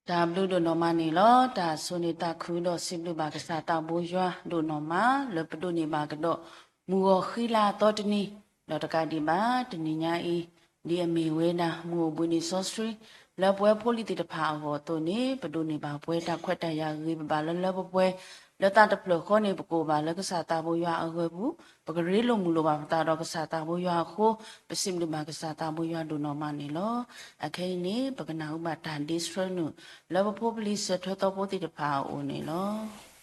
တၢ်ဘျုးဒိၣ်နီၢ်မးန့ၣ်လီၤ. တၢ်ဆိၣ်ဂ့ၤသးခုဒီးစံးဘျုးဘၣ်ကစၢ်သးဘိယွၤဒိၣ်နီၢ်မး လၢပဒိးန့ၢ်ဘၣ်ကဒီး မုၢ်ဂီၤဃံလၤအသီတနံၤ, ဒီးတကးဒံးဘၣ် တနံၤညါအံၤ ဒ်အမ့ၢ်ဝဲဒၣ် မုၢ်အိၣ်ဘှံးနံၤစီဆှံ လၢပဝဲဖိလံၤသ့ၣ်တဖၣ်အဂီၢ်အသိးန့ၣ် ပဒိးန့ၢ်ဘၣ်ပှဲၤတၢ်ခွဲးတၢ်ယာ်ဂ့ၤဂ့ၤဘၣ်ဘၣ်လၢလၢပှဲၤပှဲၤ, လၢသးတဖျၢၣ်ဃီန့ၣ် ပကအိၣ်ဘၣ်လၢကစၢ်သးဘိယွၤအဂီၢ်ပူၤ, ပကရ့လိာ်မုာ်လိာ်ဘၣ်ပသးဒီးကစၢ်သးဘိယွၤအဃိ, ပစံးဘျုးဘၣ်ကစၢ်သးဘိယွၤဒိၣ်နီၢ်မးန့ၣ်လီၤ. အခဲအံၤန့ၣ် ပကနၢ်ဟူဘၣ်တၢ်ဒ့ဆှၢနုာ် လၢပဖိပလံၤစၢၤထၢသီဖိသ့ၣ်တဖၣ်အအိၣ်န့ၣ်လီၤ.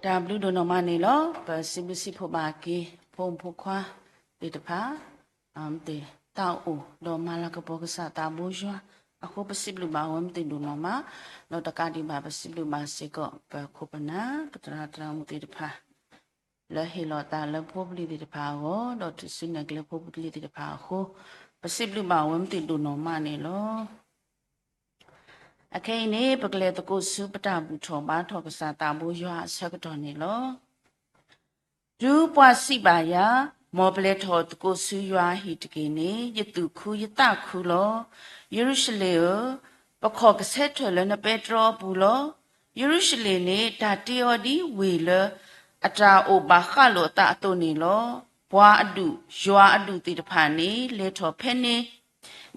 တၢ်ဘျုးဒိၣ်နီၢ်မးန့ၣ်လီၤ. ပစံးဘျုးစံးဖှိၣ်ဘၣ်က့ၤ ဖိမုၣ်ဖိခွါသ့ၣ်တဖၣ် မ့ၢ်တၢ်အိၣ်ဒီးမၤလၤကပီၤကစၢ်သးဘိယွၤအဃိ ပစံးဘျုးဘၣ်ဝဲမ့ၢ်တၢ်ဒိၣ်နီၢ်မး, ဒီးတကးဒံးဘၣ် ပစံးဘျုးဘၣ်စ့ၢ်ကီး ပခိၣ်ပနၢ် ပသရၣ်သရၣ်မုၣ်သ့ၣ်တဖၣ် လၢဟ့ၣ်လီၤသးလၢဖိပလံၤသ့ၣ်တဖၣ်အဂီၢ် ဒီးထုးစုနဲၣ်ကျဲဖိပလံၤသ့ၣ်တဖၣ်အဃိ ပစံးဘျုးဘၣ်ဝဲမ့ၢ်တၢ်ဒိၣ်နီၢ်မးန့ၣ်လီၤ. အခဲအံၤန့ၣ် ပကလဲၤသကိးဆူပတၢ်ဘူၣ်ထီၣ်ဘါထီၣ်ကစၢ်သးဘိယွၤအဆၢကတီၢ်န့ၣ်လီၤ. တုၤပှၤစံးဘၣ်ယၤ, မ်ပလဲၤထီၣ်သကိးဆူယွၤအဟံၣ်တက့ၢ်န့ၣ် ယသူၣ်ခုယသးခုလီၤ. ယရူၤၡလ့ၣ်ဧၢ, ပခီၣ်ကဆၢထၢၣ်လၢနပဲတြီအပူၤလီၤ. ယရူၤၡလ့ၣ်န့ၣ် တၢ်တ့အီၤဒ်ဝ့ၢ်လၢ အတၢ်အိၣ်ဘၣ်ဃးလိာ်အသးအသိးန့ၣ်လီၤ. ပှၤအဒူၣ်, ယွၤအဒူၣ်သ့ၣ်တဖၣ်န့ၣ် လဲၤထီၣ်ဖဲန့ၣ်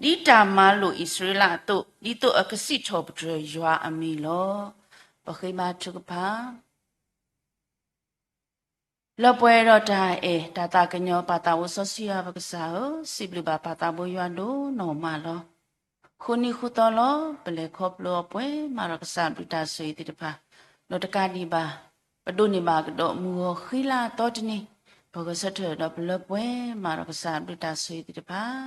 ဒ်တၢ်မၤလိာ်အံၣ်စရ့လးအသိး, ဒ်သိးအကစံးထီၣ်ပတြၢၤယွၤအမံၤလီၤ. ပဃ့ဘါထုကဖၣ်. လၢပှဲၤဒီးတၢ်အဲၣ်တၢ်သးကညီၤ ပၢ်သးအိၣ်စီဆှံယွၤပကစၢ်ဧၢ, စံးဘျုးဘၣ်ပၢ်သးဘိယွၤဒိၣ်နီၢ်မးလီၤ. ဃုနံၤဃုသီလီၤ ပလဲၤခီဖျိအီၤပှဲၤမးဒီးကစၢ်ဘျုးတၢ်ဆိၣ်ဂ့ၤသ့ၣ်တဖၣ်, ဒီးတကးဒံးဘၣ် ပဒိးန့ၢ်ဘၣ်ကဒီးမုၢ်ဂီၤဃံလၤအသီတနံၤ, ပဂဲၤဆၢထၢၣ်ဒီးပလၢပှဲၤမးဒီးကစၢ်ဘျုးတၢ်ဆိၣ်ဂ့ၤသ့ၣ်တဖၣ်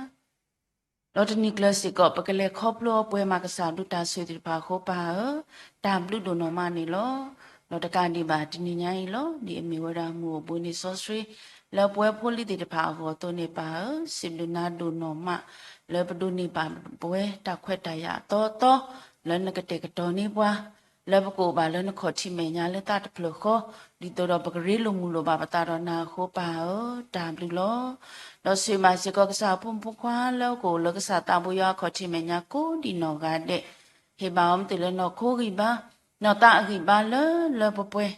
ဒီးတနံၤကျၢၤစ့ၢ်ကီး ပကလဲၤခီဖျိအီၤပှဲၤမးကစၢ်ဘျုးတၢ်ဆိၣ်ဂ့ၤသ့ၣ်တဖၣ်အဃိ ပၢ်ဧၢ, တၢ်ဘျုးဒိၣ်နီၢ်မးန့ၣ်လီၤ. ဒီးတကးဒံးဘၣ် တနံၤညါအံၤလီၤ ဒ်အမ့ၢ်ဝဲဒၣ်မုၢ်အိၣ်ဘှံးနံၤစီဆှံ လၢပဝဲဖိလံၤသ့ၣ်တဖၣ်အဂီၢ်အသိးန့ၣ် ပၢ်ဧၢ, စံးဘျုးနၤဒိၣ်နီၢ်မး လၢပဒိးန့ၢ်ဘၣ်ပဝဲတၢ်ခွဲးတၢ်ယာ်အသီသီ လၢနကတဲာ်ကတီၤန့ၢ်ပှၤ လၢပကအိၣ်ဘၣ်လၢနခီၣ်ထံးမဲာ်ညါလၢသးတဖျၢၣ်ဃီ, ဒ်သိးဒီးပကရ့လိာ်မုာ်လိာ်ဘၣ်ပသးဒီးနၤအဃိ ပၢ်ဧၢ, တၢ်ဘျုးလီၤ. ဒီးဆိၣ်ဂ့ၤဘၣ်စ့ၢ်ကီးကစၢ်အဖိမုၣ်ဖိခွါလၢအကအိၣ်လၢကစၢ်သးဘိယွၤအခီၣ်ထံးမဲာ်ညါကိးဒံးနီၢ်ဂၤဒဲး, ဟ့ၣ်ဘၣ်အီၤမ့ၢ်တုၤလၢနီၢ်ခိဂံၢ်ဘါ, နီၢ်သးအဂံၢ်ဘါလၢလၢပှဲၤပှဲၤ,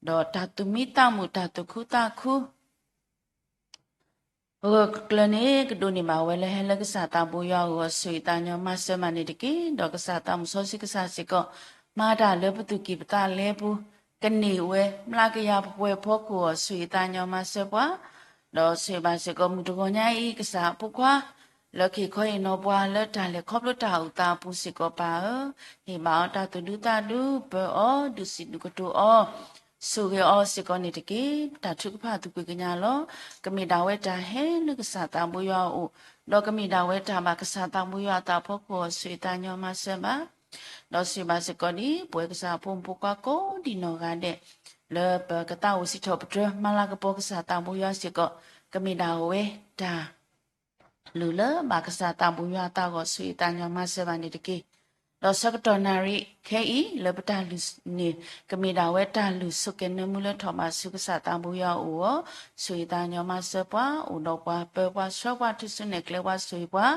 ဒီးတၢ်သူၣ်မံသးမုာ် တၢ်သူၣ်ခုသးခု ပဂၢၢ်ကျၢၤန့ၣ် ကဒိးန့ၢ်ဘၣ်ဝဲလၢဟဲလၢကစၢ်သးဘိယွၤအဂီၢ် ဆိၣ်ဂ့ၤသးညီမၤစၢၤမးန့ၣ်တက့ၢ်. ဒီးကစၢ်သးမုၣ်စီဆှံကစၢ်စ့ၢ်ကီး မၤတၢ်လၢပသူၣ်ကံၢ်ပသးလဲပူၤ, ကန့ၢ်ဝဲမျးကယၤပှဲၤပှဲၤဖီခိၣ်အီၤ ဆိၣ်ဂ့ၤသးညီမၤစၢၤပှၤ, ဒီးဆိၣ်ဂ့ၤဘၣ်စ့ၢ်ကီးမုၢ်တဂီၤညါအံၤ ကစၢ်အဖိခွါ လၢကဟ့ၣ်ခီဟ့ၣ်နီၤပှၤလၢတၢ်လဲၤခီဖျိတၢ်အိၣ်သးအပူၤစ့ၢ်ကီး ပၢ်ဧၢ, ဟ့ၣ်ဘၣ်အီၤတၢ်သူၣ်ဒူသးဒူ ပၢၤအီၤ ဒုးစံးဒုးကတိၤအီၤ ဆိၣ်ဂ့ၤအီၤစ့ၢ်ကီးန့ၣ်တက့ၢ်. တၢ်ထုကဖၣ်သူၣ်ဖှံသးညီလီၤ. ကမ့ၢ်ဒၣ်ဝဲတၢ်ဟဲလၢကစၢ်သးဘိယွၤအအိၣ်, ဒီးကမ့ၢ်ဒၣ်ဝဲတၢ်ဘၣ်ကစၢ်သးဘိယွၤအသးဖီခိၣ်အီၤ ဆိၣ်ဂ့ၤသးညီမၤစၢၤဘၣ်, ဒီးဆိၣ်ဂ့ၤဘၣ်စ့ၢ်ကီးဒ်ပဝဲကစၢ်အဖိမုၣ်ဖိခွါကိးဒံးနီၢ်ဂၤဒဲး လၢပကသးအိၣ်စံးထီၣ်ပတြၢၤ မၤလၤကပီၤကစၢ်သးဘိယွၤစ့ၢ်ကီး, ကမ့ၢ်ဒၣ်ဝဲတၢ် လုၢ်လၢဘၣ်ကစၢ်သးဘိယွၤအသးအဂီၢ် ဆိၣ်ဂ့ၤသးညီမၤစၢၤဘၣ်န့ၣ်တက့ၢ်. ဒီးဆၢကတီၢ်နၣ်ရံၣ်ခဲအံၤ လၢပတၢ်လုၢ်န့ၣ် ကမ့ၢ်ဒၣ်ဝဲတၢ်လုၢ်ဆိၣ်ကဲၤနၢမူလၢထီၣ်ဘးဆူကစၢ်သးဘိယွၤအအိၣ်အီၤ, ဆိၣ်ဂ့ၤသးညီမၤစၢၤပှၤ, အိၣ်ဒီးပှၤ, ပၢပှၤ, ဆှၢပှၤ, ထုးစုနဲၣ်ကျဲပှၤ, ဆိၣ်ဂ့ၤပှၤ,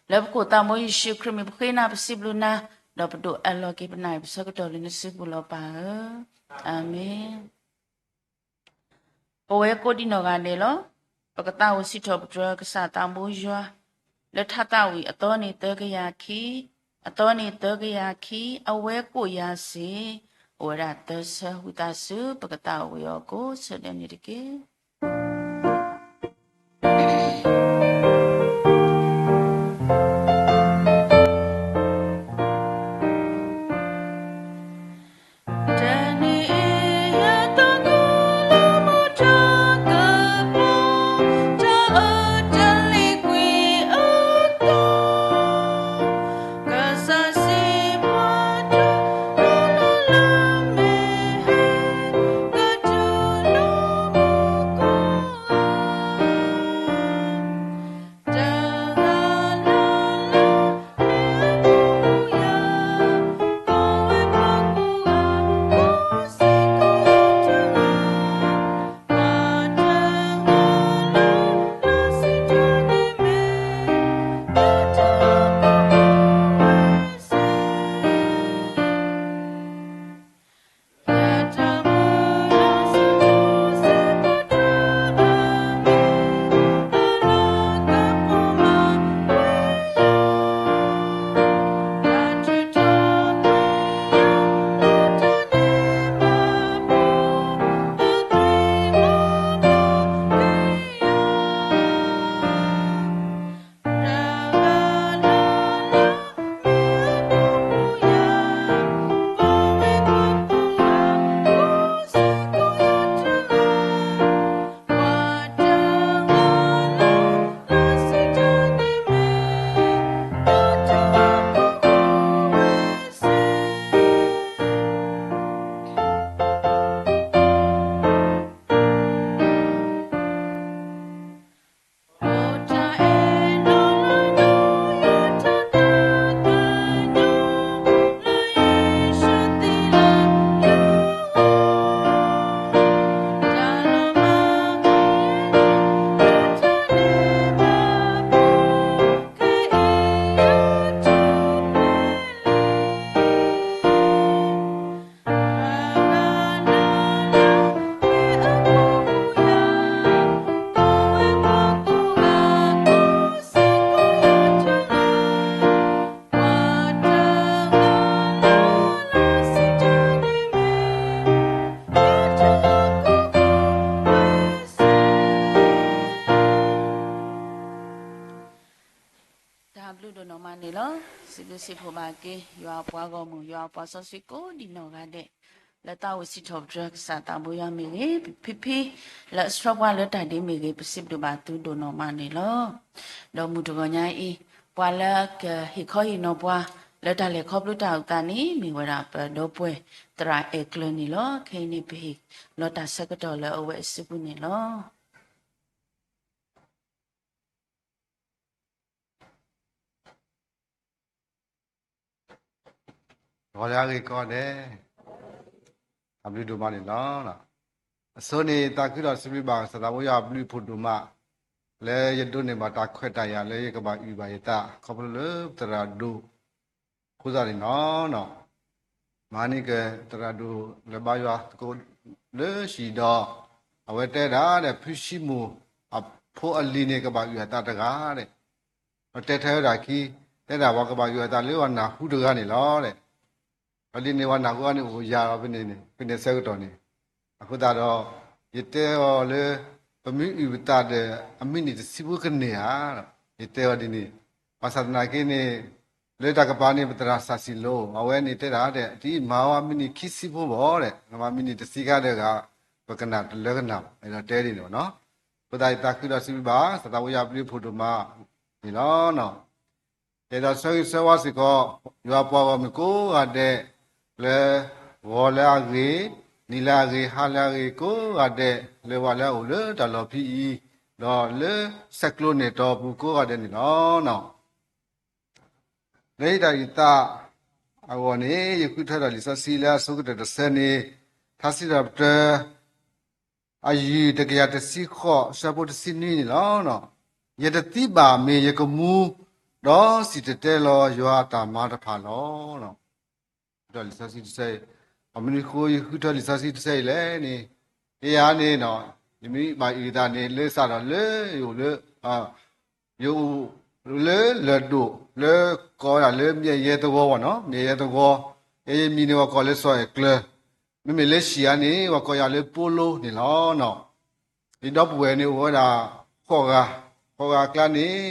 လၢပခိၣ်သးဘိယ့ၣ်ၡူးခရံာ်မံၤပဃ့နၤ ပစံးဘျုးနၤ, ဒီးပဒိးအၢၣ်လီၤက့ၤပနၢ်အံၤပဆၢကတီၢ်လၢနစုပူၤလီၤ ပၢ်ဧၢ, အၤမ့ၣ်. ပဝဲကိးဒံးနီၢ်ဂၤဒဲးလီၤ. ပကသးအိၣ်စံးထီၣ်ပတြၢၤကစၢ်သးဘိယွၤ လၢထါသးဝံၣ်အသီန့ၣ်သၢကယၤခံ, အသီန့ၣ်သၢကယၤခံ, အဝဲကိးယၤစ့ၢ်, အိၣ်ဝဲဒၣ်သၢဆၢဝံသးစူၤ ပကသးအိၣ်ဝံၤအီၤကိးဆၢဒဲးန့ၣ်တက့ၢ်. လီၤ. စံးဘျုးစံးဖှိၣ်ဘၣ်က့ၤ ယွၤအပှၤဂီၢ်မုၢ် ယွၤအပှၤစီဆှံကိးဒံးနီၢ်ဂၤဒဲး, လၢသးအိၣ်စံးထီၣ်ပတြၢၤကစၢ်သးဘိယွၤမ့ၢ်ဂ့ၤ, ဖံဖံ လၢအဆှၢပှၤလၢတၢ်ဒ့မ့ၢ်ဂ့ၤ, ပစံးဘျုးဘၣ်သုဒိၣ်နီၢ်မးန့ၣ်လီၤ. ဒီးမုၢ်တဂီၤညါအံၤ, ပှၤလၢကဟ့ၣ်ခီဟ့ၣ်နီၤပှၤ လၢတၢ်လဲၤခီဖျိတၢ်အုၣ်သးန့ၣ် မ့ၢ်ဝဲဒၣ်ပဒီပုၢ်ဝဲၢ်သရၣ်အဲၣ်ကျၢၤန့ၣ်လီၤ. ခဲအံၤန့ၣ် ပဟ့ၣ်လီၤတၢ်ဆၢကတီၢ်လၢအဝဲအစုပူၤန့ၣ်လီၤ. ဂီၤလၢအဂ့ၤကိးဂၤဒဲး, အဘျုးဒိၣ်မးန့ၣ်လီၤ. အဆိန့ၣ် သးခုဒီးစံးဘျုးဘၣ်ကစၢ်သးဘိယွၤအဘျုးအဖှိၣ်ဒိၣ်မး, လၢယဒိးန့ၢ်ဘၣ်တၢ်ခွဲးတၢ်ယာ်လၢယကဘၣ်အုၣ်ဘၣ်ယသး ခီဖျိလၢသရၣ်ဒိၣ်အဃိသတးန့ၣ်လီၤ. မဟါန့ၣ်ကသရၣ်ဒိၣ်လဲၤဘါယွၤသကိးလၢဟံၣ်ဒီး, အဝဲတဲဒၣ်ဒီး ဖုၣ်ဆံမိၣ်အဖိအလံၤန့ၣ် ကဘၣ်အုၣ်အသးတဂၤဒီး, ဒီးတဲထဲဝဲဒၣ်ခံ, တဲဒၣ်ပှၤကဘၣ်အုၣ်အသးလၢပှၤနၢ်ဟူတဂၤန့ၣ်လီၤ. ဒီးဒ်န့ၣ်ပှၤနၢ်ဟူအီၤန့ၣ်အိၣ်ယၤလီၤဖဲန့ၣ်, ဖဲန့ၣ်ဆၢကတီၢ်န့ၣ်, အဃိသတးဒီး ယတဲအီၤလၢ ပမ့ၢ်အုၣ်ပသးဒီး အမံးနံးတဆံဖိကန့ၢ်ဧါ, ယတဲအီၤဒ်န့ၣ်, ဘၣ်ဆၣ်သနာ်က့န့ၣ် လၢတၢ်ကပၤန့ၣ် ပသရၣ်စီၤစံၤလိၣ် အဝဲန့ၣ်တဲဒၣ်ဒီး တအံၤမၤအီၤအမံးနံးခံဆံဖိဘၣ်ဒီး မ့မ့ၢ်မံးနံးတဆံခါဒီးဂၤ ပကနၣ်တလၢကနၣ်ဘၣ်, အဲၣ်ဒိးတဲဒ်န့ၣ်ဘၣ်နီၤ. အဃိသတး ယသးခုဒီးစံးဘျုးဘၣ် ကစၢ်သးဘိယွၤအဘျုးအဖှိၣ်ဒိၣ်မးန့ၣ်လီၤ. ယအဲၣ်ဒိးဆၢဂ့ၤဆၢဝါစ့ၢ်ကီး ယွၤပှၤဂီၢ်မုၢ်ကိးဂၤဒဲး လၢဂီၤလၢအဂ့ၤ, နံၤလၢအဂ့ၤ, ဟါလၢအဂ့ၤ ကိးဂၤဒဲး လၢပှၤလၢအအိၣ်လၢတၢ်လီၢ်ဖဲအံၤ, ဒီးလၢဆဲးကျိးနဲၣ်တီၢ်ပူၤကိးဂၤဒဲးန့ၣ်လီၤ. လၢယတၢ်အုၣ်သးအဂီၢ်န့ၣ် ယဃုထၢဒီးလံာ်စီဆှံလၢအဆိကတၢၢ်တဆၢန့ၣ် ထါစံးထီၣ်ပတြၢၤ အယုၢ်တကယၤတဆံဃိး ဆၢဖိတဆံနွံန့ၣ်လီၤ. ယတသံဘၣ်မ့ၢ်ယကမူ, ဒီးစံၣ်တဲၤတဲလီၤယွၤအတၢ်မၤတဖၣ်လီၤ. လံာ်စီဆှံတဆၢအံၤ, အမနုၤအဃိယဃုထၢလံာ်စီဆှံတဆၢအံၤလဲၣ်န့ၣ်, ယၤန့ၣ်, ယမ့ၢ်ဘၣ်အုၣ်သးန့ၣ် လၢစးထီၣ်လၢယအိၣ်လၢ ယအိၣ်လၢလၢၢ်ဒိၣ် လၢကိးဝဲဒၣ်လၢမၠဲၣ်ယဲသဝီဘၣ်နီၤ, မၠဲၣ်ယဲသဝီ, ယမံၤန့ၣ်ပှၤကိးလၢစီၤအဲၣ်ကျၢၤ, မ့မ့ၢ်လၢဟံၣ်ဧါန့ၣ် ပှၤကိးယၤလၢပိလိန့ၣ်လီၤ. ယဒီပုၢ်ဝဲၢ်န့ၣ်အိၣ်ဝဲဒၣ်ဃိးဂၤ, ဃိးဂၤအကျါန့ၣ်,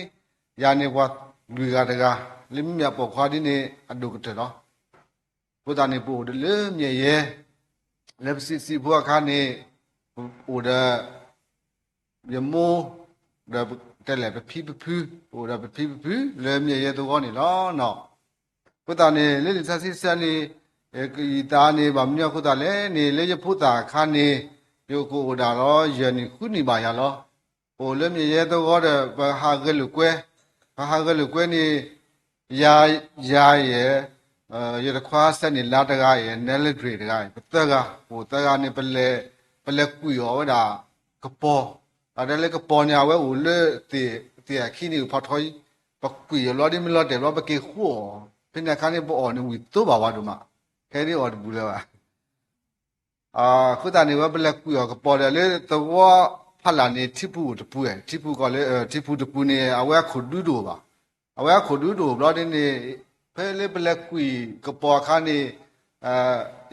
ယၤန့ၣ်ပှၤလွံၢ်ဂၤတဂၤ, လၢမ့မ့ၢ်အပိာ်ခွါဒ်န့ၣ်အဒိၣ်ကတၢၢ်လီၤ. အဃိသတးန့ၣ် ပအိၣ်ဒီးလၢမၠဲၣ်ယဲ, လၢပစံးစံးဖိအခါန့ၣ်, ပအိၣ်ဒီး ယမိၢ်, ဒီးတဲလဲၣ်ပဖံပဖု, ပအိၣ်ဒီးပဖံပဖု လၢမၠဲၣ်ယဲသဝီန့ၣ်လီၤ. အဃိသတးန့ၣ် လၢလံာ်စီဆှံတဆၢန့ၣ်, ကအုၣ်သးန့ၣ် ဘၣ်မနုၤအဃိသတးလဲၣ်န့ၣ် လၢယဖိသၣ်အခါန့ၣ်, ယကအိၣ်ဒၣ်လီၤ ယဲၢ်နံၣ်ဃုနံၣ်ဘၣ်ယၤလီၤ. ပအိၣ်လၢမၠဲၣ်ယဲသဝီဒီး ပဟးဂဲၤလိာ်ကွဲ, ပဟးဂဲၤလိာ်ကွဲန့ၣ်, ယၤ, ယၤယဲၢ်, ယတခွါစဲန့ၣ်လါတဂၤယဲၢ် နဲလၢဂ့ၤတဂၤအံၤ ပသၢဂၤ, ပအိၣ်သၢဂၤန့ၣ် ပလဲၤကွံာ်အီၤဝဲဒၣ်ကပီၤ, ဒီးလၢကပီၤန့ၣ် အဝဲအိၣ်လၢသ့ၣ်အခံန့ၣ် ဖီထီ, ပကွံာ်အီၤဘျီဒ်မ့ၢ်လီၤတဲာ်ဘျီ ပက့ၤဃိအီၤ, ဖဲန့ၣ်အခါန့ၣ် ပအီၣ်န့ၣ်ဝံၣ်သိဘၣ်ဝဲဒိၣ်မး, ခဲဒ်အီၣ်တဘူးလၢၤဘၣ်. အဃိသတးန့ၣ် ဝဲပလဲၤကွံာ်အီၤကပီၤဒီး လၢသဝီဖးလၢ်န့ၣ် ထံပူၤအိၣ်တပူၤ, ထံပူၤကီၢ်လၢ ထံပူၤတပူၤန့ၣ် အဝဲအခိၣ်ဒူတအိၣ်ဘၣ်. အဝဲအခိၣ်ဒူတအိၣ်ဘျီဒ်န့ၣ်, ဖဲလၢပလဲၤကွံာ်ကပီၤအခါန့ၣ်,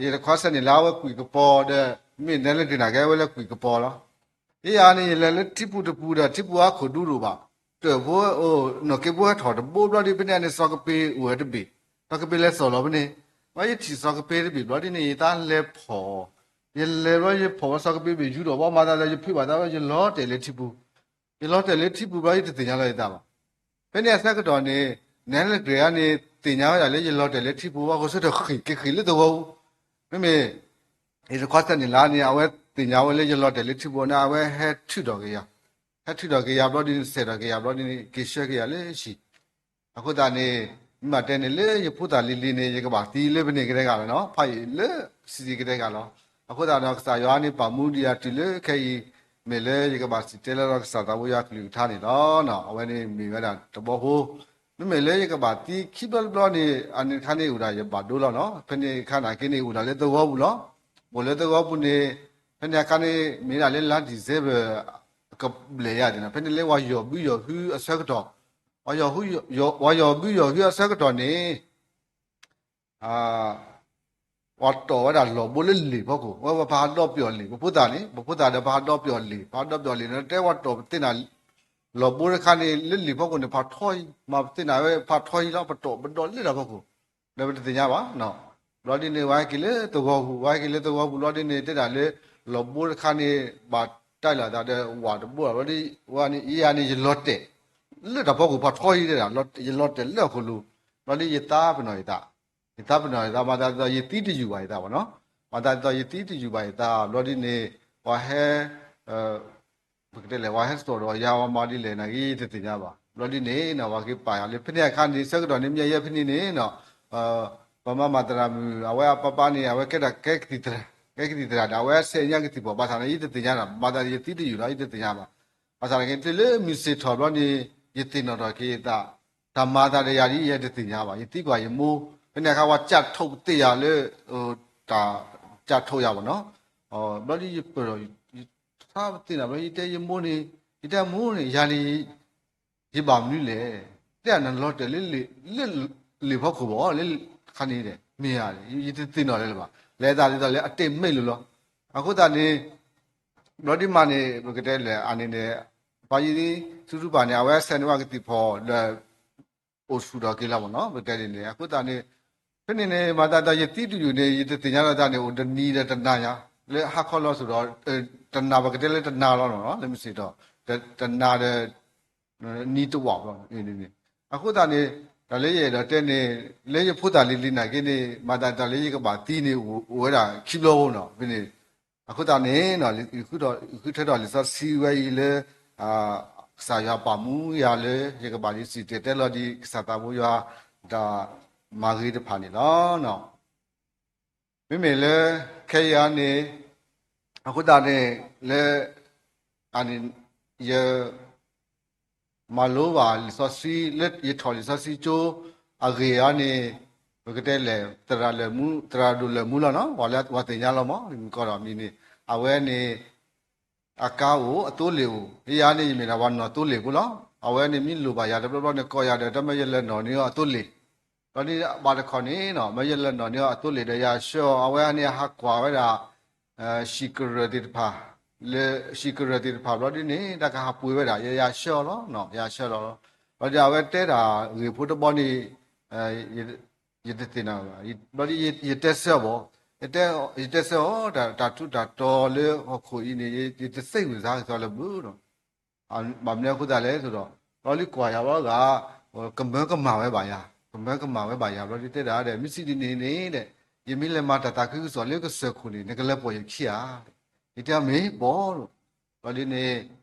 ယတခွါစဲန့ၣ်လါဝဲကွံာ်ကပီၤဒီး မ့ၢ်နဲလၢဂ့ၤနၤကဲဝဲလဲၤကွံာ်ကပီၤလီၤ. ယၤန့ၣ် ယလဲၤလၢထံပူၤတပူၤဒီး ထံပူၤအခိၣ်ဒူတအိၣ်ဘၣ်. တၢၢ်ဖိ, နီၣ်က့ဖိဟဲထီၣ်တဘိဘျီဒ်ဖဲန့ၣ်န့ၣ် စီၤကပ့ၤအိၣ်ဝဲတဘ့ၣ်, စီၤကပ့ၤလဲၤစိာ်လီၤဖဲန့ၣ်, ဘၣ်ယထံၣ်စီၤကပ့ၤတဘ့ၣ်ဘျီဒ်န့ၣ် ယသးလဲၤဖီၣ်, ယလဲၤဘျီယဖီၣ်ဝဲစီၤကပ့ၤတဘ့ၣ်ယူၤဒီး ဘၣ်မၤသးဒီးယဖုးဘၣ်သးဘျီ ယလီၤတဲာ်လၢထံပူၤ, ယလီၤတဲာ်လၢထံပူၤဘျီ ယတသ့ၣ်ညါလီၤယသးဘၣ်. ဖဲန့ၣ်အဆၢကတီၢ်န့ၣ် နဲလၢဂ့ၤန့ၣ် သ့ၣ်ညါဝဲဒၣ်လၢယလီၤတဲာ်လၢထံပူၤ ဝဲဃိးဆၢထၢၣ်ဃ့ၢ်က့ၤဃ့ၢ်လၢသဝီပူၤ, မ့မ့ၢ် ယတခွါစဲန့ၣ်လါန့ၣ် အဝဲသ့ၣ်ညါဝဲလၢယလီၤတဲာ်လၢထံပူၤန့ၣ် အဝဲဟဲထုးထီၣ်က့ၤယၤ, ဟဲထုးထီၣ်က့ၤယၤဘျီဒ်န့ၣ် စဲးထီၣ်က့ၤယၤဘျီဒ်န့ၣ် က့ၤဆှၢက့ၤယၤလၢဟံၣ်. အဃိသတးန့ၣ် မ့ၢ်တဲန့ၣ်လၢယဖိသၣ်လံၤလံၤန့ၣ် ယကဘၣ်သံလၢပန့ၢ်ကတဲဂၤလီၤနီၤ, ဖးယံာ်လၢစံးကတဲဂၤလီၤ. အဃိသတးဒီး ကစၢ်ယွၤန့ၣ် ပာ်မူဒံးယၤတုၤလၢခဲအံၤ, မ့ၢ်လၢယကဘၣ်စံၣ်တဲၤတဲလီၤဒီးကစၢ်သးဘိယွၤကလုၢ်ကထါန့ၣ်လီၤ. အဝဲန့ၣ်မ့ၢ်ဝဲဒၣ်တဘီဖိ, မ့မ့ၢ်လၢယကဘၣ်သံခံဘျီတဘျီန့ၣ် အန့ၣ်တခါန့ၣ်အိၣ်ဒၣ်ယဘၣ်ဒိလီၤနီၤ. ဖဲန့ၣ်အခါန့ၣ်က့န့ၣ် အိၣ်ဒၣ်လၢသဝီပူၤလီၤ. အိၣ်လၢသဝီပူၤန့ၣ် ဖဲန့ၣ်အခါန့ၣ် မ့ၢ်ဒၣ်လၢလါ December ကဘျဲၣ်ယၤန့ၣ်လီၤ. ဖဲန့ၣ်လၢပှၤယီၢ်ဘုယီၢ်ဟုအဆၢကတီၢ်, ပှၤယီၢ်ဘုယီၢ်ဟုအဆၢကတီၢ်န့ၣ် ပှၤတီၢ်ဝဲဒၣ်လီၢ်ဘိလၢလံာ်ဖီခိၣ်, ဝဲပှၤဖးဒီပယီၢ်လံာ်, ပဖိသၣ်န့ၣ် ပဖိသၣ်ဒီးပဟးဒီပယီၢ်လံာ်, ပဟးဒီပယီၢ်လံာ်န့ၣ် တဲပှၤတီၢ်ပသ့ၣ်နၤ, လီၤဘိတခါန့ၣ် လၢလံာ်ဖီခိၣ်န့ၣ် ဖးထီအံၤ မၤပသ့ၣ်နၤဝဲဖးထီအံၤလီၤ ပတီၢ်ပဒီလၢတၢ်ဖီခိၣ်, ဒီးပတသ့ၣ်ညါဘၣ်. ဘျီဒ်န့ၣ် ဝဲဟဲက့ၤလၢသဝီပူၤ ဝဲဟဲက့ၤလၢသဝီပူၤဘျီဒ်န့ၣ် တဲဒၣ်လၢ လီၤဘိတခါန့ၣ် ဘၣ်တၢ်လီၤသးဒီးဝးတဘိလီၤ. ဘျီဒ်ဝဲန့ၣ် ယၤန့ၣ် ယလီၤတဲာ် လၢတၢ်ဖီခိၣ်ဖးထီအံၤတဲဒၣ် ယလီၤတဲာ်လၢအခိၣ်လိၤ, ဘျီဒ်ယသးပ့ၤနီၣ်ယသး, ယသးပ့ၤနီၣ်ယသး မၤသးဒ်သိးယသံတယုၢ်ဘၣ်ယသးဘၣ်နီၤ, မၤသးဒ်သိးယသံတယုၢ်ဘၣ်ယသး ဘျီဒ်န့ၣ် ပှၤဟဲ ပကတဲလဲၣ် ပှၤဟဲစတီၣ်ဒီးယၤဝဲမၤဒ်လဲၣ်န့ၣ် ယတသ့ၣ်ညါဘၣ်. ဘျီဒ်န့ၣ်နီၤ ပှၤက့ၤပာ်ယၤလၢ ဖဲန့ၣ်အခါန့ၣ် ဆၢကတီၢ်န့ၣ် မ့ၢ်ယဲဖဲန့ၣ်န့ၣ်နီၤ ပမၤမၤသရၣ်မုၣ် အဝဲအပၢ်ပၢ်န့ၣ် အဝဲကဲဒၣ်ကဲကသံၣ်သရၣ်, ကဲကသံၣ်သရၣ်ဒီး အဝဲဆဲးညါကသံၣ်ပှၤ ဘၣ်ဆၣ်န့ၣ် ယတသ့ၣ်ညါနီၤ မၤသးယသံတယုၢ်လီၤ ယတသ့ၣ်ညါဘၣ်. ဘၣ်ဆၣ်န့ၣ်က့ တုၤလၢမုၢ်ဆ့ၣ်ထီၣ်ဘျီန့ၣ် ယသ့ၣ်နီၣ်ထီၣ်က့ၤယသး တၢ်မၤသးဒီးယၤဒ်ယဲတသ့ၣ်ညါဘၣ် ယသံကွၢ်ယမိၢ်, ဖဲန့ၣ်အခါ ပှၤကၢ်ထိးပသ့ၣ်ယၤလၢ တၢ်ကၢ်ထိးယၤဘၣ်နီၤ, ဘျီဒ်ယပၢၢ်ဒီး ယသးပသ့ၣ်နီၣ်ဘျီ ယတဲယမိၢ်န့ၣ် ယတဲမိၢ်န့ၣ် ယၤန့ၣ် ယဘၣ်မနုၤလဲၣ်, တဲနလီၤတဲာ်လၢ လၢလံာ်ဖီခိၣ်ဘၣ် လၢခါန့ၣ်ဒီး မ့ၢ်ဧါ ယတသ့ၣ်နီၣ်လၢၤဘၣ် လဲၤသးဒ်သိးလၢအတ့ၢ်မ့ၢ်လိာ်လီၤ. အဃိသတးန့ၣ် ဘျီဒ်မးန့ၣ် ပကတဲလဲၣ် အန့ၣ်န့ၣ် ပှၤယံၤ ဆူထူပာ်န့ၣ် အဝဲဆဲးန့ၢ်ဝဲကသံၣ်ဖီၣ်ဒီး အိၣ်ဆူၣ်ထီၣ်က့ၤလီၤမ့ၢ်နီၤ ပကတဲဒ်န့ၣ် အဃိသတးန့ၣ် ဖဲန့ၣ်န့ၣ် မၤသးဒ်သိးယသံတယုၢ်န့ၣ် ယတသ့ၣ်ညါလီၤသးန့ၣ် အိၣ်တနံၤဒီးတနၤညါ လၢဟါခီလီၤစိၤဒီး တနၤ ပကတဲလၢတနၤလီၤနီၤ လၢမုၢ်ဆ့ၣ်ထီၣ် တနၤဒီး နံၤတဝာ်ဘျီန့ၣ် အဃိသတးန့ၣ် တၢ်လၢယအဲၣ်ဒိးတဲန့ၣ် လၢယဖိသၣ်လံၤလံၤနာ်က့န့ၣ် မၤသးဒ်သိးလၢယကဘၣ်သံန့ၣ် အိၣ်ဝဲဒၣ်ခံဘျီဖိနီၤ ဖဲန့ၣ် အဃိသတးန့ၣ် ဃုထၢထီၣ်လံာ်စီဆှံဝဲအံၤလၢ ကစၢ်ယွၤပာ်မူယၤလၢ ယကဘၣ်ဒံးစံၣ်တဲၤတဲလီၤဒံးကစၢ်သးဘိယွၤ တၢ်မၤဂ့ၤတဖၣ်န့ၣ်လီၤ. မ့မ့ၢ်လၢ ခဲအံၤအံၤန့ၣ် အဃိသတးန့ၣ် လၢ အန့ၣ် ယ မၤလိဘၣ်လံာ်စီဆှံ လၢယထီၣ်လံာ်စီဆှံကၠိအဂ့ၢ်အံၤန့ၣ် ပကတဲလဲၣ် သရၣ်လၢာ်မူ သရၣ်ဒိၣ်လၢာ်မူလီၤနီၤ ပှၤလၢပှၤသ့ၣ်ညါလီၤမး မ့ၢ်ကီးဒီးမံၤန့ၣ် အဝဲန့ၣ် အကါအိၣ် အသိလ့ၣ်အိၣ် ယၤန့ၣ် ယမ့ၢ်ဒၣ်ပှၤနီၢ်သိလ့ၣ်ဖိလီၤ. အဝဲန့ၣ် မ့ၢ်လိၣ်ဘၣ်ယၤတဘျီဘျီန့ၣ် ကိးယၤဒီး တမ့ၢ်ယလဲၤနီၢ်န့ၢ်အီၤအသိလ့ၣ် ဘျီဒ်ဘၣ်တခီန့ၣ်နီၤ မ့ၢ်ယလဲၤနီၢ်န့ၢ်အီၤအသိလ့ၣ်ဒီး ယၤဆှၢအီၤ အဝဲန့ၣ်ဟးကွၢ်ဝဲဒၣ် ဟံၣ်ကရၢၢ်သ့ၣ်တဖၣ် လၢဟံၣ်ကရၢၢ်သ့ၣ်တဖၣ်ဘျီဒ်န့ၣ် တၢ်ကဟးပှ့ၤဝဲဒၣ် ယၤဆှၢအီၤလီၤ ယၤဆှၢလီၤ. ဘျီဒ်အဝဲတဲဒၣ်ဂ့ၢ်ဖိတဘီန့ၣ် ယတသ့ၣ်နီၣ်ဘၣ် ဘျီဒ်ယတဲဆၢအီၤဘၣ် ယတဲဆၢအီၤ တၢ်ထူးတၢ်တီၤလၢဟီၣ်ခိၣ်အံၤန့ၣ် ယတသ့ၣ်ဝံၣ်သးကသီလၢဘၣ်နီၤ ဘၣ်မနုၤအဃိသတးလဲၣ်ဆိုဒီး ဘျီဒ်ကွၢ်ယၤဘျီဂၤ ကမၢကမၣ်ဝဲဘၣ်ယၤ ကမၢကမၣ်ဝဲဘၣ်ယၤ ဘျီဒ်တဲဒၣ်ဒီး မ့ၢ်စံးဒ်န့ၣ်န့ၣ်ဒီး ယမ့ၢ်လဲၤမၤတၢ်သးခုကစီၣ်လၢကစၢၢ်ခိၣ်န့ၣ် နကလဲၤပိာ်ယခံဧါ ယတဲအီၤမ့ၢ်ပိာ် ဘျီဒ်န့ၣ်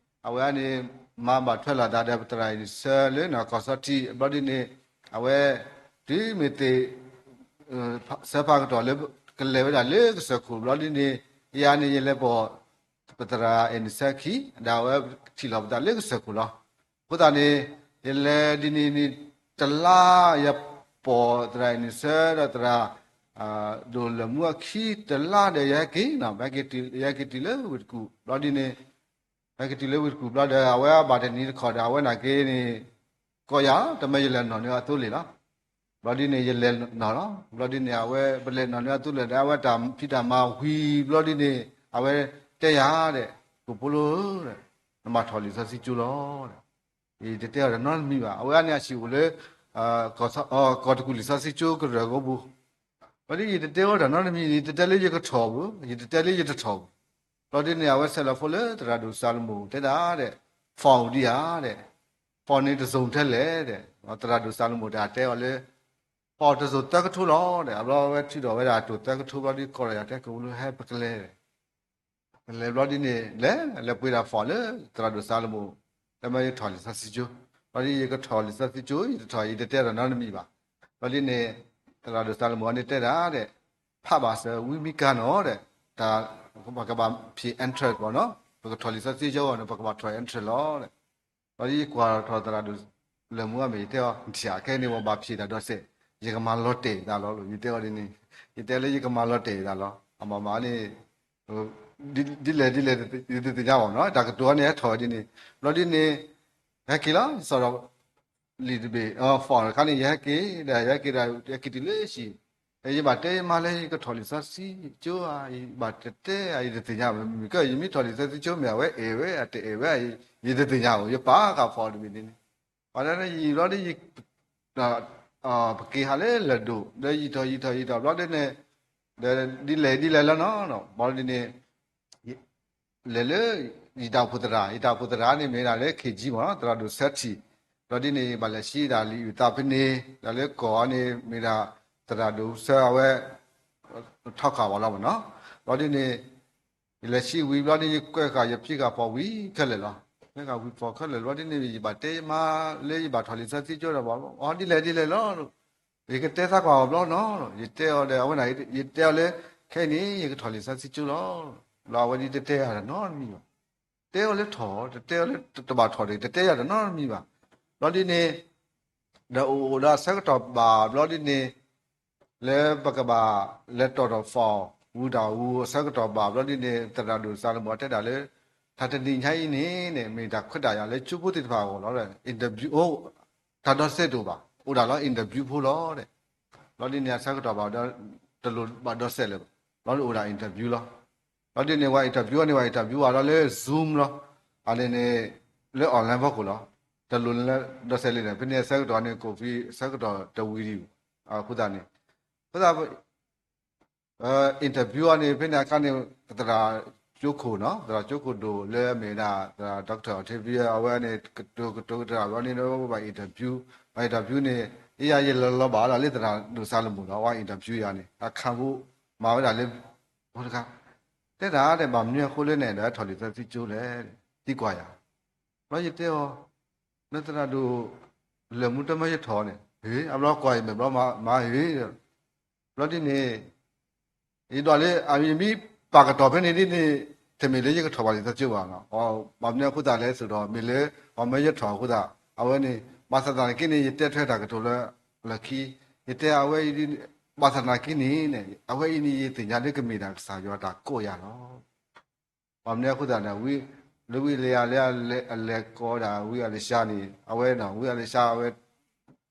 အဝဲန့ၣ် မၤဘၣ်ထွဲလီၤသးဒီးပသရၣ်အ့ၣ်နံၣ်ဆၢလၢနီၢ်ကီၢ်စီထံ ဘျီဒ်န့ၣ် အဝဲ တုၤမ့ၢ်သ့ၣ် ဆၢဖးကတီၢ်လၢ ကလဲၤဝဲဒၣ်လၢကစၢၢ်ခိၣ်ဘျီဒ်န့ၣ် ယၤန့ၣ် ယလဲၤပိာ် ပသရၣ်အ့ၣ်နံၣ်ဆၢခံ ဒီးအဝဲထံၣ်လီၤပသးလၢကစၢၢ်ခိၣ်လီၤ. အဃိသတးန့ၣ် ယလဲၤဒ်န့ၣ်န့ၣ် တလါ ယပိာ်သရၣ်အ့ၣ်နံၣ်ဆၢဒီးသရၣ် ဒိၣ်လၢာ်မူအခံ တလါဒီးယဟဲက့ၤနီၤ ယဟဲက့ၤတုၤလၢဝ့ၢ်တကူၣ်ဘျီဒ်န့ၣ် ဟဲက့ၤတုၤလၢဝ့ၢ်တကူၣ်ဘျီဒီး အဝဲအဘၣ်တနံၤတခီဒီး အဝဲနာ်က့န့ၣ် ကိးယၤ တမ့ၢ်ယလဲၤနီၢ်န့ၢ်အသိလ့ၣ်လီၤ. ဘျီဒ်န့ၣ် ယလဲၤနီၢ်လီၤ. ဘျီဒ်န့ၣ် အဝဲပလဲၤနီၢ်န့ၢ်အသိလ့ၣ်ဒီး အဝဲတၢ်ဖံးတၢ်မၤဝံၤဘျီဒ်န့ၣ် အဝဲတဲယၤဒီး ကိၣ်ဖိလိဧၢ နမၤထီၣ်လံာ်စီဆှံကၠိလီၤ. ယတတဲအီၤတၢ်နီတမံၤဘၣ်. အဝဲန့ၣ်အဟံၣ်အိၣ်လၢ ကီၢ်တကူၣ်လံာ်စီဆှံကၠိကရၢၢ်ကီၢ်ပူၤ ဘျီဒ်ယတတဲအီၤတၢ်နီတမံၤ ယတတဲလၢယကထီၣ်ဘၣ် ယတတဲလၢယတထီၣ်ဘၣ်. ဘျီဒ်န့ၣ် အဝဲဆဲးလီၤဖိလၢသရၣ်ဒိၣ်စၤလမိၣ်တဲဒၣ်ဒီး form ဒံးဧါဒီး form န့ၣ်တစိၢ်ထဲလဲၣ်ဒီး သရၣ်ဒိၣ်စၤလမိၣ်တၢ်တဲအီၤလၢ form တစိၢ်သၢကထိလီၤဒီး အဘျီဝဲထုးထီၣ်ဝဲဒၣ်တိၢ်သၢကထိဘျီဒ်ကိးဒီးယၤတဲကဝီၤလၢဟဲပကလဲၤ လဲၤဘျီဒ်န့ၣ် လဲၤ လဲၤပှ့ၤဒၣ် form လၢသရၣ်ဒိၣ်စၤလမိၣ် တမ့ၢ်ယထီၣ်လံာ်စီဆှံကၠိ ဘျီဒ်ယကထီၣ်လံာ်စီဆှံကၠိ ယတထီၣ် ယတတဲတၢ်နီတမံၤဘၣ်. ဘျီဒ်န့ၣ် သရၣ်ဒိၣ်စၤလမိၣ်အန့ၣ်တဲဒၣ်ဒီး ဖးဘၣ်စၢၤဝံမံကၤနီၤဒီး တၢ် ပကဘၣ်ဖံး entrance ဘၣ်နီၤ ပကထီၣ်လံာ်စီဆှံကၠိအဂီၢ်န့ၣ် ပကဘၣ်ထီၣ် entrance လီၤဒီး ဘျီဒ်ယကွၢ်ထီၣ်သရၣ်ဒိၣ်လၢာ်မူအမဲာ် ယတဲအီၤ နထံၣ်ဧါ ခဲအံၤန့ၣ် ပဘၣ်ဖံးတၢ်ဒီးစဲး ယကမၤလီၤတဲာ်သးလီၤ ယတဲအီၤဒ်န့ၣ် ယတဲလၢယကမၤလီၤတဲာ်သးလီၤ အမၤမၤန့ၣ် ဒ်လဲၣ်ဒ်လဲၣ် ယတသ့ၣ်ညါဘၣ်နီၤ တၢ်ကတိၤအီၤန့ၣ် ဟဲထီၣ်ဝဲဒ်န့ၣ် ဘျီဒ်န့ၣ် ယဟဲက့ၤလီၤ စီၤဒီး လံာ်တဘ့ၣ် form တခါန့ၣ် ယဟဲက့ၤဒီး ယဟဲက့ၤဒီး ယဟဲက့ၤတုၤလၢဟံၣ် ယဘၣ်တဲယမါလၢယကထီၣ်လံာ်စီဆှံကၠိဧါ, ယဘၣ်တတဲဧါ, ယတသ့ၣ်ညါဘၣ်, မ့ၢ်ကဲယမ့ၢ်ထီၣ်လံာ်စီဆှံကၠိမ့ၢ်အဝဲအဲၣ်ဝဲ အတအဲၣ်ဝဲ, ယတသ့ၣ်ညါဘၣ်, ယပာ်ဃာ်ဖီၣ်တဘ့ၣ်န့ၣ်န့ၣ်, ပှၤဒ်န့ၣ်ယံာ်ဘျီဒ်ယ ပက့ၤဟးလၢလၢၢ်ဒိၣ် ဒီးယံာ်ထီၣ်ယံာ်ထီၣ်ယံာ်ထီၣ်ဘျီဒ်န့ၣ်, ဒီးဒ်လဲၣ်ဒ်လဲၣ်လၢနီၤ, ဘျီဒ်န့ၣ် လဲၤလၢ ယတၢ်အိၣ်ဖှိၣ်သရၣ်, ယတၢ်အိၣ်ဖှိၣ်သရၣ်န့ၣ်မ့ၢ်ဒၣ်လၢ ခ့ၣ်ကၠံ မ့ၢ်နီၤ, သရၣ်ဒိၣ်ဆၢထံၣ်, ဘျီဒ်န့ၣ် ဘၣ်လဲၤဆှံဒၣ်လံာ်အုၣ်သးဖဲန့ၣ်, ဒီးလၢကီၢ်အံၤန့ၣ် မ့ၢ်ဒၣ် သရၣ်ဒိၣ်ဆၢအဝဲ ထီခးဝဲလီၤမ့ၢ်နီၤ, ဘျီဒ်န့ၣ် ယလဲၤဆှံဝံၤဘျီဒ်န့ၣ် ယကွဲးဃာ်ယဖံးဃာ်ဖီၣ်ဝံၤခဲလၢာ်လီၤ, ကွဲးဃာ်ဝံၤဖီၣ်ခဲလၢာ်ဘျီဒ်န့ၣ် ယဘၣ်တဲယမါလၢယဘၣ်ထီၣ်လံာ်စီဆှံကၠိဒီးဘၣ်, အီ ဒ်လဲၣ်ဒ်လဲၣ်လီၤ ယကတဲသးကွၢ်အီၤဘျီနီၤ, ယတဲအီၤဒီး အဝဲန့ၣ် ယတဲအီၤလၢ ခဲအံၤန့ၣ် ယကထီၣ်လံာ်စီဆှံကၠိလီၤ, ဘျီအဝဲဒ်တတဲယၤတနီတမံၤဘၣ်, တဲအီၤလၢထီၣ် တတဲအီၤလၢတဘၣ်ထီၣ်ဒီး တတဲယၤတနီတမံၤဘၣ်, ဘျီဒ်န့ၣ် ဒီးအိၣ်အိၣ်ဒီးအဆၢကတီၢ်ဘၣ်ဘျီဒ်န့ၣ် လၢပကဘၣ်လဲၤတီၣ်ထီၣ်ဖီၣ်ဝံၤတၢ်ဝံၤအဆၢကတီၢ်ဘၣ်ဘျီဒ်န့ၣ် သရၣ်ဒိၣ်စၤလမူၤတဲဒၣ်လၢ တၢ်တနံၤညါအံၤန့ၣ်န့ၣ် မ့ၢ်တၢ်ခွဲးတၢ်ယာ်လၢကၠိဖိသ့ၣ်တဖၣ်အဂီၢ်လီၤ, interview အိၣ် တၢ်ဒီးစဲးတအိၣ်ဘၣ်, အိၣ်ဒၣ်လီၤ interview ဖိလီၤ, ဘျီဒ်န့ၣ် အဆၢကတီၢ်ဘၣ်ဒီး တလိၣ်ဘၣ်ဒီးစဲးလၢၤဘၣ်, ဘျီဒ်အိၣ်ဒၣ် interview လီၤ, ဘျီဒ်န့ၣ် ဝဲ interview န့ၣ် ဝဲ interview ဝဲဒီးလၢ Zoom လီၤ, အန့ၣ်န့ၣ် လၢ online ဖီခိၣ်လီၤ, တလိၣ်လၢဒီးစဲးလၢၤန့ၣ် ဖဲန့ၣ်အဆၢကတီၢ်န့ၣ် ကိၣ်ဖံ အဆၢကတီၢ်တဝံၤဒံးဘၣ်, အဃိသတးန့ၣ် အဃိသတး interview အီၤန့ၣ် ဖဲန့ၣ်အခါန့ၣ် သရၣ်ကၠိခိၣ်နီၤ, သရၣ်ကၠိခိၣ်ဒိၣ်လၢအမ့ၢ်ဒၣ် သရၣ် Doctor Octavia အဝဲန့ၣ် ကတိၤကတိၤကတၢၢ်ဘျီန့ၣ် ဘၣ် interview, ဘၣ် interview န့ၣ် ယယဲယလဲၤလီၤဘၣ်လီၤလၢသရၣ်ဒိၣ်စၤလမူၤဒီး ဝဲ interview ယၤန့ၣ် အခါဖိမၤဝဲဒၣ်လၢ ဖိတခါ တဲတၢ်ဒီး ဘၣ်မနုၤအဃိလၢနဲၣ်ဒီးထီၣ်လံာ်စီဆှံကၠိလဲၣ်, သံကွၢ်ယၤ, ဘျီယတဲအီၤ လၢသရၣ်ဒိၣ် လဲၤမူတမၢယထီၣ်န့ၣ် ဟ့ၣ် အဘျီကွၢ်အံၤမဲာ်ဘျီမၤဟ့ၣ် ဘျီဒ်န့ၣ် ယဒွးလၢ အမံၤမံၤပာ်ကတီၢ်ဖဲန့ၣ်ဒ်န့ၣ် တမ့ၢ်လၢယကထီၣ်ဘၣ်လံာ်စီဆှံကၠိဘၣ်နီၤ, ဘၣ်မနုၤအဃိသတးလဲၣ်သိးဒီး မ့ၢ်လၢ ပှၤမၢယထီၣ်အဃိသတး အဝဲန့ၣ် ဘၣ်ဆၣ်သနာ်က့န့ၣ် ယတဲထွဲတၢ်ကတိၤလၢ လၢခံ ယတဲအဝဲအံၤ ဘၣ်ဆၣ်သနာ်က့န့ၣ် အဝဲအံၤန့ၣ် ယသ့ၣ်ညါလၢကမ့ၢ်ဒၣ်ကစၢ်ယွၤတၢ်ကိးယၤလီၤ. ဘၣ်မနုၤအဃိသတးန့ၣ် လၢဝံအလယၤလၢအလဲၤကိးဒၣ်ဝံအလၡါန့ၣ် အဝဲ ဝံအလၡါအဝဲ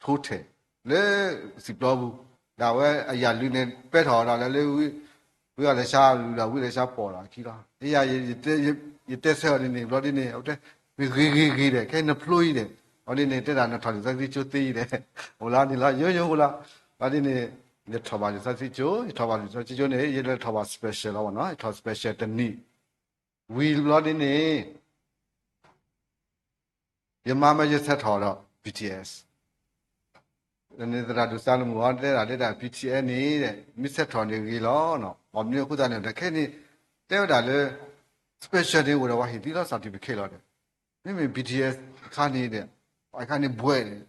ထိထဲး လၢစံၣ်ပျီပူၤ ဒီးအဝဲအယၣ်လုၢ်န့ၣ် ပဲထီၣ်ဒီးလၢ ဝံအလၡါအလုၢ်ဒီး ဝံအလၡါပိာ်ဒီးအခံလီၤ. ယတဲဆၢအီၤဒ်န့ၣ် ဘျီဒ်န့ၣ် အဝဲတဲ မ့ၢ်ဂ့ၤဂ့ၤဂ့ၤဒီး ခဲအံၤနဖျိအံၤဒီး ဘျီဒ်န့ၣ် တဲဒၣ်နထီၣ်လံာ်စီဆှံကၠိသ့အံၤဒီး အိၣ်လၢန့ၣ်လီၤ ယိယိအိၣ်လီၤ. ဘျီဒ်န့ၣ် ယထီၣ်ဘၣ်လံာ်စီဆှံကၠိ ယထီၣ်ဘၣ်လံာ်စီဆှံကၠိန့ၣ် ယလဲၤထီၣ်ဘၣ် special လီၤဘၣ်နီၤ ယထီၣ် special တနံၣ် ဝံၤဘျီဒ်န့ၣ် ယမါမၢယဆဲးထီၣ်ဒီး BTS န့ၣ် သရၣ်ဒိၣ်စၤလမူၤအီၤတဲဒၣ်လၢဒၣ် BTS န့ၣ် မ့ၢ်ဆဲးထီၣ်န့ၣ်ဂ့ၤလီၤ. ဘၣ်မနုၤအဃိသတးန့ၣ် တခဲန့ၣ် တဲဝဲဒၣ်လၢ special န့ၣ်အိၣ်ဒီးပှၤဟ့ၣ်သံလီၤ certificate လီၤဒီး မ့မ့ၢ် BTS အခါန့ၣ်ဒီး အခါန့ၣ်ဘွဲ့န့ၣ်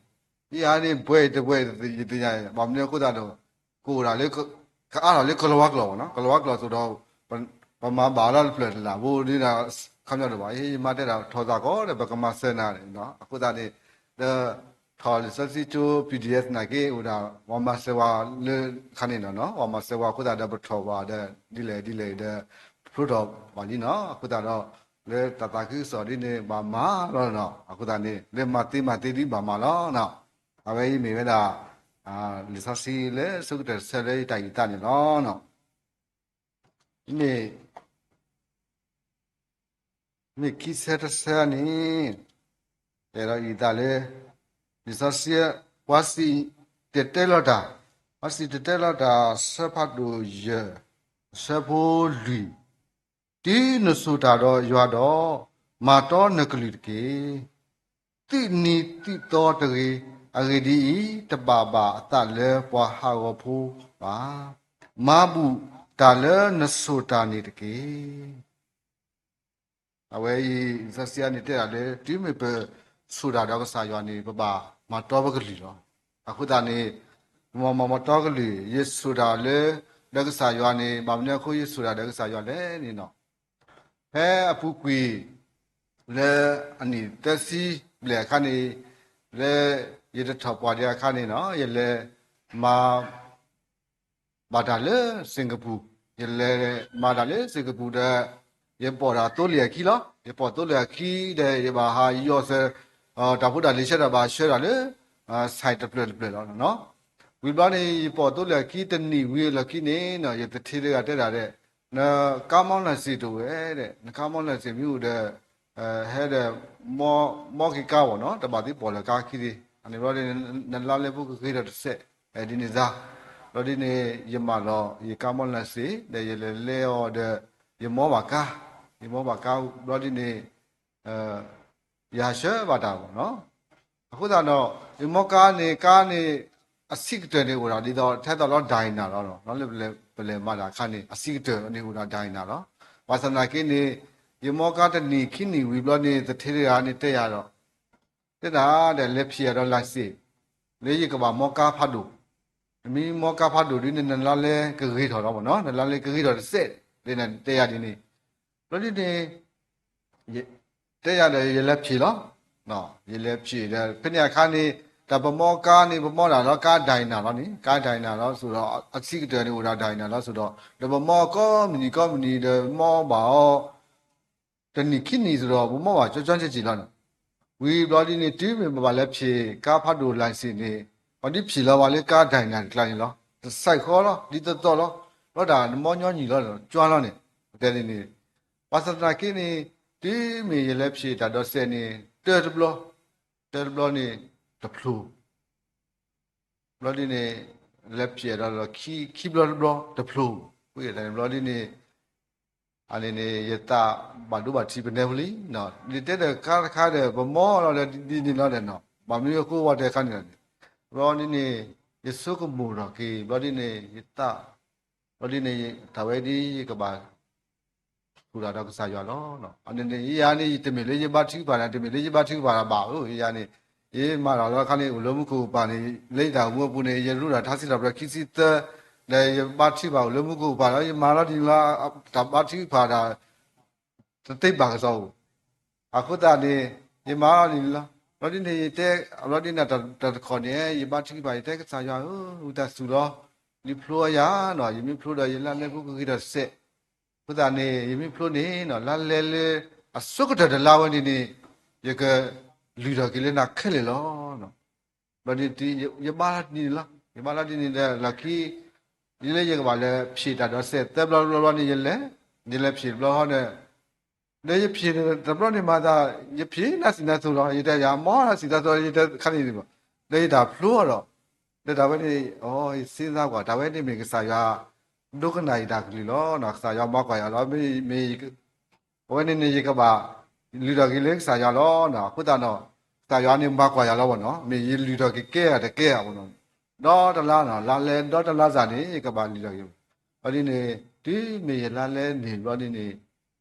ယၤန့ၣ်ဘွဲ့တဘွဲ့ယသ့ၣ်ညါ ဘၣ်မနုၤအဃိသတးဒီး ကအိၣ်ဒၣ်လၢ ကအါထီၣ်လၢကလၤဝါကျိာ်ဘၣ်နီၤ ကလၤဝါကျိာ်သိးဒီး ပမၤဘၣ်လၢတဖျၢၣ်တလၢ်ဘိဒ်န့ၣ် ခီပညီဒိၣ်ဘၣ် ယမါတဲဒၣ်ထီၣ်သးကီးဒီး ပကမၤစၢၤနၤန့ၣ် အဃိသတးန့ၣ် ဒီး ထီၣ်လံာ်စီဆှံကၠိ BTS နာ်က့ အိၣ်ဒၣ် ပှၤမၤစၢၤဝဲလၢခါန့ၣ်နီၤ ပှၤမၤစၢၤဝဲအဃိသတးဒီး ပထီၣ်ဘၣ်ဒီး ဒ်လဲၣ်ဒ်လဲၣ်ဒီး ဖျိထီၣ်ဘၣ်လံနီၤ အဃိသတးဒီး လၢတၢ်သးခုကစီၣ်ဒ်န့ၣ် ဘၣ်မၤလီၤနီၤ အဃိသတးန့ၣ် လၢမၤသ့မၤသ့ဒ်ဘၣ်မၤလီၤနီၤ အဝဲအံၤမ့ၢ်ဝဲဒၣ် လံာ်စီဆှံလၢအဆိကတၢၢ်တဆၢလၢယတၢ်အုၣ်သးန့ၣ်လီၤ. မ့ၢ် မ့ၢ်ခံဆၢတဆၢန့ၣ် အဲၣ်ဒိးအုၣ်သးလၢ လံာ်စီဆှံ ပှၤစံၣ်တဲၤတဲလီၤတၢ်, ပှၤစံၣ်တဲၤတဲလီၤတၢ် အဆၢဖးဒိၣ်ယဲၢ်, အဆၢဖိလွံၢ်, တုၤနဆိၣ်တၢ်ဒီးယွၤဒီး, မၤတီနကလုၢ်တက့ၢ်. သုးနံၤသုးသီတဂ့ၤ, အဂ့ၢ်ဒ်အံၤ, တဘၣ်ဘၣ်အသးလၢပှၤဟးဂီၤဖိဘၣ်. မၤဘူၣ်တၢ်လၢနဆိၣ်တၢ်န့ၣ်တက့ၢ်. အဝဲအံၤ လံာ်စီဆှံန့ၣ်တဲဒၣ်လၢ တုၤမ့ၢ်ပဆိၣ်တၢ်ဒီးကစၢ်ယွၤန့ၣ် ပဘၣ်မၤတီပကလုၢ်လီၤ. အဃိသတးန့ၣ် ပမၤမၤမၤတီကလုၢ် ယဆိၣ်တၢ်လၢ ဒီးကစၢ်ယွၤန့ၣ် ဘၣ်မနုၤအဃိယဆိၣ်တၢ်ဒီးကစၢ်ယွၤလဲၣ်န့ၣ်နီၤ ဖဲအပူၤကွံာ် လၢအနံၣ်သၢဆံဘျဲၣ်အခါန့ၣ် လၢယတထီၣ်ပှၢ်ဒံးအခါန့ၣ်နီၤ ယလဲၤမၤ ဘၣ်တၢ်လၢစ့ၣ်ကပူၤ, ယလဲၤမၤတၢ်လၢစ့ၣ်ကပူၤဒီး ယပိာ်တၢ်သိလ့ၣ်အခံလီၤ. ယပိာ်သိလ့ၣ်အခံဒီး ယဘၣ်ဟးယီၢ်စၢၤ တၢ်ဖိတၢ်လံၤဆၢဒီးဘၣ်ဆှၢတၢ်လၢ site တဖျၢၣ်တဖျၢၣ်လီၤ. ဝံၤဘျီန့ၣ် ယပိာ်သိလၢခံတနံၣ်ဝံၤအလီၢ်ခံန့ၣ်နီၤ ယသထ့တဂၤတဲဒၣ်ဒဲး, နကားမောင်းလိုင်စင်တအိၣ်ဝဲဒဲး, နကားမောင်းလိုင်စင်မ့ၢ်အိၣ်ဒီး ဟဲဒီး မောင်းက့ၤကားဘၣ်နီၤ, တဘၣ်သ့ၣ်ပိာ်လၢၤကားခံဒံး, အန့ၣ်ဘျီဒ်န့ၣ် နလါလဲဖိကဂ့ၤထီၣ်တစဲး, ဒ်န့ၣ်စါ, ဘျီဒ်န့ၣ် ယမၤလီၤယကားမောင်းလိုင်စင် ဒီးယလဲၤလဲအီၤဒီး ယမောင်းဘၣ်ကား, ယမောင်းဘၣ်ကား ဘျီဒ်န့ၣ် ယဟးဆှၢဘၣ်တၢ်ဘၣ်နီၤ. အဃိသတးဒီး ယမောင်းကားန့ၣ် ကားန့ၣ် အဆံးကတၢၢ်န့ၣ်အိၣ်ဒၣ်ဒ်သိး ထဲသိးလီၤဒၣ်အံၤနၤလီၤ, လၢပလဲၤမၤတၢ်အခါန့ၣ် အဆံးကတၢၢ်န့ၣ်အိၣ်ဒၣ်ဒၣ်အံၤနၤလီၤ. ဘၣ်ဆၣ်သနာ်က့န့ၣ် ယမောင်းကားတနံၣ်ခံနံၣ်ဝံၤဘျီန့ၣ် သထ့တဂၤန့ၣ်တဲယၤဒီး တဲဒၣ်ဒီး လဲၤဖျဲးဒီး license လၢယကဘၣ်မောင်းကားဖးဒိၣ်, နမ့ၢ်မောင်းကားဖးဒိၣ်ဒ်န့ၣ် နလါလဲကဂ့ၤထီၣ်လီၤဘၣ်နီၤ, နလါလဲကဂ့ၤထီၣ်တစဲး, တဲယၤဒ်န့ၣ်, ဘျီဒ်န့ၣ် တဲယၤဒီး ယလဲၤဖျဲးလီၤ. ယလဲၤဖျဲးဒီး ဖဲန့ၣ်အခါန့ၣ် တၢ်ပမီကားန့ၣ် ပမီဒၣ်လီၤကားဒၣ်အံၤနၤလီၤန့ၣ်, ကားဒၣ်အံၤနၤလီၤစိဒီး အဆံးကတၢၢ်န့ၣ်အိၣ်ဒၣ်ဒၣ်အံၤနၤလီၤစိဒီး ဒီးပမီကိးမုၢ်နံၤကိးမုၢ်နံၤဒီး မီဘၣ်အီၤ တနံၣ်ခံနံၣ်စိဒီး ပမီဘၣ်ကၠီကၠီကၠံကၠံလီၤန့ၣ်. ဝံၤဘျီဒ်န့ၣ် တုၤမ့ၢ်ပဘၣ်လဲၤဖျဲး ကားဖးဒိၣ် license န့ၣ် ပှၤဒ်ဖျဲးလီၤဝဲလၢကားဒၣ်အံၤနၤတကျါန့ၣ်လီၤ. တစဲးဃီလီၤ, ဒ်သိးသိးလီၤ, လီၤတၢ်နမီညီနုၢ်လီၤ ကၠီလီၤန့ၣ်, ပတဲဒ်န့ၣ်, ဘၣ်ဆၣ်သနာ်က့န့ၣ် တုၤမ့ၢ်ယလဲၤဖျဲးတၢ်ဒိးစဲးန့ၣ် တၢတဘျီ, တၢတဘျီန့ၣ် တဖျိ ဘျီဒ်န့ၣ် လဲၤဖျဲးဒီးလီၢ်ခံ ခံဘျီတဘျီ တဖျိ, ဝံၤတၢ်န့ၣ်ဘျီဒ်န့ၣ် အန့ၣ်န့ၣ် ယသးဘၣ်ဒိဘၣ်ထံးပနဲဖိလံ, ယတဲဒီးကါတခါဒီး ပမီလီၤဒီးဒ်န့ၣ်လီၤဒီးနီၤ, ဘၣ်မနုၤအဃိဝဲတဲခါန့ၣ်လီၤန့ၣ်, ဘျီဒ်န့ၣ် ယဆိကမိၣ်ထီၣ်က့ၤ ဘျီဒ်န့ၣ် ယသး, ဘျီဒ်န့ၣ် တၢ်ဝဲဒ်ယကဘၣ် ဃုာ်ဒီးကစၢ်ယွၤလီၤ. အန့ၣ်န့ၣ် ယၤန့ၣ် တမ့ၢ်လၢယဘါထုကဖၣ်န့ၣ် တမ့ၢ်လၢယဘါထုကဖၣ်တၢ်ဘၣ်ဧၢ, ယၤန့ၣ် ယမၤတၢ်လီၤခါန့ၣ် အိၣ်လၢမူခိၣ်ကပၤန့ၣ် လၢယတၢ်အိၣ်မူအပူၤန့ၣ် ယရူးတၢ်ထါစံးထီၣ်ပတြၢၤခံဆံသၢ, ဒီးယဘါထုကဖၣ်အိၣ်လၢမူခိၣ်ကပၤဒီး ယမၤလီၤဒ်န့ၣ်လီၤ, တၢ်ဘါထုကဖၣ်တၢ် တသ့ဘၣ်ကစီၣ်ဧိၤ, အဃိသတးန့ၣ် ယမၤလီၤဒ်န့ၣ်လီၤ. ဘျီဒ်န့ၣ် ယတဲ, ဘျီဒ်န့ၣ် တၢ်တခီန့ၣ် ယဘါထုကဖၣ် ယတဲကစၢ်ယွၤဧၢ, ဝံသးစူၤလီၤ, ဒုးဖျိယၤနီၤ, ယမ့ၢ်ဖျိဒီး ယလါလဲဖိကဂ့ၤထီၣ်တစဲး, အဃိသတးန့ၣ် ယမ့ၢ်ဖျိန့ၣ်နီၤ လါလဲလၢ အဆိကတၢၢ်တလါဝဲန့ၣ်န့ၣ် ယကလုၢ်ထီၣ်က့ၤလၢနၤခဲလၢာ်လီၤ. ဘျီဒ်န့ၣ် ယဘါလီၤဒ်န့ၣ်လီၤ, ယဘါလီၤဒ်န့ၣ်ဒီး လီၢ်ခံ ယလၢယကဘၣ်လဲၤဖျဲးတၢ်ဒိးစဲး သၢဘျီတဘျီဘျီန့ၣ် ယလဲၤ, ယလဲၤဖျဲးတဘျီဃီဒီး ဒီးယဖျဲးတဘျီန့ၣ်မၤသး ယဖျဲးနါစံးနါသိးလီၤ, ယတဲယၤ မ်နါစံးနါသိး ယတဲခါန့ၣ်န့ၣ်ဘၣ်, ဒီးယတၢ်ဖျိအီၤဒီး ဒီးတၢ်ဝဲန့ၣ် အီ ယစ့သးကွၢ် တၢ်ဝဲန့ၣ်မ့ၢ်ကစၢ်ယွၤ ဒိကနၣ်ယတၢ်ကလုၢ်လီၤ. ကစၢ်ယွၤမၤကွၢ်ယၤလီၤ, မ့ၢ် အဝဲန့ၣ်န့ၣ် ယကဘၣ်လုၢ်ထီၣ်က့ၤလၢကစၢ်ယွၤလီၤ. အဃိသတးဒီး ကစၢ်ယွၤန့ၣ်မၤကွၢ်ယၤလီၤဘၣ်နီၤ, မ့ၢ်ယလုၢ်ထီၣ်က့ၤကဲဧါတကဲဧါဘၣ်နီၤ, ဒီတလါနီၤ လါလဲဒီတလါစၢ်န့ၣ် ယကဘၣ်လုၢ်ထီၣ်က့ၤ, ဘျီဒ်န့ၣ် တုၤမ့ၢ်ယလါလဲန့ၣ် ဘျီဒ်န့ၣ်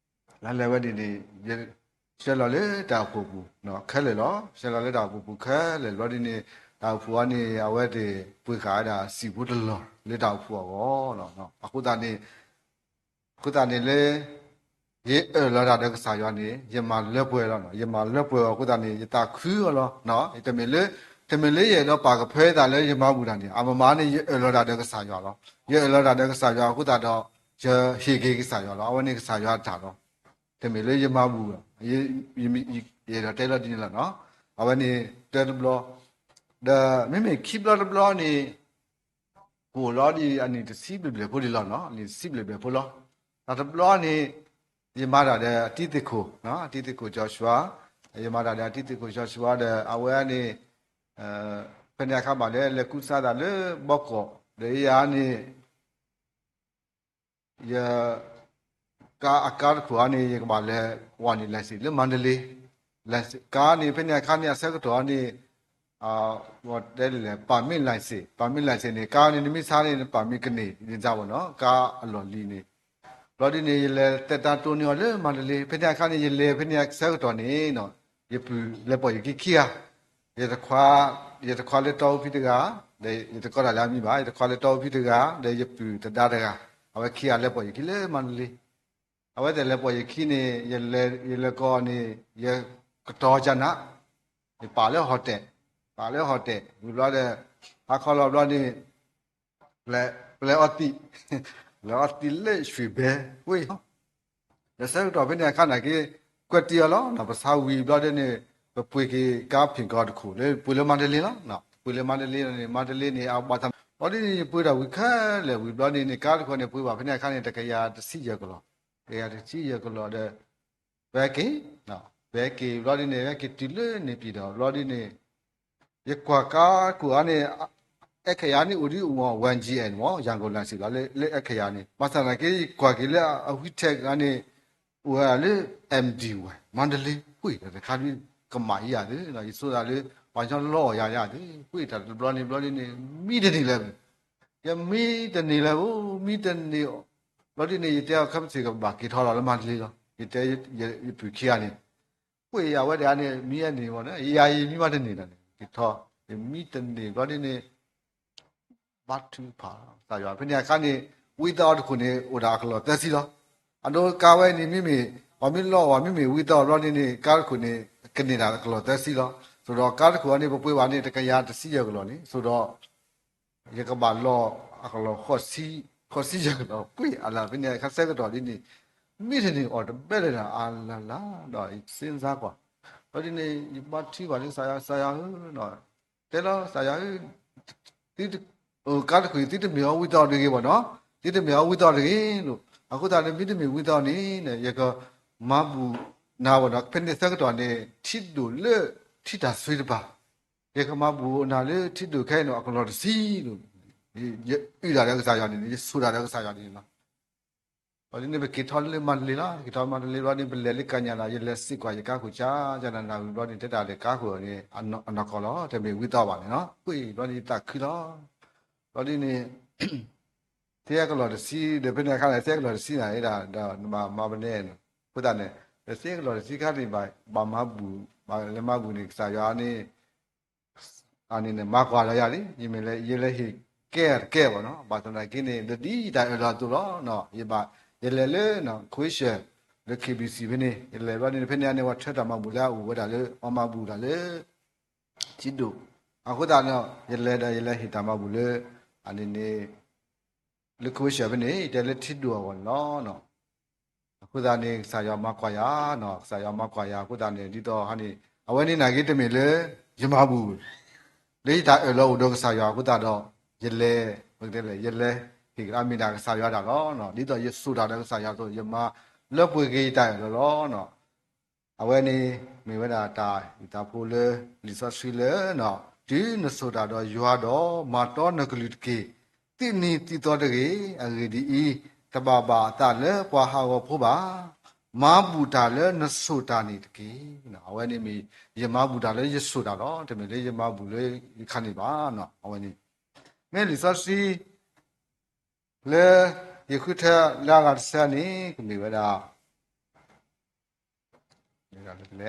လါလဲဝဲန့ၣ်န့ၣ် ယဆှၢလီၤလၢတၢ်အိၣ်ဖှိၣ်ပူၤခဲလၢာ်လီၤ. ဆှၢလီၤလၢတၢ်အိၣ်ဖှိၣ်ပူၤခဲလၢာ် ဘျီဒ်န့ၣ် တၢ်အိၣ်ဖှိၣ်အံၤန့ၣ် အဝဲသ့ၣ်ပှ့ၤဃာ်ဝဲဒၣ်စံာ်ဖိတလီၢ်လၢတၢ်အိၣ်ဖှိၣ်အဂီၢ်လီၤ. အဃိသတးန့ၣ် အဃိသတးန့ၣ်လၢ ယအၢၣ်လီၤတၢ်ဒီးကစၢ်ယွၤန့ၣ် ယမၤလၢပှဲၤလီၤ. ယမၤလၢပှဲၤအဃိသတးန့ၣ် ယသးခုအီၤလီၤ. တမ့ၢ်လၢ တမ့ၢ်လၢယအဲၣ်ဒိးပာ်ကဖၢသးလၢယမၤဘူၣ်တၢ်န့ၣ် အမမၤန့ၣ် ယအၢၣ်လီၤတၢ်ဒီးကစၢ်ယွၤလီၤ. ယအၢၣ်လီၤတၢ်ဒီးကစၢ်ယွၤအဃိသတးဒီး ယဟ့ၣ်က့ၤကစၢ်ယွၤလီၤ. အဝဲန့ၣ်ကစၢ်ယွၤတၢ်လီၤ. တမ့ၢ်လၢယမၤဘူၣ်လီၤ. ယအဲၣ်ဒိးတဲလီၤဒ်န့ၣ်လီၤနီၤ. အဝဲန့ၣ်တၢတဘျီ, ဒီးမ့မ့ၢ်ခံဘျီတဘျီန့ၣ် ကအိၣ်လီၤဒ်အနံၣ်တဆံဘျဲၣ်ဘျဲၣ်ဖိဒ်လီၤနီၤ, အနံၣ်တဆံဘျဲၣ်ဘျဲၣ်ဖိလီၤ. တၢ်တဘျီန့ၣ် ယမၤတၢ်ဒီးအတံၤသ့ၣ်ခိၣ်, အတံၤသ့ၣ်ခိၣ်ကၠီၤဆှါ, ယမၤတၢ်ဒီးအတံၤသ့ၣ်ခိၣ်ကၠီၤဆှါဒီး အဝဲန့ၣ် ဖဲန့ၣ်အခါဘၣ်လၢလဲၤကူစါသးလၢဘီကီး, ဒီးယၤန့ၣ် ယ ကါအကါတခိၣ်အံၤန့ၣ် ယကဘၣ်လဲၤဝဲန့ၣ် license လၢမၤတလ့, ကါန့ၣ် ဖဲန့ၣ်အခါန့ၣ် အဆၢကတီၢ်န့ၣ် တဲလဲၣ် permit license, permit license န့ၣ် ကါန့ၣ် နမ့ၢ်ဆါန့ၣ် permit ကန့ၢ်န့ၣ်စၢ်ဘၣ်နီၤ, ကါအလီၢ်လံၤန့ၣ်. ဘျီဒ်န့ၣ် ယလဲၤသက်တမ်းတိုးန့ၢ်အီၤလၢမၤတလ့, ဖဲန့ၣ်အခါန့ၣ် ယလဲၤဖဲန့ၣ်အဆၢကတီၢ်န့ၣ် ယပုၢ်လဲၤပိာ်ယခံခံဂၤ, ယတခွါလၢတီအူဖံတဂၤ, ဒီးယတကိးတၢ်လၢအမံၤဘၣ်, ယတခွါလၢတီအူဖံတဂၤ, ဒီးယပုၢ်သဒါတဂၤ, အဝဲခံဂၤလဲၤပိာ်ယခံလၢမၤတလ့. အဝဲသ့ၣ်လဲၤပိာ်ယခံန့ၣ် ယလဲၤကိးအီၤန့ၣ် ယကတီၤကနး, ယပာ်လၢ hotel, ပာ်လၢ hotel ဝံၤဘျီဒီး ဟါခီလီၤဘျီန့ၣ် ပျဲအီသံး, ပျဲအီသံးလၢ ရွှေဘဲ ဝ့ၢ် ဒီးဆၢကတီၢ်ဖဲန့ၣ်အခါန့ၣ်က့ ကွဲးတ့ၢ်အီၤလီၤ. ပဆါဝံၤဘျီဒ်န့ၣ် ပပှ့ၤက့ၤကါဖံးကီတခိၣ်လၢပှ့ၤလၢမၤတလ့လီၤ. ပှ့ၤလၢမၤတလ့န့ၣ် မၤတလ့န့ၣ် အဘၣ်သး ဘျီဒ်န့ၣ် ယပှ့ၤတၢ်ဝံၤခဲလၢာ်ဝံၤဘျီဒ်န့ၣ် ကါတခိၣ်န့ၣ် ပှ့ၤဘၣ်ဖဲန့ၣ်အခါန့ၣ် တကယၤတဆံယဲၢ်ကလီၢ်, တကယၤတဆံယဲၢ်ကလီၢ်ဒီး ပဟဲက့ၤ, ပဟဲက့ၤဘျီဒ်န့ၣ် ပဟဲက့ၤတုၤလၢန့ၣ်ပံၤဒီး ဘျီဒ်န့ၣ် ယကွၢ်ကါတခိၣ်အံၤန့ၣ် အဲၣ်ခဲယၤန့ၣ်အိၣ်ဒ်အိၣ်မး ဝဲၢ်ကၠံအဲၣ်မး ယၤကိၣ်လၣ်စံးလီၤလၢအဲၣ်ခဲယၤန့ၣ် ဘၣ်ဆၣ်သနာ်က့ ယကွၢ်က့ၤလၢအဝံထဲကါန့ၣ် အိၣ်ဝဲဒၣ်လၢ MD ဝဲ မါတလ့ ပှ့ၤတၢ်တခါဒ် ကမၣ်ယၤသု, ယဆိသးလၢ ပှၤကညီလီအီၣ်ယၤယၤသု, ပှ့ၤတၢ်တဘျီန့ၣ်ဘျီဒ်န့ၣ် မံတန့ၢ်လၢၤ, ယမံတန့ၢ်လၢၤဧိၤ မံတန့ၢ်, ဘျီဒ်န့ၣ် ယတဲအီၤခဲမုၢ်ဆ့ၣ်ကဘၣ်က့ၤထီၣ်လီၤလၢမါတလ့လီၤ, ယတဲယပုၢ်ခံဂၤန့ၣ် ပှ့ၤအဝဲဒၣ်န့ၣ် မံအန့ၣ်ဝဲန့ၣ် ယၤယမံမးတန့ၢ်ဒီးန့ၣ် က့ၤထီၣ်, ယမံတန့ၢ်ဘျီဒ်န့ၣ် ဘါထုကဖၣ်ကစၢ်ယွၤ ဖဲန့ၣ်အခါန့ၣ် ဝံသးအီၤတခိၣ်န့ၣ် အိၣ်ဒၣ်အကလီၢ်သၢဆံလီၤ. အဒိကါဝဲန့ၣ်မ့မ့ၢ် ပှၤမ့ၢ်လီအီၣ် မ့မ့ၢ်ဝံသးအီၤဘျီဒ်န့ၣ် ကါတခိၣ်န့ၣ် ကန့ၢ်ဒၣ်အကလီၢ်သၢဆံလီၤ. ဆိဒီးကါတခိၣ်အံၤန့ၣ် ပပှ့ၤဘၣ်န့ၣ် တကယၤတဆံယဲၢ်ကလီၢ်န့ၣ် ဆိဒီး ယကဘၣ်လီအကလီၢ် ဃိးဆံယဲၢ်ကလီၢ် ပှ့ၤအလၢ် ဖဲန့ၣ်အခါဆၢကတီၢ်ဒ်န့ၣ် မံတန့ၢ်အီၤတဘဲလၢၤဒီး အလၢ်လၢ်ဒီး ယစ့စါကွၢ် ဘျီဒ်န့ၣ် ယဘါထုကဖၣ်လၢကစၢ်ယွၤ ကစၢ်ယွၤဧၢ တဲလီၤ ကစၢ်ယွၤဧၢ ကါတခိၣ်အံၤ သုတမ့ၢ်အီၤဝံသးအီၤတဂ့ၤဘၣ်နီၤ, သုတမ့ၢ်အီၤဝံသးအီၤတဂ့ၤလိၤ, အဃိသတးန့ၣ် မ့တမ့ၢ်ဝံသးအီၤန့ၣ် ယကမၤဘူၣ်နၤဘၣ်နီၤ, ဖဲန့ၣ်ဆၢကတီၢ်န့ၣ် ထံဒိၣ်လၢထံတၢ်ဆွ့တပၤ, ယကမၤဘူၣ်နၤလၢထံဒိၣ်ခဲအံၤန့ၣ် အကလီၢ်တဆံလိၤ, ယအုၣ်ဒၣ်ဒီးကစၢ်ယွၤန့ၣ် ယဆိၣ်ဒၣ်ဒီးကစၢ်ယွၤန့ၣ်လီၤ. ဘျီဒ်န့ၣ် ပက့ၤထီၣ်လၢမါတလ့လီၤ, က့ၤထီၣ်မါတလ့ဘျီန့ၣ် ပလဲၤလၢကညးဒီး ယလဲၤစံးကွၢ်ယကါခိၣ်ကၢ ကနၤနၤဝံၤဘျီန့ၣ် တဲတၢ်ဒီးကါခိၣ်န့ၣ် အနီၢ်ကီၢ်လီၤ, တမ့ၢ်ဝံသးအီၤဘၣ်န့ၣ်နီၤ, ပှ့ၤဘျီန့ၣ် ယသးခုလီၤ. ဘျီဒ်န့ၣ် သ့အကလီၢ်တဆံ ဒီးဖဲန့ၣ်အခါန့ၣ် သ့အကလီၢ်တဆံန့ၣ် ဒီးမၤပနဲနီၤ, အဃိသတးန့ၣ် ဒီးသ့အကလီၢ်တဆံခါန့ၣ် ဘၣ်မၤဘူၣ်, ဘၣ်လဲၤမၤဘူၣ်န့ၣ် ကစၢ်ယွၤန့ၣ် အန့ၣ်န့ၣ် မၤကွၢ်ဒီးယၤလံ, ယမ့ၢ်လဲၤ ယလဲၤဟ့ၣ်ကဲတကဲဘၣ်နီၤ, ဘၣ်ဆၣ်သနာ်က့န့ၣ် လၢဒ်ယတၢ်အၢၣ်လီၤအသိးလီၤ, ယဘၣ် ယလဲၤလၢ Croatia လၢ K B C ဖဲန့ၣ် ယလဲၤဘျီန့ၣ် ဖဲန့ၣ်န့ၣ် ပှၤထၢတၢ်မၤဘူၣ်လၢအအိၣ်ဝဲဒၣ်လၢ ပှၤမၤဘူၣ်တၢ်လၢ ထံဒိၣ်, အဃိသတးန့ၣ် ယလဲၤဒီးယလဲၤဟ့ၣ်တၢ်မၤဘူၣ်လၢ အန့ၣ်န့ၣ် လၢ Croatia ဖဲန့ၣ် ယတဲလၢထံဒိၣ်အဂီၢ်န့ၣ်လီၤ. အဃိသတးန့ၣ် ကစၢ်ယွၤမၤကွၢ်ယၤနီၤ, ကစၢ်ယွၤမၤကွၢ်ယၤအဃိသတးန့ၣ် ဒ်သိးဟါန့ၣ် အဝဲန့ၣ်နာ်က့တမ့ၢ်လၢ ယမၤဘူၣ် လၢယတၢ်အၢၣ်လီၤအိၣ်ဒီးကစၢ်ယွၤအဃိသတးဒီး ယလဲၤ ပကတဲလဲၣ် ယလဲၤဟ့ၣ်ကဒါမ့ၢ်ဒၣ်ကစၢ်ယွၤတၢ်လီၤ. ဒ်သိးယစိာ်တၢ်ဒီးကစၢ်ယွၤအသိး ယမၤလၢပှဲၤက့ၤယတၢ်အၢၣ်လီၤလီၤ. အဝဲန့ၣ် မ့ၢ်ဝဲဒၣ်တၢ်အုၣ်သးဖိလၢ လံာ်စီဆှံလၢ တုၤနစိာ်တၢ်ဒီးယွၤဒီး မၤတီနကလုၢ်တက့ၢ်. သူၣ်နံၤသံသီတဂ့ၤ. အဂ့ၢ်ဒ်အံၤ, တဘၣ်ဘၣ်အသးလၢပှၤဟးဂီၤဖိဘၣ်. မၤဘူၣ်တၢ်လၢနစိာ်တၢ်န့ၣ်တက့ၢ်. အဝဲန့ၣ်မ့ၢ် ယမၤဘူၣ်တၢ်လၢယစိာ်တၢ်လီၤ. တမ့ၢ်လၢယမၤဘူၣ်လၢယခါန့ၣ်ဘၣ်. အဝဲန့ၣ် မ့ၢ်လံာ်စီဆှံ လၢ ယဃုထၢလၢအဂၤတဆၢန့ၣ် ကမ့ၢ်ဝဲဒၣ် လ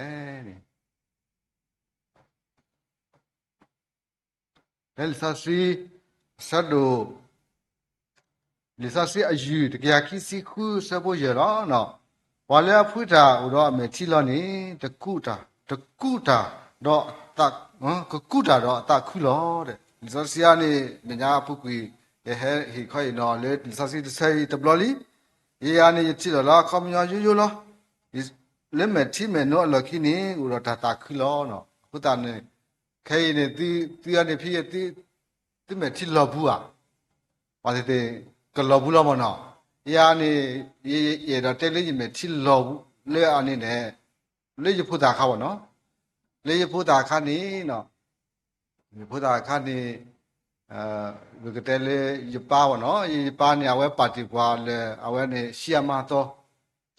ၢလံာ်စီဆှံ အဆၢဒိၣ် လံာ်စီဆှံအယုၢ် တကယၤခံဆံဃု အဆၢဖိယဲၢ်လီၤ. ပှၤလၢအဖှံတၢ်အိၣ်ဒီးအမဲာ်ထံလီၤန့ၣ် တကူးတၢ်, တကူးတၢ်ဒီးအသး, ကကူးတၢ်ဒီးအသးခုလီၤ. လံာ်စီဆှံအံၤန့ၣ် မဲာ်ညါအပူၤကွံာ် ယဟဲဟ့ၣ်ခီအံၤနီၤ လၢလံာ်စီဆှံတဆၢအံၤတဘျီလံ. ယၤန့ၣ် ယထံၣ်လီၤလၢအခီပညီယိယိလီၤ. လၢမဲာ်ထံမဲာ်နိအလီၢ်ခံန့ၣ် အိၣ်ဒီးတၢ်သးခုလီၤ. အဃိသတးန့ၣ် ခဲအံၤန့ၣ် သုအန့ၣ်ဖဲ သုမဲာ်ထံလီၤပူၤဧါ, ပှၤသ့ၣ်သ့ၣ် ကလီၤပူၤလီၤမ့ၢ်နီၤ. ယၤန့ၣ် ယအဲၣ်ဒိးတဲလၢယမဲာ်ထံလီၤပူၤ လၢအန့ၣ်န့ၣ် လၢယဖိသၣ်အခါဘၣ်နီၤ. လၢယဖိသၣ်အခါန့ၣ် ယဖိသၣ်အခါန့ၣ် ပကတဲလၢယပၢ်ဘၣ်နီၤ. ယပၢ်န့ၣ် အဝဲပာ်တ့ၢ်ပှၤလၢ အဝဲန့ၣ် ဆံးအမါသီ,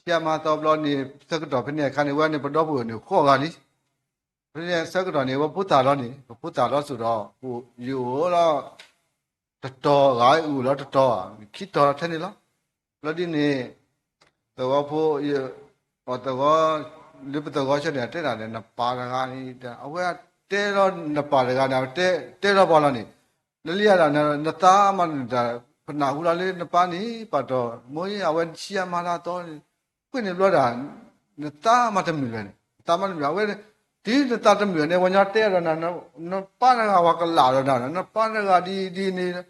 ဆံးအမါသီဘျီန့ၣ် ဆၢကတီၢ်ဖဲန့ၣ်အခါန့ၣ် ဝဲန့ၣ် ပဒီပုၢ်ဝဲၢ်န့ၣ် ဃိးဂၤလံ. ဖဲန့ၣ်ဆၢကတီၢ်န့ၣ် ဝဲဖိသၣ်လီၤန့ၣ် ပဖိသၣ်လီၤစိၤဒီး ယအိၣ်လီၤ တတီၤဂၤ အိၣ်လီၤတတီၤ ခံတီၤထဲန့ၣ်လီၤ. ဘျီဒ်န့ၣ် သဝီဖိ သဝီ လၢပသဝီဆၢန့ၣ် တဲဒၣ်န့ၣ် နပၢ်တဂၤန့ၣ် အဝဲတဲလီၤ နပၢ်တဂၤန့ၣ် တဲလီၤပှၤလီၤန့ၣ် လၢလံယၤဒီး နသးမၤတမုာ်တၢ် ပနၢ်ဟူလီၤလၢနပၢ်န့ၣ် ပာ်တီၢ်မိၢ်အဝဲဆံးအမါလၢအသီန့ၣ် ကွ့ၢ်န့ၣ်ဘျီဒၣ် နသးမၤတမုာ်လဲၣ်န့ၣ် နသးမၤတမုာ် အဝဲ တုၤနသးတမုာ်န့ၣ် ပှၤညီတဲဒီးနၤ နပၢ်တဂၤဝဲကလၢ်ဒီးနၤ နပၢ်တဂၤဒ်ဒ်န့ၣ်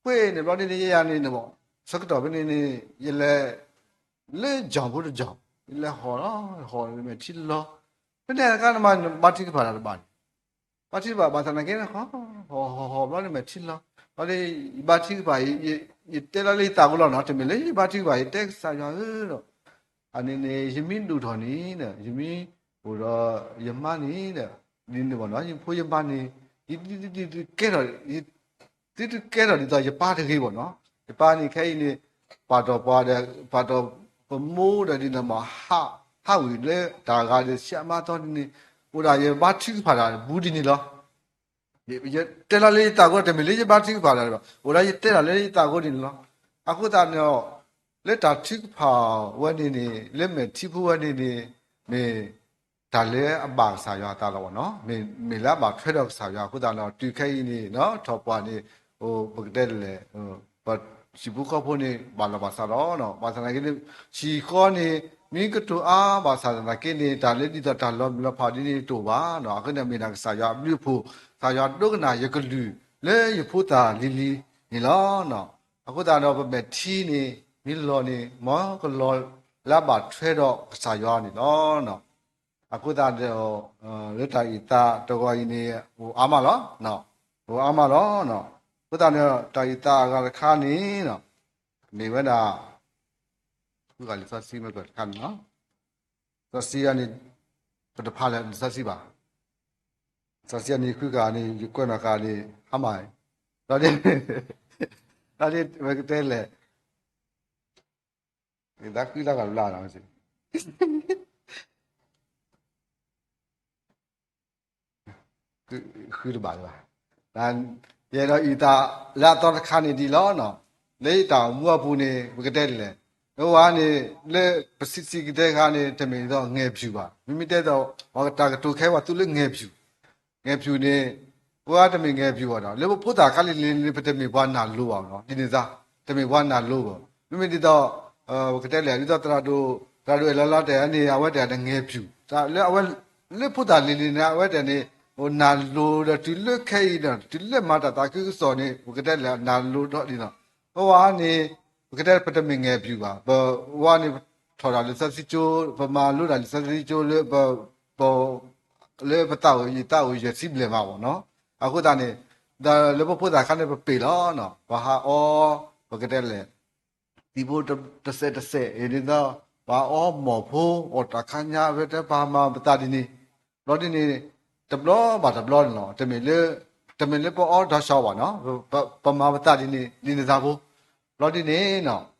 ကွ့ၢ်န့ၣ်ဘျီဒ်န့ၣ် ယၤန့ၣ် ဆၢကတီၢ်ဖဲန့ၣ်န့ၣ် ယလဲၤ လၢ ကၠီၣ်ဖိတကၠီၣ် ယလဲၤဟီၣ်လီၤ ဟီၣ်မဲာ်ထံလီၤ ဖဲန့ၣ်အခါနမၤဘါထုကဖၣ်တၢ်တဘၣ်န့ၣ် ဘါထုကဖၣ်ဘၣ်ဆၣ်သနာ်က့ ဟီၣ်ဟီၣ်ဟီၣ်ဘျီန့ၣ်မဲာ်ထံလီၤ ဒီးယဘါထုကဖၣ်, ယတဲလီၤလၢယသးကအိၣ်လီၤနီၤ, တမ့ၢ်လၢယဘါထုကဖၣ် ယတဲကစၢ်ယွၤဧၢဒီး, အန့ၣ်န့ၣ် ယမ့ၢ်ဒိၣ်ထီၣ်န့ၣ်, ယမ့ၢ်အိၣ်ဒီးယမါန့ၣ်ဒီး, ဒ်န့ၣ်ဘၣ်နီၤ, ယဖိယမါန့ၣ်, ယ, ယ, ယ, ယကဲထီၣ်, ယ, သုတကဲထီၣ်ဒ်သိးယပၢ်တဂ့ၤဘၣ်နီၤ, ယပၢ်န့ၣ်ခဲအံၤန့ၣ်, ပာ်တီၢ်ပှၤဒီး, ပာ်တီၢ်ပမိၢ်ဒီးဒ်န့ၣ်မး, ဟးဝံၤလၢတၢ်ဂၤဒီးဆံးအမါသီဒ်န့ၣ်, အိၣ်ဒၣ်ယဘါထုကဖၣ်တၢ်ဘူးဒ်န့ၣ်လီၤ. ယတဲလီၤလၢယသးကအိၣ် တမ့ၢ်လၢယဘါထုကဖၣ်တၢ်ဘၣ်, အိၣ်ဒၣ်ယတဲတၢ်လၢယသးကအိၣ်ဒ်န့ၣ်လီၤ. အဃိသတးန့ၣ်, လၢတၢ်ထုကဖၣ်ဝဲန့ၣ်န့ၣ်, လၢမဲာ်ထံဖိဝဲန့ၣ်န့ၣ်, မ့ၢ်တၢ်လၢအဘၣ်ကစၢ်ယွၤအသးလီၤဘၣ်နီၤ, မ့ၢ်လၢအဘၣ်ထွဲဒီးကစၢ်ယွၤအဃိသတးန့ၣ်, တုၤခဲအံၤန့ၣ် ထီၣ်ပှၢ်န့ၣ်, ပကတဲလဲၣ်, ပဟံၣ်ဖိဃီဖိန့ၣ် ဘၣ်လီၤဘၣ်စးလီၤ, ဘၣ်ဆၣ်သနာ်က့န့ၣ်, ဟံၣ်ဃီန့ၣ်, မ့ၢ်ကတိၤအါဘၣ်ဆၣ်သနာ်က့န့ၣ်, တၢ်လၢဒ်သိးတၢ်လီၤမုၢ်လီၤဖးဒ်န့ၣ်တအိၣ်ဘၣ်နီၤ, အဃိန့ၣ်မ့ၢ်ဒၣ်ကစၢ်ယွၤအဘျုးအဖှိၣ်, ကစၢ်ယွၤဒိကနၣ်ယကလုၢ်လၢယဖိသၣ်လံၤလံၤန့ၣ်လီၤ. အဃိသတးဒီးပမဲာ်ထံန့ၣ်, မ့ၢ်လီၤန့ၣ်, မ်ကလီၤလၢအဘၣ်ထွဲဒီးကစၢ်ယွၤန့ၣ်လီၤ. အဃိသတးဒီး, လၢတၢ်အုၣ်သးတဂီၤအံၤန့ၣ်, အိၣ်အါမးလီၤ, အိၣ်အါမးလီၤ. အဃိသတးန့ၣ်, တၢ်အုၣ်သးအဂၤတခါန့ၣ်, မ့ၢ်ဝဲဒၣ်, ဃုဂၤလံာ်စီဆှံမ့ၢ်ကွၢ်တခါန့ၣ်လီၤ. စီဆှံအန့ၣ်, ပတဖးလၢာ်လံာ်စီဆှံဘၣ်. စီဆှံအန့ၣ်ဃုဂၤန့ၣ် ယကွဲးနီၣ်ဃာ်န့ၣ်, ဟါမၢ်, ဒီး, ဒီးဝဲကတဲလဲၣ် သးဃုလၢဂၤတဘျီနီၤ, ဃုတဘၣ်လၢၤဘၣ်. ယအဲၣ်ဒိးအုၣ်သးလၢအသီတခါန့ၣ်ဒ်လီၤနီၤ. လၢယတၢ်အိၣ်မူအပူၤန့ၣ် ပကတဲဒ်လဲၣ်. အဝဲန့ၣ် လၢပဆံးဆံးကတဲခါန့ၣ် တမ့ၢ်ဒ်သိးငဲၢ်ပျူၢ်ဘၣ်. မ့မ့ၢ်တဲဒ်သိး ပတၢ်ကတိၤခဲအံၤပှၤသူလၢငဲၢ်ပျူၢ် ငဲၢ်ပျူၢ်န့ၣ်, ပှၤတမ့ၢ်ငဲၢ်ပျူၢ်ဘၣ်ဒီး လၢပဖိသၣ်ခါလံၤလံၤန့ၣ် ပတမ့ၢ်ပှၤနၢ်လိၤဘၣ်နီၤ, ဒ်န့ၣ်သတး, တမ့ၢ်ပှၤနၢ်လိၤဘၣ်. မ့မ့ၢ်ဒ်သိး, ပကတဲလဲၣ် ဒ်သိးသရၣ်ဒိၣ်, သရၣ်ဒိၣ်အဲၣ်လီၤလီၤတဲာ်န့ၣ် အဝဲတဲဒၣ်ငဲၢ်ပျူၢ်, လၢအဝဲ, လၢဖိသၣ်လံၤလံၤန့ၣ် အဝဲတဲန့ၣ်, နၢ်လိၤဒီးတုၤလၢခဲအံၤဒီး တုၤလၢမၤတၢ်သးခုကစီၣ်န့ၣ် ပကတဲလဲၣ် နၢ်လိၤဒီးဒ်သိး, ပဝဲန့ၣ်, ပကတဲပတမ့ၢ်ငဲၢ်ပျူၢ်ဘၣ်, ပဝဲန့ၣ် ပထီၣ်တၢ်လံာ်စီဆှံကၠိ, ပမၤလိတၢ်လံာ်စီဆှံကၠိလၢပ လၢပသးအိၣ်ယံာ်သးအိၣ်ယဲၢ်ဆံဘျဲၣ်မးဘၣ်နီၤ. အဃိသတးန့ၣ်, ဒီးလၢပဖိသၣ်ခါန့ၣ်ပပ့ၢ်လီၤနီၤ, ပဟးအီ, ပကတဲလဲၣ်, သံၣ်ဖိတစဲးတစဲးအံၤဒ်သိး, ပှၤအီမိၢ်ဖိ, အိၣ်တၢ်ခါညါဝဲတပှၤမၤပသးဒ်န့ၣ်, ဘျီဒ်န့ၣ်, တဘျီဘၣ်တဘျီန့ၣ်လီၤ. တမ့ၢ်လၢ, တမ့ၢ်လၢပအီဒီးဆီဘၣ်နီၤ, ပမၤပသးဒ်န့ၣ် ဒ်န့ၣ်သးဖိ, ဘျီဒ်န့ၣ်နီၤ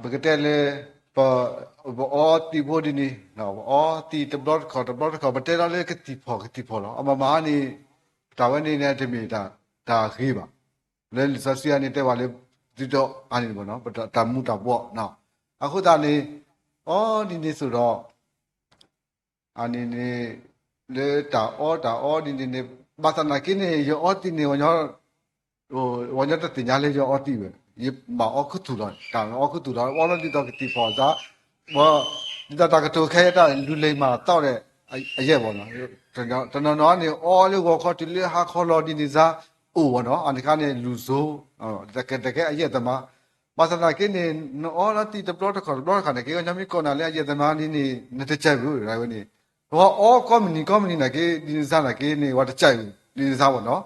ပကတဲလၢ, ပ, ပအီသံးဖိဒ်န့ၣ်, ပအီသံးတဘျီတခီၣ်တဘျီတခီၣ် ပတဲလီၤလၢကသံၣ်ဖီၣ်ကသံၣ်ဖီၣ်လီၤ. အမၤမၤန့ၣ်, တၢ်ဝဲန့ၣ်န့ၣ် တမ့ၢ်တၢ်ဂ့ၤဘၣ်. လၢလံာ်စီဆှံအန့ၣ်တဲဝဲလၢ, သုတအီန့ၣ်ဘၣ်နီၤ, တၢ်မူၤတၢ်ဘှီး, အဃိသတးန့ၣ်, အီဒ်န့ၣ်သိးဒီး အန့ၣ်န့ၣ်, လၢတၢ်အီတၢ်အီဒ်န့ၣ်န့ၣ်, ဘၣ်ဆၣ်သနာ်က့န့ၣ် ယအီသံးန့ၣ်, ပှၤညီတသ့ၣ်ညါလၢယအီသံးဝဲ, ယဘၣ်အီခူသူၣ်လီၤ. တၢ်အီခူသူၣ်ဒီး အီလီၤဒ်သိးကသံၣ်ဖီၣ်သး, ဒ်သိးတၢ်ကတိၤခဲအံၤတၢ်လူၤလံၤမၤသီဒီး, အယဲၢ်ဘၣ်နီၤ, တနီၤနီၤန့ၣ် အီလၢဂီၤခီတုၤလၢဟါခီလီၤဒ်န့ၣ်သး, အိၣ်ဘၣ်နီၤ, အန့ၣ်ခါန့ၣ်လူၤစိ, တကဲအယဲၢ်သမါ ဘၣ်ဆၣ်သနာ်က့န့ၣ် နအီလီၤသံးတဘျီတခီၣ်တဘျီတခီၣ်န့ၣ် က့ၤကညီမ့ၢ်ကိးနၤလၢအယဲၢ်သမါဒ်န့ၣ် နတကဲဝဲဒၣ်ဝဲန့ၣ်, ပှၤအီကိးမုၢ်နံၤကိးမုၢ်နံၤနာ်က့ ဒ်န့ၣ်သးနာ်က့န့ၣ် ပှၤတကဲဝဲ, ဒ်န့ၣ်သးဘၣ်နီၤ,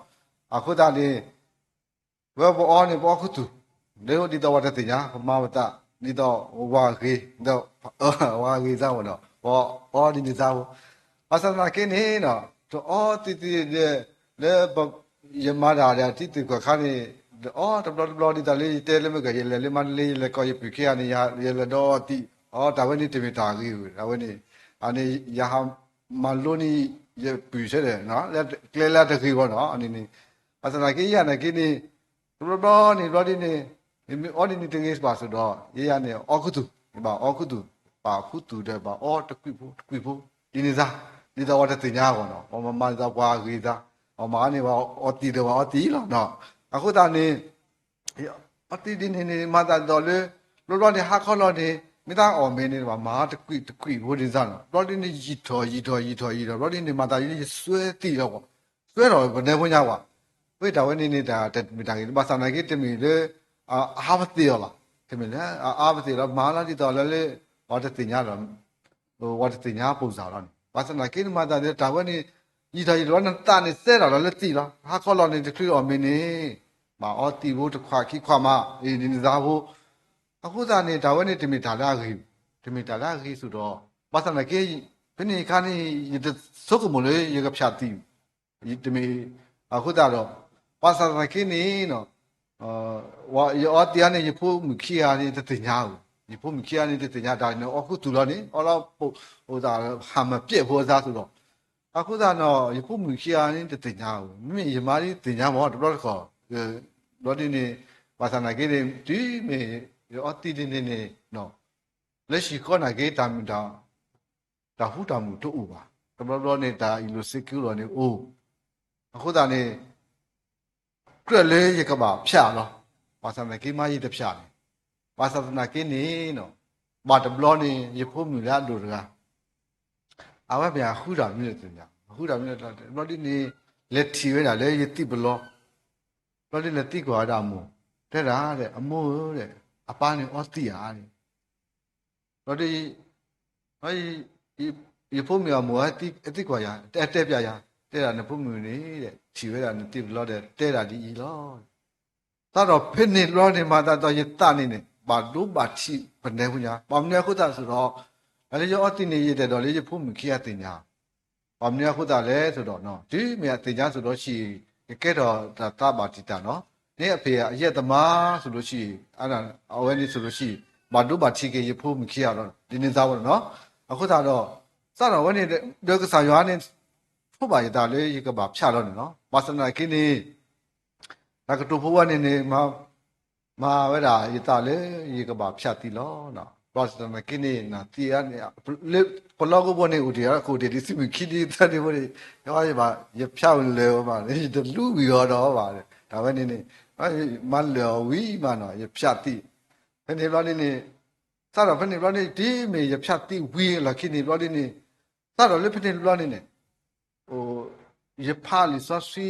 အဃိသတးန့ၣ် ဝဲပအီန့ၣ် ပအီခူသူၣ်, ဒ်သိးပှၤတသ့ၣ်ညါ ပမၤပသး, ဒ်သိးဝၤဂ့ၤ, ဝၤဂ့ၤသးဘၣ်နီၤ, ပအီဒ်န့ၣ်သးဘၣ်, ဘၣ်ဆၣ်သနာ်က့န့ၣ် တအီသံးသံးဒီး လၢ ယမၤတၢ်ဒီးထံသ့ၣ်ကီၢ်ခါန့ၣ်, အီတဘျီတဘျီဒ်သိးလၢယတဲလၢမ့ၢ်ကီး ယလဲၤလၢမါတလ့ ယလဲၤကီးယပုၢ်ခံဂၤန့ၣ် ယလဲၤဒီးအီသံး, အီတၢ်ဝဲန့ၣ်တမ့ၢ်တၢ်ဂ့ၤဝဲ အဝဲန့ၣ်, အန့ၣ် ယဟးမၤလိန့ၢ် ယပုၢ်ဆဲဒီး ကျဲလၢတဂ့ၤဝဲနီၤ အန့ၣ်န့ၣ်, ဘၣ်ဆၣ်သနာ်က့ယဲနာ်က့န့ၣ်, တဘျီဘျီန့ၣ် ဘျီဒ်န့ၣ်, မ့မ့ၢ်အီဒ်န့ၣ်တဂ့ၤဘၣ်ဆိးဒီး ယဲယၤန့ၣ် အီခူသူၣ်, ဘၣ်အီခူသူၣ်, ပာ်ခူသူၣ်ဒီးဘၣ်အီတကွံာ်ဖိတကွံာ်ဖိ, ဒ်န့ၣ်သး, ဒ်သိးပှၤတသ့ၣ်ညါအဂီၢ်နီၤ, ပှၤမၤမၤဒ်သိးပှၤဂ့ၤသး, ပှၤမၤန့ၣ်ပှၤအီသံးဒီးပှၤအီသံးလီၤနီၤ, အဃိသတးန့ၣ် အီသံးဒ်န့ၣ်န့ၣ် မၤသးဒ်သိးလၢ, ဘျီဘျီန့ၣ် ဟါခီလီၤန့ၣ် မ့ၢ်တၢ်အီၣ်မ့ၤန့ၣ် ဘၣ်မၤတကွံာ်တကွံာ်ဖိဒ်န့ၣ်သးနီၤ, ဘျီဒ်န့ၣ် ယံာ်ထီၣ်ယံာ်ထီၣ်ယံာ်ထီၣ်ယံာ်ထီၣ် ဘျီဒ်န့ၣ် မၤသးဒ်န့ၣ် ယစွဲသံးလီၤပှၤ, စွဲထီၣ်ပနဲဖိညါပှၤ, ဝဲတၢ်ဝဲန့ၣ်န့ၣ် တၢ်တမ့ၢ်တၢ်ဂ့ၤ ဘၣ်ဆၣ်သနာ်က့တမ့ၢ်လၢ အအါပသ့ၣ်အီၤဘၣ်, တမ့ၢ်လၢအအါပသ့ၣ်လီၤ မၤလီၤဒ်သိးလၢလၢ ပှၤတသ့ၣ်ညါဒီး ပှၤတသ့ၣ်ညါပိၢ်စၢ်လီၤန့ၣ် ဘၣ်ဆၣ်သနာ်က့န့ၣ် မၤသးဒ်တၢ်ဝဲန့ၣ်, ယံာ်ထီၣ်ယံာ်လီၤ နသးန့ၣ်သဲထီၣ်လီၤလၢသံးလီၤ. ဟါခီလီၤန့ၣ် တချုးအီၣ်မ့ၤန့ၣ် ဘၣ်အီသံးဖိတခွးခံခွးမး အံၤဒ်န့ၣ်သးဖိ. အဃိသတးန့ၣ် တၢ်ဝဲန့ၣ်တမ့ၢ်တၢ်လၢအဂ့ၤ, တမ့ၢ်တၢ်လၢအဂ့ၤသိးဒီး ဘၣ်ဆၣ်သနာ်က့ ဖဲန့ၣ်အခါန့ၣ် ယတဆိကမိၣ်လၢယကဖၠးသံး တမ့ၢ်. အဃိသတးဒီး ဘၣ်ဆၣ်သနာ်က့န့ၣ် ယအီသံးအါန့ၣ် ယဖိမုၣ်ခံဂၤန့ၣ် တသ့ၣ်ညါဧိၤ, ယဖိမုၣ်ခံဂၤန့ၣ် တသ့ၣ်ညါတၢ်န့ၣ် အီၣ်ဃုာ်သူၣ်လီၤန့ၣ် အီလီၤ ဟးမပျဲၢ်ဖိအသးသိးဒီး အဃိသတးဒီး ယဖိမုၣ်ခံဂၤန့ၣ် တသ့ၣ်ညါဧိၤ, မ့မ့ၢ်ယမါဒ်သ့ၣ်ညါမ့ၢ်တဘျီတခီၣ်, ဘျီဒ်န့ၣ် ဘၣ်ဆၣ်သနာ်က့န့ၣ် တုၤမ့ၢ်ယအီသံးဒ်န့ၣ်န့ၣ် လၢဟံၣ်ဃီနာ်က့ တၢ်မုာ် တၢ်ဟူတၢ်မုာ်တအိၣ်ဘၣ်. တဘျီဘျီန့ၣ် တၢ်အံၣ်လိာ်စ့ၢ်ကီးလီၤန့ၣ်အိၣ်. အဃိသတးန့ၣ် ကြၢးလၢယကဘၣ်ဖၠးလီၤ. ဘၣ်ဆၣ်သနာ်က့မ့ၢ်ယတဖၠးန့ၣ်, ဘၣ်ဆၣ်သနာ်က့န့ၣ် ဘၣ်တဘျီန့ၣ် ယဖိမုၣ်လၢအဒိၣ်တဂၤ အဝဲမ့ၢ်အဃုတၢ်မနုၤလဲၣ်တသ့ၣ်ညါ, အဃုတၢ်မနုၤလဲၣ်တသ့ၣ်ညါ, ဘျီဒ်န့ၣ် လဲၤထံၣ်ဝဲဒၣ်လၢယသံးပလီ, ဘျီဒ်လဲၤသံကွၢ်ဝဲဒၣ်အမိၢ်, တဲဒၣ် အမိၢ်ဧၢ, အပၢ်န့ၣ်အီသံးဧါန့ၣ် ဘျီဒ် ယဖိမုၣ်အမိၢ် သံကွၢ်ယၤ, တဲပျးယၤ, တဲဒၣ်နဖိမုၣ်န့ၣ် ထံၣ်ဝဲဒၣ်နသံးပလီဒီး တဲဒၣ်ဒ်အံၤလီၤ. သးဒီးဖဲန့ၣ်ဘျီန့ၣ် မၤသးဒီးယသးန့ၣ်န့ၣ် ဘၣ်ဒိဘၣ်ထံးပနဲဖိညါ, ဘၣ်မနုၤအဃိသတးသိးဒီး လၢယအီသံးန့ၣ် ယတအဲၣ်ဒိးလၢယဖိမုၣ်ခံဂၤသ့ၣ်ညါ ဘၣ်မနုၤအဃိသတးလဲၣ်သိးဒီး တုၤမ့ၢ်အသ့ၣ်ညါသိးဒီးဆံး ကကဲထီၣ်တၢ်သးဘၣ်တံာ်တာ်နီၤ, န့ၣ်အဖံးအယဲၢ်သမါသိးဒီးဆံး, အဝဲန့ၣ်သိးဒီးဆံး ဘၣ်ဒိဘၣ်ထံးက့ၤယဖိမုၣ်ခံဂၤလီၤ. ဒ်န့ၣ်သးဝဲန့ၣ်နီၤ, အဃိသတးဒီး သးဒီးဝဲန့ၣ် ဒီးကစၢ်ယွၤန့ၣ် ထိးဘၣ်ယသးလၢယကဘၣ်ဖၠးလီၤန့ၣ်လီၤ. ဘၣ်ဆၣ်သနာ်က့န့ၣ် တၢ်ကတိၤဖိဝဲန့ၣ်န့ၣ် မၤဝဲဒၣ်ယသးလၢယကဘၣ်ဖၠးသံးလီၤ. ဘၣ်ဆၣ်သနာ်က့န့ၣ် နသံးအါန့ၣ် လၢပလီၢ်ကဝီၤန့ၣ် အိၣ်တ့ၢ် ကအိၣ်တ့ၢ်ဒ်သုးမုၢ်ခံဒ်သၢဒ့ဖိန့ၣ် ယဘၣ် ယဖၠးလၢာ်အီၤမး ယတလူဝံၤအီၤဒီးဘၣ်. တၢ်ဝဲန့ၣ်န့ၣ် မၤလၢာ်အီၤဝံၤမးနီၤ ယဖၠးသံး. ဖဲန့ၣ်ဘျီန့ၣ်န့ၣ် သးဒီးဖဲန့ၣ်ဘျီန့ၣ် တုၤမ့ၢ်ယဖၠးသံးဝံၤအလီၢ်ခံန့ၣ်ဘျီန့ၣ်န့ၣ် သးဒီးလၢဖဲန့ၣ်ဘျီန့ၣ်န့ၣ် ယဖးလံာ်စီ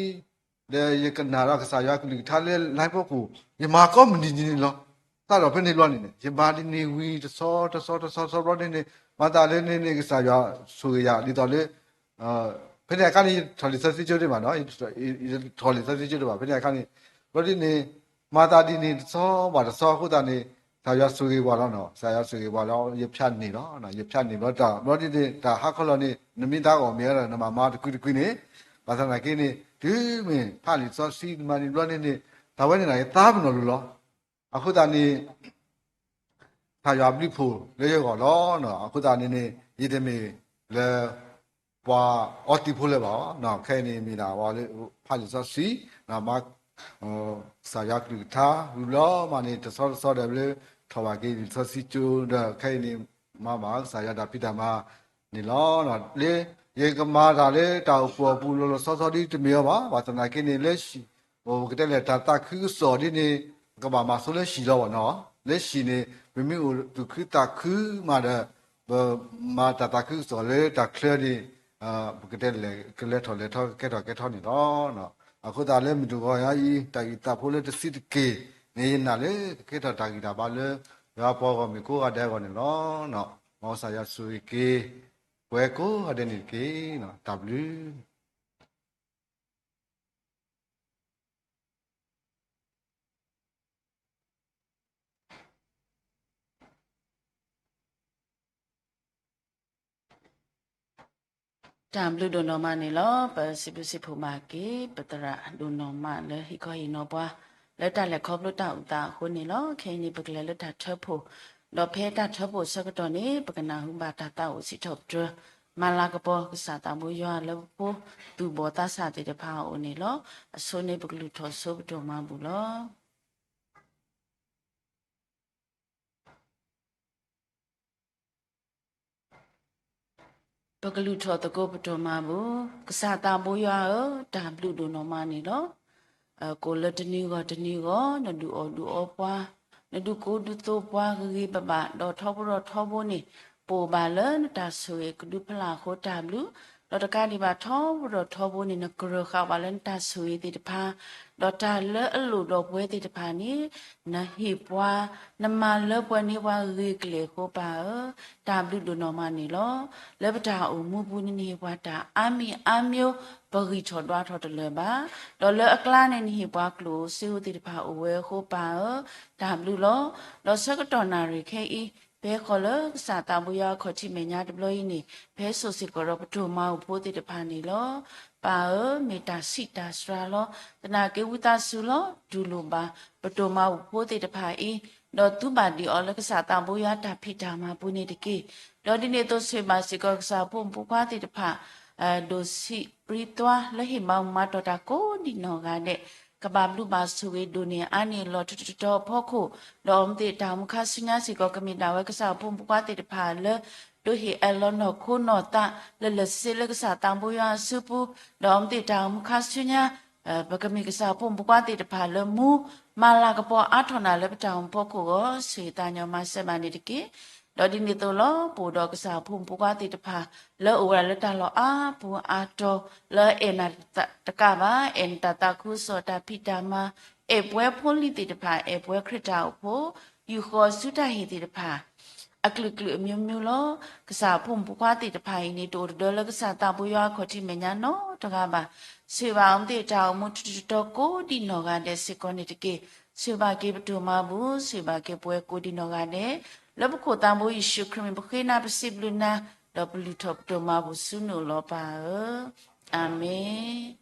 ဆှံ ဒီးယကနၣ်ဒီးကစၢ်ယွၤကလုၢ်ကထါလၢ live ပူၤ ယမၤကိးမုၢ်နံၤဒ်န့ၣ်လီၤ. သးဒီးဖဲန့ၣ်ဘျီန့ၣ်န့ၣ် ယမၤဒ်န့ၣ်ဝံၤတဆီတဆီတဆီတဆီဘျီန့ၣ်န့ၣ် မၤသးလၢန့ၣ်န့ၣ် ကစၢ်ယွၤဆိၣ်ဂ့ၤယၤ ဒ်သိးလၢ ဖဲန့ၣ်အခါန့ၣ် ယထီၣ်လံာ်စီဆှံကၠိဒံးဘၣ်နီၤ, ယထီၣ်လံာ်စီဆှံကၠိဒံးဘၣ် ဖဲန့ၣ်အခါန့ၣ် ဘျီဒ်န့ၣ် မၤသးဒ်န့ၣ်တဆီဘၣ်တဆီအဃိသတးန့ၣ် ကစၢ်ယွၤဆိၣ်ဂ့ၤပှၤလီၤနီၤ, ကစၢ်ယွၤဆိၣ်ဂ့ၤပှၤလီၤ ယဖၠးန့ၢ်လီၤ, ယဖၠးန့ၢ်ဘျီတၢ် ဘျီဒ်န့ၣ် တၢ်ဟါခီလီၤန့ၣ် နမ့ၢ်တၢ်အီၣ်မ့ၤဒီး နမၤမၤတကွံတကွံန့ၣ် ဘၣ်ဆၣ်သနာ်က့န့ၣ် တုၤမ့ၢ်ဖးလံာ်စီဆှံမၤန့ၣ်ဘျီန့ၣ်န့ၣ် တၢ်ဝဲန့ၣ်န့ၣ် ယသးပ့ၤနီၣ်လိၤလီၤ. အဃိသတးန့ၣ် ကစၢ်ယွၤဘျုးဖှိၣ်လၢယဂီၢ်လီၤ. အဃိသတးန့ၣ်န့ၣ် ယတမ့ၢ်လၢ ပှၤအီသံးဖိလၢၤဘၣ်. ခဲအံၤန့ၣ်မ့ၢ်ဒၣ်ပှၤလၢဖးလံာ်စီဆှံ မၤ ကစၢ်ယွၤကလုၢ်ကထါ ဝံၤဘျီမးန့ၣ် တဆီတဆီဒီးလၢ ထီၣ်ဘၣ်က့ၤလံာ်စီဆှံကၠိဒီး ခဲအံၤန့ၣ် မၤဘၣ်ကစၢ်ယွၤတၢ်ဖံးတၢ်မၤန့ၣ်လီၤ. လၢ ယကမၤတၢ်လၢတၢ်အိၣ်ဖှိၣ်အပူၤလီၤလီၤဆီဆီဒ်တမ့ၢ်အီၤဘၣ်. ဘၣ်ဆၣ်သနာ်က့န့ၣ် လၢ ပကတဲလဲၣ်တၢ်သးခုကစီၣ်ဒ်န့ၣ် ပကဘၣ်မၤဆိလၢဟံၣ်လီၤဘၣ်နီၤ. လၢဟံၣ်န့ၣ် ပမ့ၢ်အိၣ်သူၣ်ခုသးခုမးဒီး ပမၤတၢ်သးခုကစီၣ်လၢတၢ်ချၢန့ၣ် ပကတဲလဲၣ် ကလဲၤထီၣ်လဲၤထီ ကကဲထီၣ်ကဲထီန့ၣ်လီၤ. အဃိသတးလၢမုၢ်တဂီၤညါအံၤ တၢ်အုၣ်သးဖိလၢတဆံးတက့ၢ်န့ၣ် ယနာ်လၢကကဲထီၣ်တၢ်ဂံၢ်တၢ်ဘါလၢ ယွၤပှၤဂီၢ်မုၢ်ကိးဂၤဒဲးအဂီၢ်န့ၣ်လီၤ. မ်ကစၢ်ယွၤဆိၣ်ဂ့ၤက့ၤ ပဝဲကိးဂၤဒဲးန့ၣ်တက့ၢ်. တၢ်ဘျုးတၢ်ဘျုးဒိၣ်နီၢ်မးန့ၣ်လီၤ. ပစံးဘျုးစံးဖှိၣ်ဘၣ်က့ၤ ပသရၣ်ဒိၣ်နီၢ်မးလၢဟ့ၣ်ခီဟ့ၣ်နီၤပှၤ လၢတၢ်လဲၤခီဖျိတၢ်အုၣ်သးအဃိန့ၣ်လီၤ. ခဲအံၤန့ၣ် ပကလဲၤလၢတၢ်ထၢဖှိၣ်, ဒီးဖဲတၢ်ထၢဖှိၣ်ဆၢကတီၢ်န့ၣ် ပကနၢ်ဟူဘၣ်တၢ်သးအိၣ်စံးထီၣ်ပတြၢၤ မၤလၤကပီၤကစၢ်သးဘိယွၤလၢပဖိသူၣ်ဘီၣ်သးစၢ်သ့ၣ်တဖၣ်အအိၣ်န့ၣ်လီၤ. အဆိန့ၣ်ပကလုၢ်ထီၣ်ဆိပဒိၣ်မၤဘူၣ်လီၤ. ပကလုၢ်ထီၣ်သကိးပဒိၣ်မၤဘူၣ်, ကစၢ်သးဘိယွၤဧၢ, တၢ်ဘျုးဒိၣ်နီၢ်မးန့ၣ်လီၤ. ကိးလၢတနံၤဂီၢ်တနံၤဂီၢ် နဒုးအီၣ်ဒုးအီပှၤ, နဒုးကိးဒုးသိးပှၤဂ့ၤဂ့ၤဘၣ်ဘၣ် ဒီးထီဘိဒီးထီဘိန့ၣ် ပအိၣ်ဘၣ်လၢနတၢ်ဆိၣ်ဂ့ၤကဒုဖျါအဃိတၢ်ဘျုး, ဒီးတကးဒံးဘၣ်ထီဘိဒီးထီဘိန့ၣ် နကြၢးဃာ်ပှၤလၢနတၢ်ဆိၣ်ဂ့ၤသ့ၣ်တဖၣ်, ဒီးတၢ်လၢအလိၣ်ဒီးပဝဲသ့ၣ်တဖၣ်န့ၣ် နဟ့ၣ်ပှၤ, နမၤလၢပှဲၤန့ၢ်ပှၤဂ့ၤကလဲာ်အဃိပၢ်ဧၢ, တၢ်ဘျုးဒိၣ်နီၢ်မးန့ၣ်လီၤ. လၢပတၢ်အိၣ်မူပူၤန့ၣ် နဟ့ၣ်ပှၤတၢ်အါမံၤအါမံၤ ပဂံၢ်ထီၣ်ဒွးထီၣ်တလၢာ်ဘၣ်, ဒီးလၢအကျါန့ၣ် နဟ့ၣ်ပှၤကျိၣ်ဧိၤစ့ဧိၤသ့ၣ်တဖၣ်အိၣ်ဝဲအဃိပၢ်ဧၢ, တၢ်ဘျုးလီၤ. ဒီးဆၢကတီၢ်နၣ်ရံၣ်ခဲအံၤ ဖဲဃီလၢကစၢ်သးဘိယွၤအခီၣ်ထံးမဲာ်ညါတဘျီအံၤန့ၣ် ဖဲစိၣ်စ့ၢ်ကီးဒီးပတိၢ်မၤအိၣ်ဖိသ့ၣ်တဖၣ်န့ၣ်လီၤ. ပၢ်ဧၢ, မ့ၢ်တၢ်ဆံးတၢ်စှၤလီၤ. သနာ်က့ဝံသးစူၤလီၤ တူၢ်လိာ်ဘၣ် ပတိၢ်မၤအိၣ်ဖိသ့ၣ်တဖၣ်အံၤ, ဒီးသူဘၣ်ဒံးအီၤလၢကစၢ်သးဘိယွၤတၢ်ဖံးတၢ်မၤပူၤန့ၣ်တက့ၢ်. ဒီးဒ်န့ၣ်အသိးဆိၣ်ဂ့ၤဘၣ်စ့ၢ်ကီးကစၢ်ဖိမုၣ်ဖိခွါသ့ၣ်တဖၣ် ဒိၣ်ဆံးပြံသွါလၢဟ့ၣ်မၤမူမၤတီၤတၢ်ကိးဒံးနီၢ်ဂၤဒဲး, ကဘၣ်ဘျုးဘၣ်ဆိၣ်ဂ့ၤဒိၣ်န့ၢ်အါန့ၢ်လီၤထူထူတီၤတီၤအဖီခိၣ်, ဒီးအဝဲသ့ၣ်တၢ်အိၣ်မူခါဆူညါစ့ၢ်ကီး ကမ့ၢ်ဒၣ်ဝဲကစၢ်ဖိမုၣ်ဖိခွါသ့ၣ်တဖၣ်လၢ ဒိးဟ့ၣ်အၢၣ်လီၤနီၢ်ခိနီၢ်သး လၢလၢာ်ဆ့ဆ့လၢကစၢ်သးဘိယွၤအစုပူၤ, ဒီးအဝဲသ့ၣ်တၢ်အိၣ်မူခါဆူညါ ပကမ့ၢ်ကစၢ်ဖိမုၣ်ဖိခွါသ့ၣ်တဖၣ်လၢမူ မၤလၤကပီၤအါထီၣ်နၤလၢပတၢ်အိၣ်မူဖီခိၣ်အဂီၢ် ဆိၣ်ဂ့ၤသးညီမၤစၢၤဘၣ်န့ၣ်တက့ၢ်. ဒီးဒ်န့ၣ်အသိးလီၤ ပအိၣ်ဒီးကစၢ်ဖိမုၣ်ဖိခွါသ့ၣ်တဖၣ် လၢအိၣ်ဝဲဒၣ်လၢတၢ်လီၢ်အါပူၤအါတီၤ လၢအဲၣ်နၤတကးဘၣ် အဲၣ်နတၢ်သးခုကစီၣ် တၢ်ဖံးတၢ်မၤ အဲၣ်ပှဲၤဖိလံၤသ့ၣ်တဖၣ် အဲၣ်ပှဲၤခရံာ်တၢ်အိၣ်ဖှိၣ် ယူၢ်ဃီၤဆူတၢ်ဟ့ၣ်သ့ၣ်တဖၣ် အကလုာ်ကလုာ်အမျိုးမျိုးလီၤ. ကစၢ်ဖိမုၣ်ဖိခွါသ့ၣ်တဖၣ်အံၤန့ၣ် တအိၣ်တဒၢလၢကစၢ်သးဘိယွၤအခီၣ်ထံးမဲာ်ညါနီတဂၤဘၣ်. ဆိၣ်ဂ့ၤဘၣ်အဝဲသ့ၣ်တၢ်အိၣ်မူထူထူတီၤတီၤကိးဒံးနီၢ်ဂၤဒဲးစ့ၢ်ကီးန့ၣ်တက့ၢ်. ဆိၣ်ဂ့ၤဘၣ်က့ၤပတိၢ်မၤပူၤ ဆိၣ်ဂ့ၤဘၣ်က့ၤပဝဲကိးဒံးနီၢ်ဂၤဒဲး လၢပခိၣ်သးဘိယ့ၣ်ၡူးခရံာ်မံၤ ပဃ့နၤ ပစံးဘျုးနၤ ဒီးပလုၢ်ထီၣ်ပတိၢ်မၤပူၤဆူနအိၣ်လီၤပၢ်ဧၢ. အၤမ့ၣ်.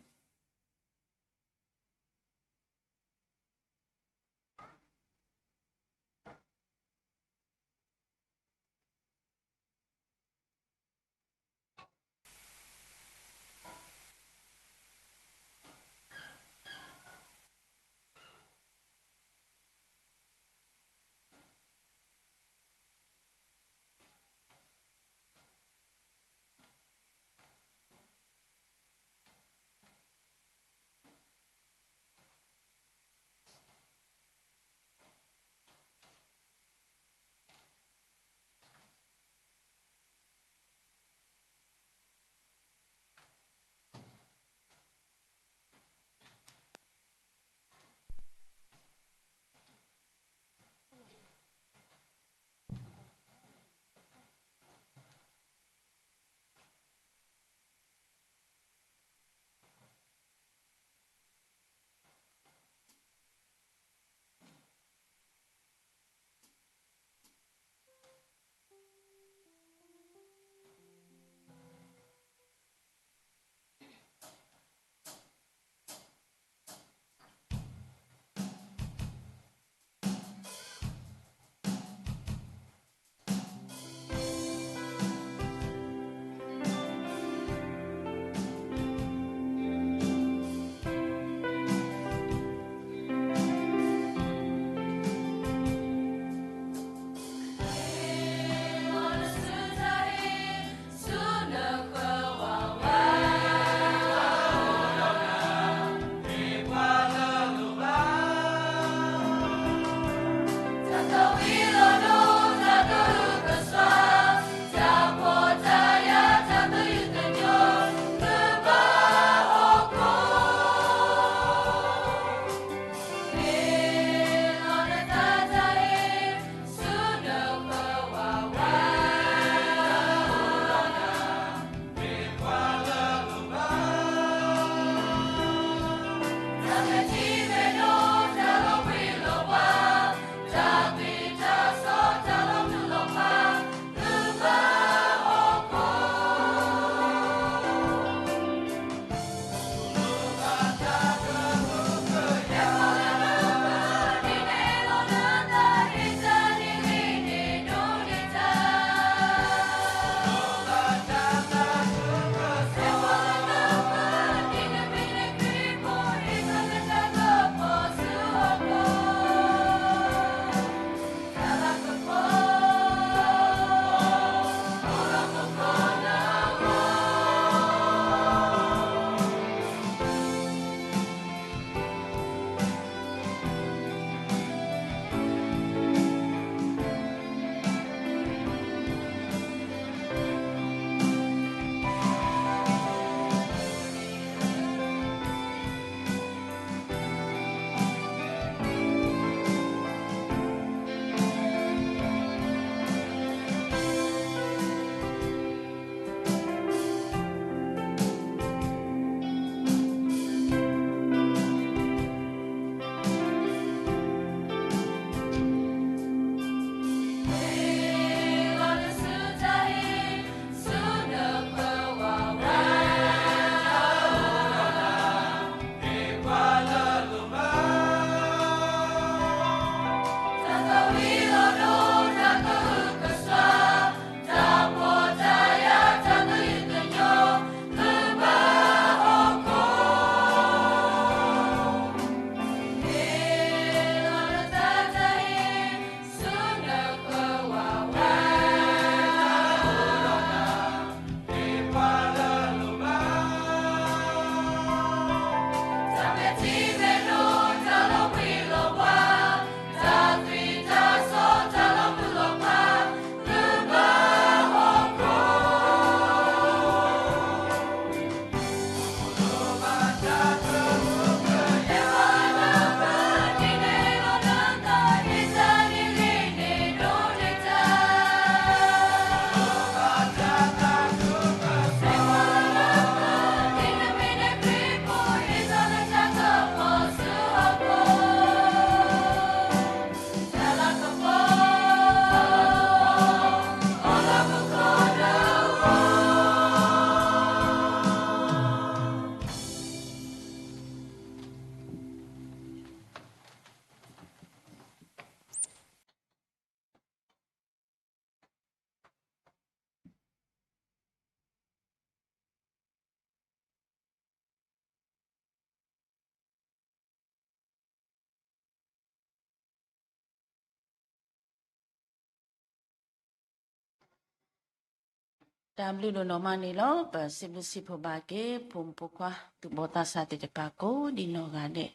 တၢ်ဘျုးဒိၣ်နီၢ်မးန့ၣ်လီၤ. ပစံးဘျုးစံးဖှိၣ်ဘၣ်က့ၤ ဖိမုၣ်ဖိခွါ သူၣ်ဘီၣ်သးစၢ်သ့ၣ်တဖၣ်ကိးဒံးနီၢ်ဂၤဒဲး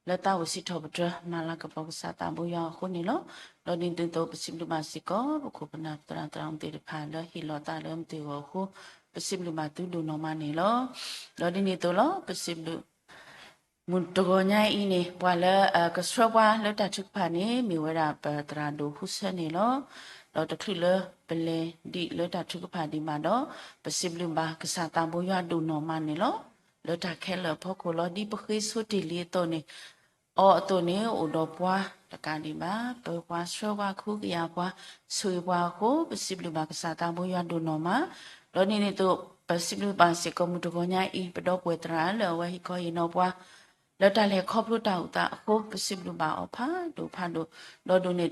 လၢသးအိၣ်စံးထီၣ်ပတြၢၤ မၤလၤကပီၤကစၢ်သးဘိယွၤအဃိန့ၣ်လီၤ. ဒီးဒ်န့ၣ်အသိး ပစံးဘျုးဘၣ်စ့ၢ်ကီး ပခိၣ်ပနၢ်သရၣ်သရၣ်မုၣ်သ့ၣ်တဖၣ်လၢဟ့ၣ်လီၤသးလၢမုၢ်တ့ၢ်ဂီၤအဃိ ပစံးဘျုးဘၣ်သုဒိၣ်နီၢ်မးန့ၣ်လီၤ. ဒီးဒ်န့ၣ်အသိးလီၤ ပစံးဘျုး မုၢ်တဂီၤညါအံၤန့ၣ် ပှၤလၢ ကဆှၢပှၤလၢတၢ်ထုကဖၣ်န့ၣ် မ့ၢ်ဝဲဒၣ်ပသရၣ်ဒိၣ်ဃုဆၢန့ၣ်လီၤ. ဒီးတချုးလၢပလဲၤဒံးလၢတၢ်ထုကဖၣ်ဒံးဘၣ်ဒီး ပစံးဘျုးဘၣ်ကစၢ်သးဘိယွၤဒိၣ်နီၢ်မးန့ၣ်လီၤ. လၢတၢ်ခဲလၢာ်အဖီခိၣ်လီၤ ဒ်ပဃ့ဆိတ့ၢ်လံအသိးန့ၣ် အီၤအသိးန့ၣ် အိၣ်ဒီးပှၤတကးဒံးဘၣ် ပၢၤပှၤဆှၢပှၤ ကဟုကယာ်ပှၤ ဆိၣ်ဂ့ၤပှၤအဃိ ပစံးဘျုးဘၣ်ကစၢ်သးဘိယွၤဒိၣ်နီၢ်မး. ဒီးဒ်န့ၣ်အသိး ပစံးဘျုးဘၣ်စ့ၢ်ကီးမုၢ်တဂီၤညါအံၤ ပဒီပုၢ်ဝဲၢ်သရၣ်လၢအဝဲဟ့ၣ်ခီဟ့ၣ်နီၤပှၤ လၢတၢ်လဲၤခီဖျိတၢ်အိၣ်သးအဃိ ပစံးဘျုးဘၣ်အီၤဖးဒိၣ်ဖးဒိၣ်.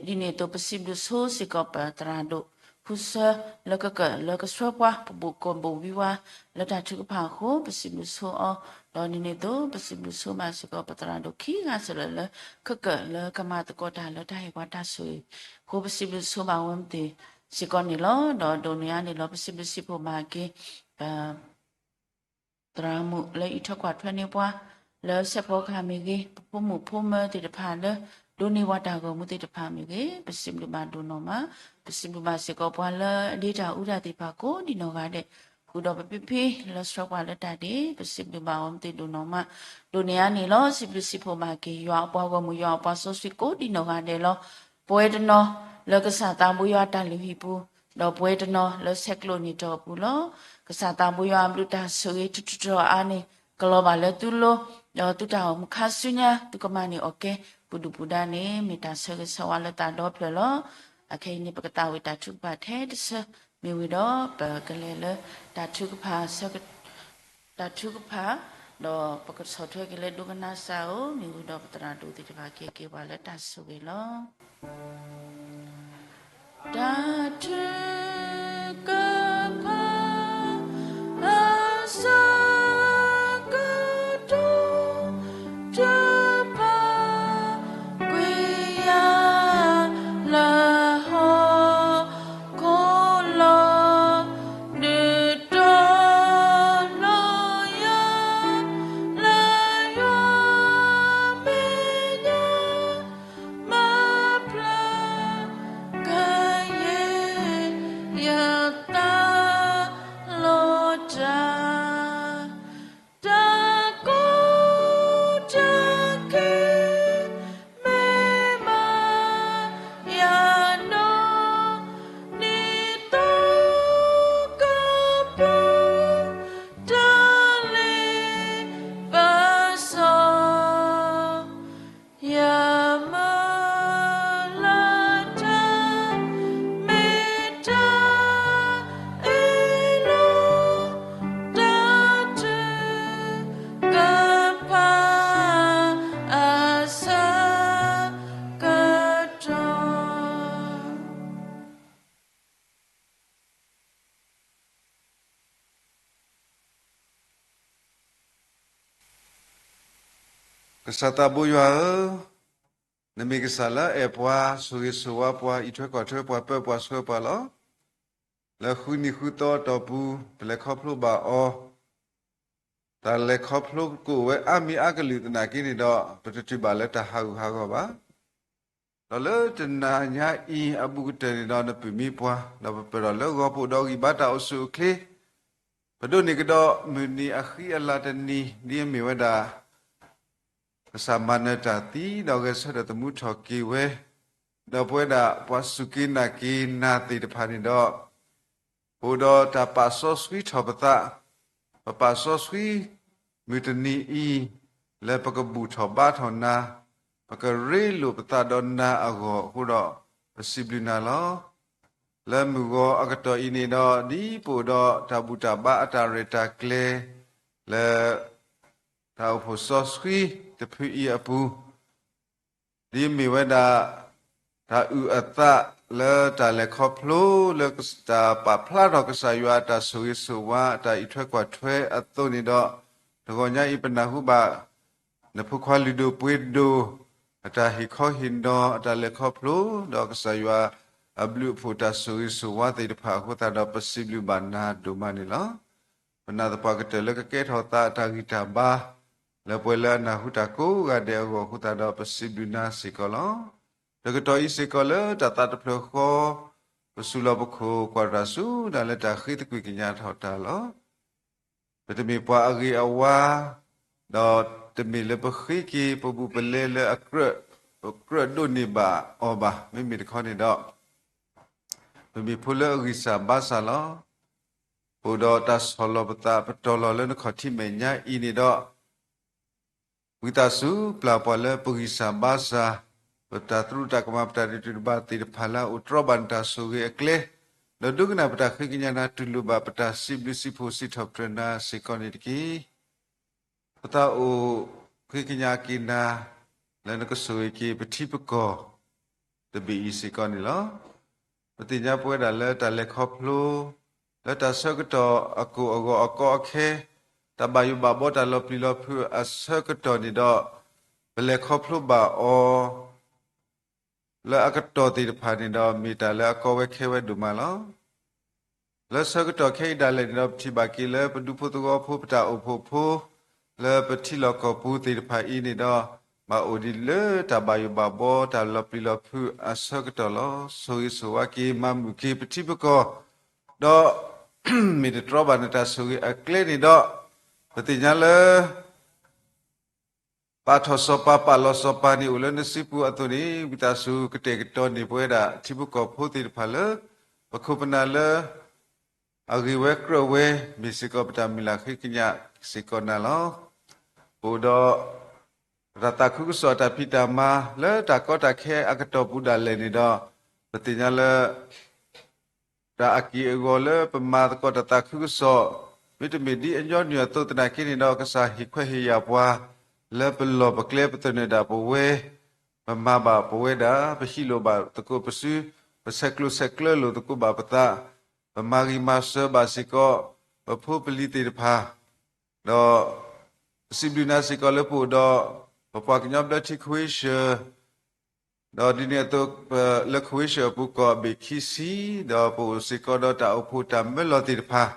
ဒီးဒ်န့ၣ်အသိး ပစံးဘျုးဆိစ့ၢ်ကီးပသရၣ်ဒိၣ်ဃုဆၢ လၢကကၢၣ်လၢကဆှၢပှၤ ပဘိၣ်ကီၢ်ဘိၣ်ဝံၤဝါ လၢတၢ်ထုကဖၣ်အဃိ ပစံးဘျုးဆိအီၤ. ဒီးဒ်န့ၣ်အသိး ပစံးဘျုးဆိဘၣ်စ့ၢ်ကီးပသရၣ်ဒိၣ်ခံဂၤစ့ၢ်လၢ လၢကမၤသကိးတၢ်လၢတၢ်ဟ့ၣ်ပှၤတၢ်ဆိၣ်ဂ့ၤအဃိ ပစံးဘျုးဆိဘၣ်ဝဲမသ့ၣ်စ့ၢ်ကီးန့ၣ်လီၤ. ဒီးဒိၣ်န့ၢ်အါန့ၣ်လီၤ ပစံးဘျုးစံးဖှိၣ်ဘၣ်က့ၤ ပ သရၣ်မုၣ်လၢအံးထွဲကွၢ်ထွဲန့ၢ်ပှၤ လၢစဲးဖီကဟၣ်မ့ၢ်ဂ့ၤ, ပဖိမုၣ်ဖိမၢၤသ့ၣ်တဖၣ်လၢ ဒိးန့ၢ်ပှၤတၢ်ဂီၤမူသ့ၣ်တဖၣ်မ့ၢ်ဂ့ၤ, ပစံးဘျုးဘၣ်ဒိၣ်နီၢ်မး, ပစံးဘျုးဘၣ်စ့ၢ်ကီးပှၤလၢအဒ့တၢ်အူတၢ်သ့ၣ်တဖၣ်ကိးဒံးနီၢ်ဂၤဒဲး, ဃုာ်ဒီးပဖံဖံလၢဆှၢပှၤလၢတၢ်ဒ့, ပစံးဘျုးဘၣ်အီၤမ့ၢ်သ့ၣ်ဒိၣ်နီၢ်မး, ဒိၣ်န့ၢ်အါန့ၣ်လီၤ. စံးဘျုးစံးဖှိၣ်ဘၣ်က့ၤ ယွၤအပှၤဂီၢ်မုၢ် ယွၤအပှၤစီဆှံကိးဒံးနီၢ်ဂၤဒဲးလီၤ. ပဝဲတနီၤလၢကစၢ်သးဘိယွၤအတၢ်လုၢ်ဟံၣ်ပူၤ, ဒီးပဝဲတနီၤလၢဆဲးကျိးန့ၢ်တီၢ်အပူၤလီၤ. ကစၢ်သးဘိယွၤအဘျုးတၢ်ဆိၣ်ဂ့ၤတထူၣ်တီၤအါန့ၣ် ကလီၤဘၣ်လၢသုလိၤ, ဒီးသုတၢ်အိၣ်မူခါဆူညါ သုကမၤန့ၢ်အီၣ်ကဲ ပူၤဒုၣ်ပူၤဒါန့ၣ် မ့ၢ်တၢ်ဆၢဂ့ၤဆၢဝါလၢသးဒီဖျၢၣ်လီၤ. အခဲအံၤန့ၣ် ပကသးဝံၣ်တၢ်ထုကဖၣ်ထဲတဆၢ, မ့ၢ်ဝံၤဒီး ပကလဲၤလၢတၢ်ထုကဖၣ် တၢ်ထုကဖၣ်, ဒီးပကဆီၣ်ထွဲက့ၤလၢဒိကနၣ်စၢ်ဧိၤ, မ့ၢ်ဝံၤဒီးပသရၣ်ဒိၣ်သ့ၣ်တဖၣ်ကဟ့ၣ်က့ၤပှၤလၢတၢ်ဆိၣ်ဂ့ၤလီၤ. တၢ်ထုကဖၣ် အဆၢကတီၢ် ထုကဖၣ်ကွံာ်ယၤလၢဟီၣ်ခိၣ်လီၤ, ဒုးတီၤလီၤယၤလၢယွၤမဲာ်ညါ မၤဖျါကယဲၢ်ယသးလီၤတၢ်, တၢ်ကိးတၢ်ဂီၤ မ့ၢ်မၤယၤနီၢ် နံၤသီကပူၤ တၢ်လ့ပစီ ယမုၢ်လၢ်တၢ် မ့ၢ်တၢ်အ့ၣ်လိာ် တၢ်ထုကဖၣ်အဆၢကတီၢ်. ကစၢ်သးဘိယွၤဧၢ, နမ့ၢ်ကစၢ်လၢအအဲၣ်ပှၤ, ဆိၣ်ဂ့ၤဆိၣ်ဝါပှၤ, အံးထွဲကွၢ်ထွဲပှၤ, ပၢပှၤဆှၢပှၤလီၤ. လၢဃုနံၤဃုသီအတီၢ်ပူၤ ပလဲၤခီဖျိဘၣ်အီၤ, တၢ်လဲၤခီဖျိကအိၣ်ဝဲအါမံၤအါကလုာ်သနာ်က့န့ၣ်ဒီး ပတတုၤဘၣ်လၢတၢ်ဟးဂူာ်ဟးဂီၤဘၣ်. ဒီးလၢတနၤညါအံၤအဘူးကတၢၢ်န့ၣ်ဒီး နပုၢ်မံပှၤ, ဒီးပပၢၢ်ဒီးလၢဂီၤပအိၣ်ဒီးဂံၢ်ဘါတၢ်အိၣ်ဆူၣ်အိၣ်ချ့, ပဒိးန့ၢ်ကဒီးမုၢ်နံၤအဃံအလၤတနံၤ ဒ်အမ့ၢ်ဝဲဒၣ် ကစၢ်မၤနၢၤတၢ်သံ ဒီးဂဲၤဆၢထၢၣ်သမူထီၣ်က့ၤဝဲ, ဒီးပဝဲဒၣ်ပှၤစူၢ်က့ၤနာ်က့ၤနၤသ့ၣ်တဖၣ်န့ၣ်ဒီး ပအိၣ်ဒီးတၢ်ပာ်စီဆှံထီၣ်ပသး, ပပာ်စီဆှံမုၢ်တနံၤအံၤ လၢပကဘူၣ်ထီၣ်ဘါထီၣ်နၤ, ပကရ့လိာ်ပသးဒီးနၤအဂီၢ်အဃိဒီး ပစံးဘျုးနၤလီၤ. လၢမုၢ်ဂီၤအကတီၢ်အံၤန့ၣ်ဒီး ဒ်ပအိၣ်ဒီးတၢ်ဘူၣ်တၢ်ဘါအတၢ်ရဲၣ်တၢ်ကျဲၤ လၢတၢ်အိၣ်ဖှိၣ်စီဆှံတဖုအံၤအပူၤ, ဒ်မ့ၢ်ဝဲဒၣ် တၢ်အုၣ်အသးလၢတၢ်လဲၤခီဖျိ လၢတၢ်ပာ်ဖျါထီၣ်ကစၢ်ယွၤအတၢ်ဆိၣ်ဂ့ၤဆိၣ်ဝါ အတၢ်အံးထွဲကွၢ်ထွဲအသိးန့ၣ်ဒီး, တဂီၤညါအံၤပနၢ်ဟူဘၣ် နဖိခွါလုၢ်ဒိၣ်ပှ့ၤဒိၣ် အတၢ်ဟ့ၣ်ခီဟ့ၣ်နီၤ အတၢ်လဲၤခီဖျိ ဒီးကစၢ်ယွၤ အဘျုးအဖှိၣ်တၢ်ဆိၣ်ဂ့ၤဆိၣ်ဝါသ့ၣ်တဖၣ်အဃိသတးဒီး ပစံးဘျုးဘၣ်နၤဒိၣ်မးန့ၣ်လီၤ. ပနာ်သပှၢ်ကတၢၢ်လၢကကဲထီၣ်သးအတၢ်ဂံၢ်တၢ်ဘါ လၢပှၤလၢအနၢ်ဟူတၢ်ကိးဂၤဒဲးအဂီၢ်အဃိသတးဒီး ပစံးဘျုးနၤစ့ၢ်ကီးလီၤ. တကတီၢ်အံၤစ့ၢ်ကီးလၢတၢ်သးတဖျၢၣ်ဃီ ပသူၣ်လီၤပခိၣ်ကွၢ်တၢ်ဆူဒၣ်လၢတၢ်ဃ့သကွံၢ်ကညးထီၣ်တၢ်လီၤ. ပတမ့ၢ်ပှၤအဂ့ၤအဝါ, ဒီးတမ့ၢ်လၢပဃ့က့ၤပဘူးပလဲလၢအကြၢးဒိးန့ၢ်ဘၣ်အီၤဘၣ်. မ့မ့ၢ်တခီန့ၣ်ဒီး ပမ့ၢ်ဖိလၢအဂံၢ်စၢ်ဘါစၢ်လီၤ. အိၣ်ဒီးတၢ်ဆီၣ်လီၤပသး ပတီၢ်လီၤလၢနခီၣ်ထံးမဲာ်ညါအံၤန့ၣ်ဒီး ဝံသးစူၤပျၢ်ပှၤလၢပဂံၢ်စၢ်ဘါစၢ်, ပတၢ်သရူးတၢ်ကမၣ် ပတၢ်ဒိးတၢ်ဘၣ်သ့ၣ်တဖၣ်လၢအအိၣ်တြီဘၣ်နတၢ်ဆိၣ်ဂ့ၤအကျဲ, ဒီးဒိကနၣ်ပတၢ်ဃ့ကညးနၤ တူၢ်လိာ်ဘၣ်ပတၢ်စံးဘျုးစံးဖှိၣ်စံးထီၣ်ပတြၢၤနၤစ့ၢ်ကီးန့ၣ်တက့ၢ်. ပသးအိၣ်ဃ့ကညးက့ၤနၤ လၢနကဆိၣ်ဂ့ၤက့ၤပထံပကီၢ်တဘ့ၣ်အံၤစ့ၢ်ကီးန့ၣ်လီၤ. ပသ့ၣ်ညါပဝဲဒၣ်လၢတၢ်လဲၤခီဖျိ လၢတၢ်ဆၢကတီၢ်အကိၣ်အဂီၤအကီအခဲ, တၢ်ဘၣ်ယိၣ်ဘၣ်ဘှီတၢ်လီၤပျံၤလီၤဖုးအဆၢကတီၢ်န့ၣ်ဒီး, ပလဲၤခီဖျိဘၣ်အီၤ လၢအကတီၢ်သ့ၣ်တဖၣ်န့ၣ်ဒီး မ့ၢ်တၢ်လၢအကီဝဲခဲဝဲဒိၣ်မးလီၤ. လၢဆၢကတီၢ်ခဲအံၤဒၣ်လဲာ်န့ၣ်ဒီး ပထံၣ်ဘၣ်က့ၤလၢပဒူဖိသဝီဖိ ပတၢ်အိၣ်ဖှိၣ်ဖိ လၢပထံလီၢ်ကီၢ်ပူၤသ့ၣ်တဖၣ်အံၤန့ၣ်ဒီး, ဘၣ်အိၣ်ဒံးလၢတၢ်ဘၣ်ယိၣ်ဘၣ်ဘှီတၢ်လီၤပျံၤလီၤဖုးအဆၢကတီၢ်လီၤ. ဆိၣ်ဂ့ၤဆိၣ်ဝါက့ၤ မၤမုာ်က့ၤပထံပကီၢ်, ဒီး မ့ၢ်တတြီဘၣ်နတၢ်ဆိၣ်ဂ့ၤအကျဲန့ၣ်ဒီး, ပသ့ၣ်ညါလၢ ပာ်ထီၣ်စီၤပၤပာ်လီၤစီၤပၤန့ၣ် အိၣ်လၢနစုပူၤအသိးန့ၣ်, ဝံသးစူၤကတဲာ်ကတီၤန့ၢ်ပဝဲဒၣ်ထံဖိကီၢ်ဖိသ့ၣ်တဖၣ်လၢ ပခိၣ်ပနၢ်လၢ အဂ့ၤဝဲကြၢးဝဲ မ့ၢ်စ့ၢ်ကီးပတၢ်မုၢ်လၢ်ဃ့ကညးစ့ၢ်ကီးနၤလီၤ. ပအိၣ်ဒီး ပတၢ်သးခုကစီၣ်အတၢ်ဖံးတၢ်မၤလၢတၢ်ကီတၢ်ခဲအကတီၢ်ပူၤဒၣ်လဲာ်န့ၣ်ဒီး, ပသ့ၣ်ညါလၢ တၢ်အက့ၢ်အဂီၤလၢပမၤသကိးတၢ်သးခုကစီၣ်, မ့တမ့ၢ်ဒ်အညီနုၢ်အသိးသနာ်က့န့ၣ်ဒီး ကစၢ်ဟ့ၣ်ခွဲးဟ့ၣ်ယာ်ပှၤ လၢပလီၢ်ပကျဲပသနၢၣ်ဒၣ်ပဝဲ, ပမၤဘၣ်ပဝဲဒၣ်, ပဟံးလိာ်ဘၣ်သကိးပစု, ပဆဲးကျိးဆဲးကျၢလိာ်သကိးဘၣ်ပသး, ပမၤဂံၢ်မၤစၢၤဘၣ်စ့ၢ်ကီး ပဖိပလံၤသ့ၣ်တဖၣ်, ဒီး ပစံးဘျုးနၤစ့ၢ်ကီးလၢပအိၣ်ဒီး ပပှၤကညီဘျၢထံ Croatia ဒီးဒ်န့ၣ်အသိး လၢခဝ့ၡၢၣ်အပူၤကီၢ်အဘ့ၣ်ခံဆံ, ဒီးပအိၣ်စ့ၢ်ကီးဒီးတၢ်အိၣ်ဖှိၣ်တၢ်မၢလီၤသ့ၣ်တဖၣ်,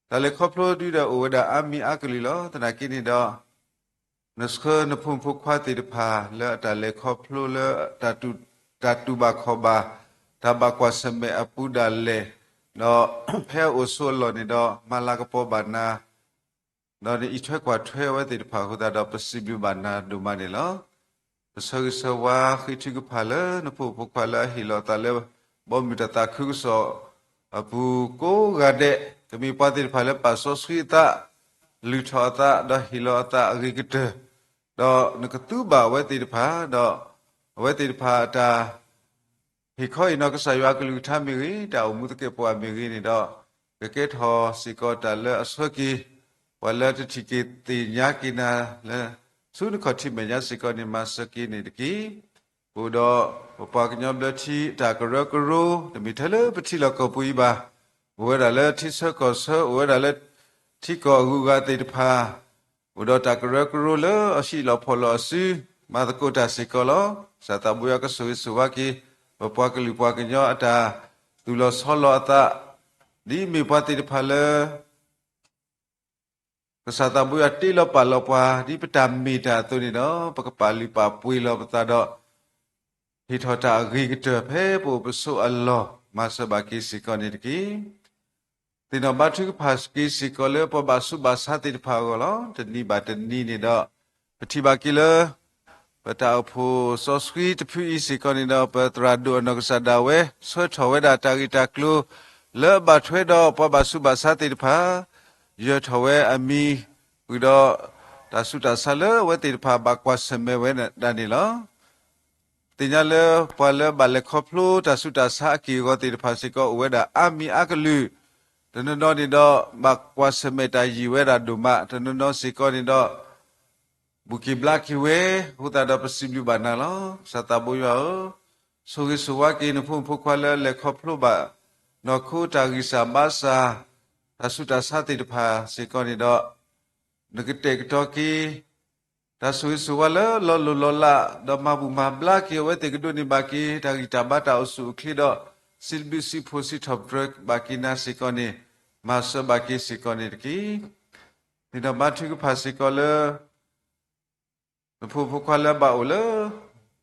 တၢ်လဲၤခီဖျိဒုဒီးအိၣ်ဝဲဒၣ်အါမံၤအါကလုာ်လီၤ. သနာ်က့န့ၣ်ဒီး နဆှၢနဖိမုၣ်ဖိခွါသ့ၣ်တဖၣ်လၢအတၢ်လဲၤခီဖျိလၢ တၢ်တူၢ်ဘၣ်ခီၣ်ဘၣ် တၢ်ဘၣ်ကွၢ်ဆၢၣ်မဲာ်အပူၤဒၣ်လဲာ်, ဒီးဖဲအအိၣ်ဆိးအလီၢ်န့ၣ်ဒီး မၤလၤကပီၤဘၣ်နၤ ဒီးနအံးထွဲကွၢ်ထွဲအဝဲသ့ၣ်တဖၣ်အဃိသတးဒီး ပစံးဘျုးဘၣ်နၤဒိၣ်မးန့ၣ်လီၤ. ပဆၢဂ့ၤဆၢဝါဃ့ထုကဖၣ်လၢနဖိမုၣ်ဖိခွါလၢအဟ့ၣ်လီၤအသးလၢ ဘီမုၢ်တၢ်သးခုကစီၣ်အပူၤကိးဂၤဒဲး, ကမ့ၢ်ပှၤသ့ၣ်တဖၣ်လၢပာ်စီဆှံအသး, လုၢ်ထီၣ်အသး, ဒီးဟ့ၣ်လီၤအသးအဂ့ၤကတၢၢ်, ဒီးနကသူဘၣ်အဝဲသ့ၣ်တဖၣ်, ဒီးအဝဲသ့ၣ်တဖၣ်အတၢ် ဟ့ၣ်ခီဟ့ၣ်နီၤကစၢ်ယွၤအကလုၢ်ကထါမ့ၢ်ဂ့ၤ, တၢ်အိၣ်မူသကဲာ်ပဝးမ့ၢ်ဂ့ၤန့ၣ်ဒီး, ကကဲထီၣ်စ့ၢ်ကီးတၢ်လၢအဆှၢက့ၤ ပှၤလၢတထံၣ်က့ၤသ့ၣ်ညါက့ၤနၤလၢ ဆူနခီၣ်ထံးမဲာ်ညါစ့ၢ်ကီးန့ၣ် မၤစၢၤက့ၤန့ၣ်တက့ၢ်. အိၣ်ဒီးပပှၤကညီဘျၢထံတၢ်ကရၢကရိ, တမ့ၢ်ထဲလၢပထံလီၢ်ကီၢ်ပူၤအံၤဘၣ်, အိၣ်ဝဲဒၣ်လၢထံဆၢကီၢ်ဆၢ, အိၣ်ဝဲဒၣ်လၢထံကီၢ်အဂုၤအဂၤသ့ၣ်တဖၣ် အိၣ်ဒီးတၢ်ကရၢကရိလၢအဟံၣ်လီၤဖီၣ်လီၤအစု, မၤသကိးတၢ်စ့ၢ်ကီးလီၤ. ကစၢ်သးဘိယွၤကဆိၣ်ဂ့ၤဆိၣ်ဝါက့ၤ ပပှၤကလုာ်ပှၤကညီအတၢ်သူၣ်လီၤဆီလီၤအသး, ဒ်အမ့ၢ်ပှၤသ့ၣ်တဖၣ်လၢ ကစၢ်သးဘိယွၤတ့လီၤပာ်လီၤပှၤ ဒ်ပတၢ်မ့ၢ်တၢ်အသိးန့ၣ်ဒီး ပကပာ်လုၢ်ပာ်ပှ့ၤလီၤပသးဒီး ဟ့ၣ်ထီၣ်တၢ်အဂ့ၤကတၢၢ်ဖဲပအိၣ်ပဆိးအလီၢ် မၤစၢၤဘၣ်က့ၤစ့ၢ်ကီးန့ၣ်တက့ၢ်. သ့ၣ်နီၣ်ဘါထုကဖၣ်က့ၤစ့ၢ်ကီးလၢပှၤဘၣ်ဆူးဘၣ်ဆါသ့ၣ်တဖၣ်အဂီၢ်လီၤ. တနံၤဘၣ်တနံၤန့ၣ်ဒီး ပထံၣ်ဘၣ်က့ၤလၢ ပတၢ်အိၣ်ဖှိၣ်စီဆှံတဖုအံၤစ့ၢ်ကီးန့ၣ်ဒီး ပသရၣ်ဒိၣ်အနီၢ်ကစၢ်ဒၣ်ဝဲ ဆှၢထီၣ်ဝဲဒၣ်တၢ်ဂ့ၢ်တၢ်ကျိၤ လၢအဘၣ်ထွဲဒီးပှၤဘၣ်ဆူးဘၣ်ဆါသ့ၣ်တဖၣ် ယၢၤထီၣ်ဝဲအမံၤ ဃုာ်ဒီး တၢ်ဆူးတၢ်ဆါလၢအဝဲသ့ၣ်တဖၣ်ဘၣ်ကွၢ်ဆၢၣ်မဲာ်ဝဲဒၣ်န့ၣ်လီၤ. သ့ၣ်ညါလၢပှၤလၢဘၣ်လဲၤခီဖျိတၢ်ဆူးတၢ်ဆါအက့ၢ်အဂီၤသ့ၣ်တဖၣ်စ့ၢ်ကီး အိၣ်ဝဲဒၣ်အါမံၤအါကလုာ်, တနီၤနီၤန့ၣ်ဒီး ဘၣ်ကွၢ်ဆၢၣ်မဲာ်တၢ်ယံာ်ဝဲဒၣ်ဒိၣ်မး, တနီၤနီၤစ့ၢ်ကီးန့ၣ်ဒီး ဘူၣ်က့ၤဘျါက့ၤဝဲ, အဃိသတးဒီးပစံးဘျုးဘၣ်နၤလီၤ. ကစၢ်သးဘိယွၤဧၢ, ဆိၣ်ဂ့ၤဆိၣ်ဝါက့ၤနဖိမုၣ်ဖိခွါလၢအလဲၤခီဖျိဘၣ် နီၢ်ခိတၢ်ဂံၢ်စၢ်ဘါစၢ်, တၢ်ဆူးတၢ်ဆါသ့ၣ်တဖၣ်စ့ၢ်ကီးန့ၣ်ဒီး, နကတဲာ်ကတီၤက့ၤ တၢ်ဆိၣ်ဂ့ၤဆိၣ်ဝါလၢလီၤလိၢ်လီၤလး, ဒီးမၤဘူၣ်မၤဘျါက့ၤအဝဲသ့ၣ်ကဒိးန့ၢ်ဘၣ်က့ၤ တၢ်ဂံၢ်တၢ်ဘါတၢ်အိၣ်ဆူၣ်အိၣ်ချ့ဒီး စံးဘျုးစံးဖှိၣ်စံးထီၣ်ပတြၢၤဘၣ်က့ၤနၤစ့ၢ်ကီးန့ၣ်, မၤစၢၤဘၣ်က့ၤစ့ၢ်ကီးန့ၣ်တက့ၢ်. သ့ၣ်နီၣ်ဘါထုကဖၣ်စ့ၢ်ကီးလၢ နဖိမုၣ်ဖိခွါလၢအဘၣ်အိၣ်လၢ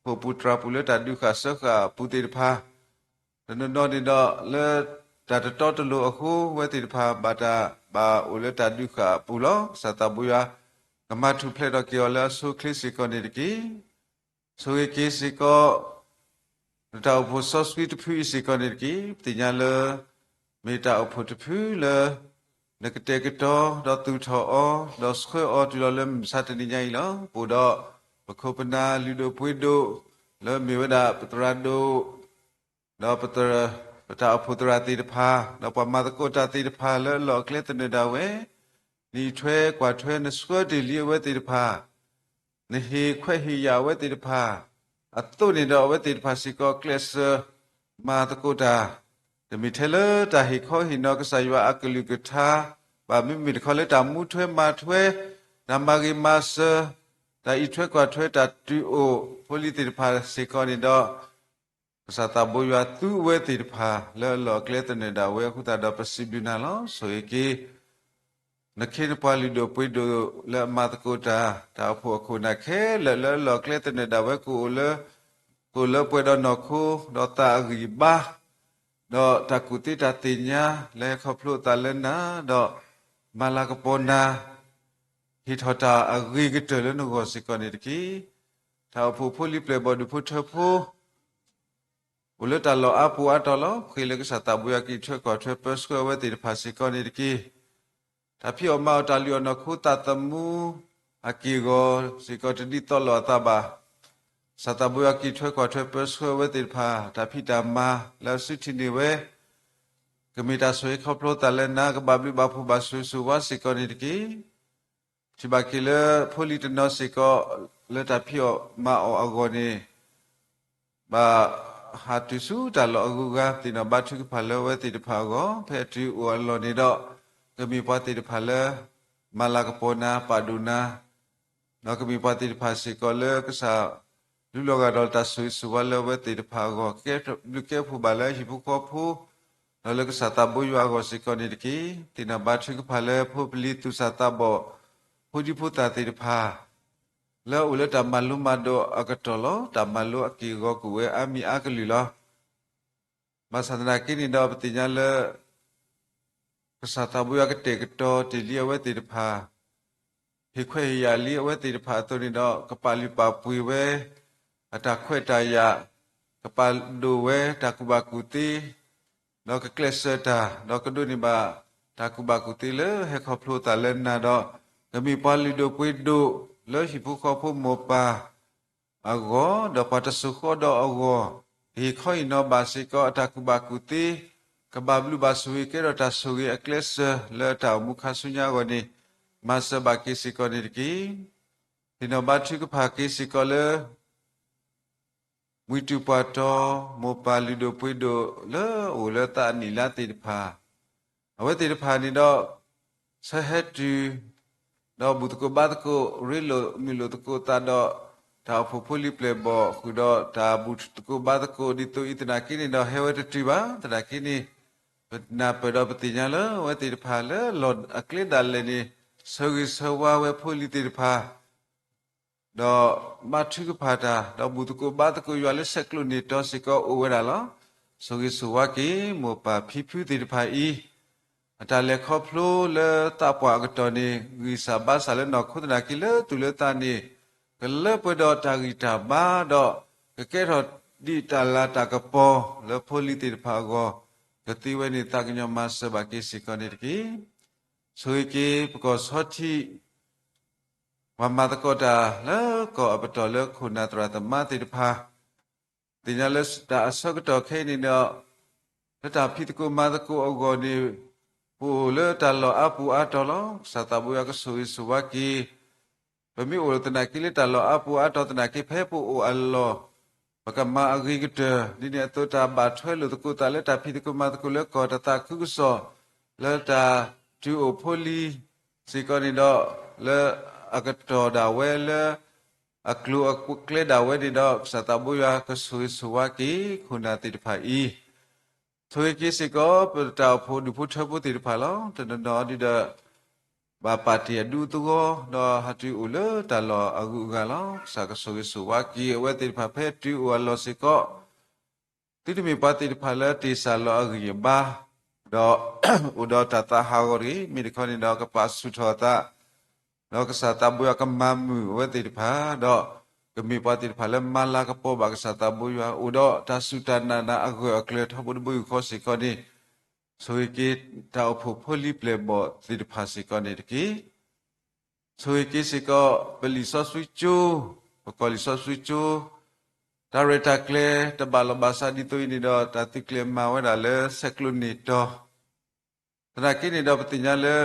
ဟီၣ်ပူၤတြၤပူၤလၢတၢ်ဒုးဃာ်စၢဃာ်အပူၤသ့ၣ်တဖၣ်, တနီၤနီၤန့ၣ်ဒီးလၢတၢ်တတီတလိၤအဃိ ဝဲသ့ၣ်တဖၣ်ဘၣ်တၢ် ဘၣ်အိၣ်လၢတၢ်ဒုးဃာ်အပူၤလီၤ. ကစၢ်သးဘိယွၤ ကမၤထူၣ်ဖျဲးထီၣ်က့ၤအီၤလၢအဆိအချ့စ့ၢ်ကီးန့ၣ်တက့ၢ်. ဆိၣ်ဂ့ၤက့ၤစ့ၢ်ကီး နတၢ်အိၣ်ဖှိၣ်စီဆှံတဖုအံၤစ့ၢ်ကီးန့ၣ်တက့ၢ်. ပသ့ၣ်ညါလၢ မ့ၢ်တၢ်အိၣ်ဖှိၣ်တဖုလၢ နကတဲာ်ကတီၤ ဒီးသူၣ်ထီၣ်အီၤ ဒီးဆှၢအီၤတုၤလီၤလၢမုၢ်မဆါတနံၤညါအံၤလီၤ. ပအိၣ်ဒီး ပခိၣ်ပနၢ်လုၢ်ဒိၣ်ပှ့ၤဒိၣ် လၢမ့ၢ်ဝဲဒၣ်ပသရၣ်ဒိၣ် ဒီး ပတၢ်အိၣ်ဖှိၣ်သရၣ်သ့ၣ်တဖၣ် ဒီးပှၤမၤသကိးတၢ်သ့ၣ်တဖၣ်လၢအလီၢ်အကျဲသနၢၣ်ဒၣ်ဝဲ, နအံးထွဲကွၢ်ထွဲနဆှၢတ့ၢ်လံအဝဲသ့ၣ်တဖၣ်, နဟ့ၣ်ခွဲးဟ့ၣ်ယာ်အဝဲသ့ၣ်တဖၣ်, အသိးန့ၣ်ဒီးအဝဲသ့ၣ်တဖၣ်စ့ၢ်ကီး ကျဲးစၢးမၤသကိးတၢ်, တမ့ၢ်ထဲလၢတၢ်ဟ့ၣ်ခီဟ့ၣ်နီၤကစၢ်ယွၤအကလုၢ်ကထါဘၣ်, မ့မ့ၢ်တခီလၢတၢ်မူထွဲမၤထွဲ, တၢ်မၤဂ့ၤမၤစၢၤ, တၢ်အံးထွဲကွၢ်ထွဲတၢ်တုၤအိၣ်ဖိလံၤသ့ၣ်တဖၣ်စ့ၢ်ကီးန့ၣ်ဒီး ကစၢ်သးဘိယွၤသူဝဲသ့ၣ်တဖၣ်လၢအလီၢ်အကျဲသနၢၣ်ဒၣ်ဝဲအဃိသတးဒီး ပစံးဘျုးနၤလီၤ. ဆိၣ်ဂ့ၤက့ၤ နခ့နပှၤလုၢ်ဒိၣ်ပှ့ၤဒိၣ်လၢအမၤသကိးတၢ်, တၢ်အိၣ်ဖှိၣ်အခိၣ်နၢ်ခဲလၢာ်လၢအလီၢ်အကျဲသနၢၣ်ဒၣ်ဝဲ ကအိၣ်လၢ ကအိၣ်လၢပှဲၤဒီးနီၢ်ခိ ဒီးသးအဂံၢ်အဘါ ဒီးတၢ်ကူၣ်သ့တၢ်သ့ၣ်ညါ လၢဟဲခီဖျိအသးလၢနၤ, ဒီးမၤလၤကပီၤနၤ, ဟ့ၣ်ထီၣ်တၢ်အဂ့ၤကတၢၢ်လၢနဂီၢ်စ့ၢ်ကီးန့ၣ်တက့ၢ်. တၢ်အိၣ်ဖှိၣ်ဖိလံၤပျဲၢ်ဘီၣ်ဒူၣ်ဖိထၢဖိ အိၣ်လၢတၢ်လီၢ်အါပူၤအါတီၤလီၤ. ဃ့လၢကစၢ်သးဘိယွၤက့ၤထွဲကွၢ်ထွဲပၢဆှၢအဝဲသ့ၣ်တဖၣ်စ့ၢ်ကီးန့ၣ်တက့ၢ်. တၢ်ဖံးအီၣ်မၤအီၣ်တၢ်လုၢ်အီၣ်နီၢ်ခိသးသမူ အက့ၢ်အဂီၤစ့ၢ်ကီးတဒ်သိးလိာ်အသးဘၣ်. ကစၢ်သးဘိယွၤက့ၤထွဲကွၢ်ထွဲပၢဆှၢအဝဲသ့ၣ်တဖၣ် တၢ်ဖံးတၢ်မၤလၢအစုထံၣ်န့ၢ်ဝဲ ကမ့ၢ်တၢ်ဆိၣ်ဂ့ၤခီဖျိသးလၢနၤ, ကဘၣ်ဘျုးဘၣ်ဖှိၣ်ဘၣ်ဆိၣ်ဂ့ၤဆိၣ်ဝါစ့ၢ်ကီးန့ၣ်တက့ၢ်. ထံၣ်ဘၣ်က့ၤလၢဖိလံၤတနီၤစ့ၢ်ကီး လၢတၢ်ဖံးအီၣ်မၤအီၣ်အဂီၢ်န့ၣ် ဘၣ်ဟးတုၤဆူတၢ်လီၢ်အဂုၤအဂၤ, သ့ၣ်နီၣ်ဘါထုကဖၣ်လၢအဝဲသ့ၣ်တဖၣ်အဂီၢ်, ဖဲအတုၤအိၣ်အလီၢ်န့ၣ်ဒီး ကမ့ၢ်ပှၤသ့ၣ်တဖၣ်လၢ မၤလၤကပီၤနၤ ပာ်ဒိၣ်နၤ, ဒီးကမ့ၢ်ပှၤသ့ၣ်တဖၣ်စ့ၢ်ကီးလၢကစၢ် လူလီၤဂာ်ဒီးတၢ်ဆိၣ်ဂ့ၤဆိၣ်ဝါလၢအဝဲသ့ၣ်တဖၣ်အဂီၢ်, ကဘျုးကဲဖှိၣ်ဘၣ်လၢဟံၣ်ဖိဃီဖိ ဒီးလၢကစၢ်သးဘိယွၤအဂီၢ်စ့ၢ်ကီးန့ၣ်တက့ၢ်. သ့ၣ်နီၣ်ဘါထုကဖၣ်လၢဖိပလံၤသူၣ်စၢ်သးဘီၣ် ဖိဒံဖိသၣ်သ့ၣ်တဖၣ် လၢအအိၣ်လၢတၢ်မၤလိမၤဒိးအကတီၢ်လီၤ. တၢ်မၤလိအက့ၢ်အဂီၤကအိၣ်ဝဲအါမံၤအါကလုာ်လီၤ. ဘၣ်ဆၣ်သနာ်က့န့ၣ်ဒီး ပသ့ၣ်ညါလၢ ကစၢ်သးဘိယွၤကတဲာ်ကတီၤတ့ၢ်လံအဝဲသ့ၣ်တဖၣ်, ဟ့ၣ်ခွဲးဟ့ၣ်ယာ်လံအဝဲသ့ၣ်တဖၣ်အသိးန့ၣ်ဒီး ကပာ်လုၢ်ပာ်ပှ့ၤဝဲ အတၢ်ခွဲးတၢ်ယာ်, ကပာ်ဒိၣ်ဝဲတၢ်ကူၣ်ဘၣ်ကူၣ်သ့, ဒီးကကျဲးစၢးတၢ်, ဒီးကဒိးန့ၢ်ဘၣ်တၢ်ကူၣ်ဘၣ်ကူၣ်သ့လၢဟဲခီဖျိအသးလၢနၤဒီး ကမ့ၢ်ပှၤလုၢ်ဒိၣ်ပှ့ၤဒိၣ်လၢဟံၣ်ဖိဃီဖိမိၢ်ပၢ် အဂီၢ်, ဒီးပှၤတစိၤဃီဒီးအဂီၢ်, ကဟ့ၣ်ခီဟ့ၣ်နီၤဘၣ်စ့ၢ်ကီးအတၢ်ကူၣ်ဘၣ်ကူၣ်သ့, ကဘၣ်ဘျုးဘၣ်ဆိၣ်ဂ့ၤကဲထီၣ်တၢ်ဆိၣ်ဂ့ၤအကျဲးစၢးလၢတၢ်အိၣ်မူခါဆူညါအဂီၢ်န့ၣ်, မၤစၢၤဘၣ်က့ၤစ့ၢ်ကီးန့ၣ်တက့ၢ်. သ့ၣ်နီၣ်ဘါထုကဖၣ်က့ၤစ့ၢ်ကီးလၢ မှံတူၢ်ပှၢ်တီၤ မိၢ်ပၢ်လုၢ်ဒိၣ်ပှ့ၤဒိၣ်လၢအအိၣ်လၢသးအနံၣ်လါသ့ၣ်တဖၣ်, အဝဲသ့ၣ်တဖၣ်န့ၣ်ဒီး ဆၢဟဲတုၤ ဒီးဘူၣ်သကိးဘါသကိး ရ့လိာ်မုာ်လိာ်သကိးသးဒီး တၢ်အိၣ်ဖှိၣ်ဖိလံၤပျဲၢ်ဘီၣ်ဃုာ်ဒီးတၢ်ဘူၣ်သကိးဘါသကိး ဒ်သိးအံၤသနာ်က့န့ၣ်ဒီး ဟဲဝဲတတုၤဘၣ်. သနာ်က့န့ၣ် ပနၢ်ပၢၢ်ဒီးပသ့ၣ်ညါလၢအဝဲသ့ၣ်တဖၣ်လၢအလီၢ်အကျဲဒၣ်လဲာ်န့ၣ် ဆၢဂ့ၤဆၢဝါဝဲဖိလံၤသ့ၣ်တဖၣ် ဒီးဘါထုကဖၣ်တၢ် ဒီးဘူၣ်သကိးဘါသကိးယွၤလၢဆဲးကျိးန့ၢ်တီစ့ၢ်ကီးအိၣ်ဝဲဒၣ်လီၤ. ဆိၣ်ဂ့ၤဆိၣ်ဝါက့ၤ မိၢ်ပၢ်ဖံဖုသ့ၣ်တဖၣ်အံၤ အတၢ်လဲၤခီဖျိလၢသးပှၢ်အကတီၢ်န့ၣ် ဂံၢ်စၢ်ဘါစၢ်လၢနီၢ်ခိသနာ်က့လၢသူၣ်လၢသးန့ၣ် ကလၢပှဲၤဒီးတၢ်ဂံၢ်တၢ်ဘါဒီး ကကဲထီၣ်ဒ်တၢ်လၤတၢ်ကပီၤလၢဖိလံၤသ့ၣ်တဖၣ်အဂီၢ် ကသ့ဝဲန့ၣ်သးကညီၤမၤစၢၤဘၣ်က့ၤစ့ၢ်ကီးန့ၣ်တက့ၢ်. ဆိၣ်ဂ့ၤက့ၤပကီၢ်ဆီထံး ပှၤမၤသကိးတၢ်လၢကီၢ်အပတီၢ်လၢခိၣ်နၢ်သရၣ်သမါသ့ၣ်တဖၣ်, သ့ၣ်ညါလၢတၢ်အဆၢကတီၢ်ခဲအံၤန့ၣ်ဒီး လၢတၢ်ဖံးသကိးမၤသကိးအဂီၢ်န့ၣ် ပအိၣ်လၢတၢ်လီၢ်အါပူၤအါတီၤလီၤ. ကစၢ်သးဘိယွၤကဆိၣ်ဂ့ၤဆိၣ်ဝါက့ၤ ပမ့ၢ်အိၣ်သနာ်က့လၢတၢ်လီၢ်အါပူၤအါတီၤသနာ်က့ ဖဲပအိၣ်အလီၢ် ပကမၤအဂ့ၤကတၢၢ် ဒ်န့ၣ်အသိးတၢ်ဘၣ်ထွဲလိာ်သကိးသးလၢတၢ်ဖံးသကိးမၤသကိးလၢကီၢ်တၢ်သးခုကစီၣ် လၢတၢ်တုၤအိၣ်ဖိလံၤစ့ၢ်ကီးန့ၣ်ဒီး လၢအကတီၢ်ဒၣ်ဝဲလၢ အကျိၤအကျဲဒၣ်ဝဲန့ၣ်ဒီး ကစၢ်သးဘိယွၤကဆိၣ်ဂ့ၤဆိၣ်ဝါက့ၤ ခိၣ်နၢ်သ့ၣ်တဖၣ်အံၤ ဆိၣ်ဂ့ၤက့ၤစ့ၢ်ကီး ပတၢ်အိၣ်ဖှိၣ်ဒူၣ်ဖိထၢဖိသ့ၣ်တဖၣ်လီၤ. တနီၤနီၤဒုဒီး ဘၣ်ပာ်တ့ၢ်အဒူအသဝီ ဒီးဟးတုၤအိၣ်လၢတၢ်လီၢ်အဂုၤအဂၤလီၤ. ကစၢ်ကဆိၣ်ဂ့ၤဆိၣ်ဝါက့ၤအဝဲသ့ၣ်တဖၣ်ဖဲတုၤအိၣ်အလီၢ်စ့ၢ်ကီး သုတမ့ၢ်ပှၤသ့ၣ်တဖၣ်လၢတ့ၢ်စၢ်လီၤအဂံၢ်အဘါ ဒီး အိၣ်ဒီးတၢ်သးဟးဂီၤတဂ့ၤ. မ့ၢ်တခီန့ၣ်ဒီး ကပာ်ဆူၣ်ထီၣ်အသး ဒီးကစၢ်သးဘိယွၤကမၤမုာ်အဝဲသ့ၣ်တဖၣ် ဒီးကမ့ၢ်ပှၤသ့ၣ်တဖၣ်လၢမၤလၤကပီၤဘၣ်ကစၢ်သးဘိယွၤ အိၣ်ဒီးတၢ်စူၢ်တၢ်နာ်နၤအဂၢၢ်အကျၢၤထီဘိတဘိယူၢ်ဃီစ့ၢ်ကီးန့ၣ် ဆိၣ်ဂ့ၤက့ၤတၢ်အိၣ်ဖှိၣ်ဖိလံၤပျဲၢ်ဘီၣ်သ့ၣ်တဖၣ်စ့ၢ်ကီးန့ၣ်တက့ၢ်. ဆိၣ်ဂ့ၤက့ၤစ့ၢ်ကီး ပလံာ်စီဆှံကၠိ, ပကီၢ်လံာ်စီဆှံကၠိ, တၢ်ရဲၣ်တၢ်ကျဲၤတဘၣ်လီၢ်ဘၣ်စးဒ်သိးအံၤန့ၣ်ဒီး တၢ်သုးကျဲၤမၤဝဲဒၣ်လၢဆဲးကျိးန့ၢ်တီၤ သနာ်က့န့ၣ်ဒီးပသ့ၣ်ညါလၢ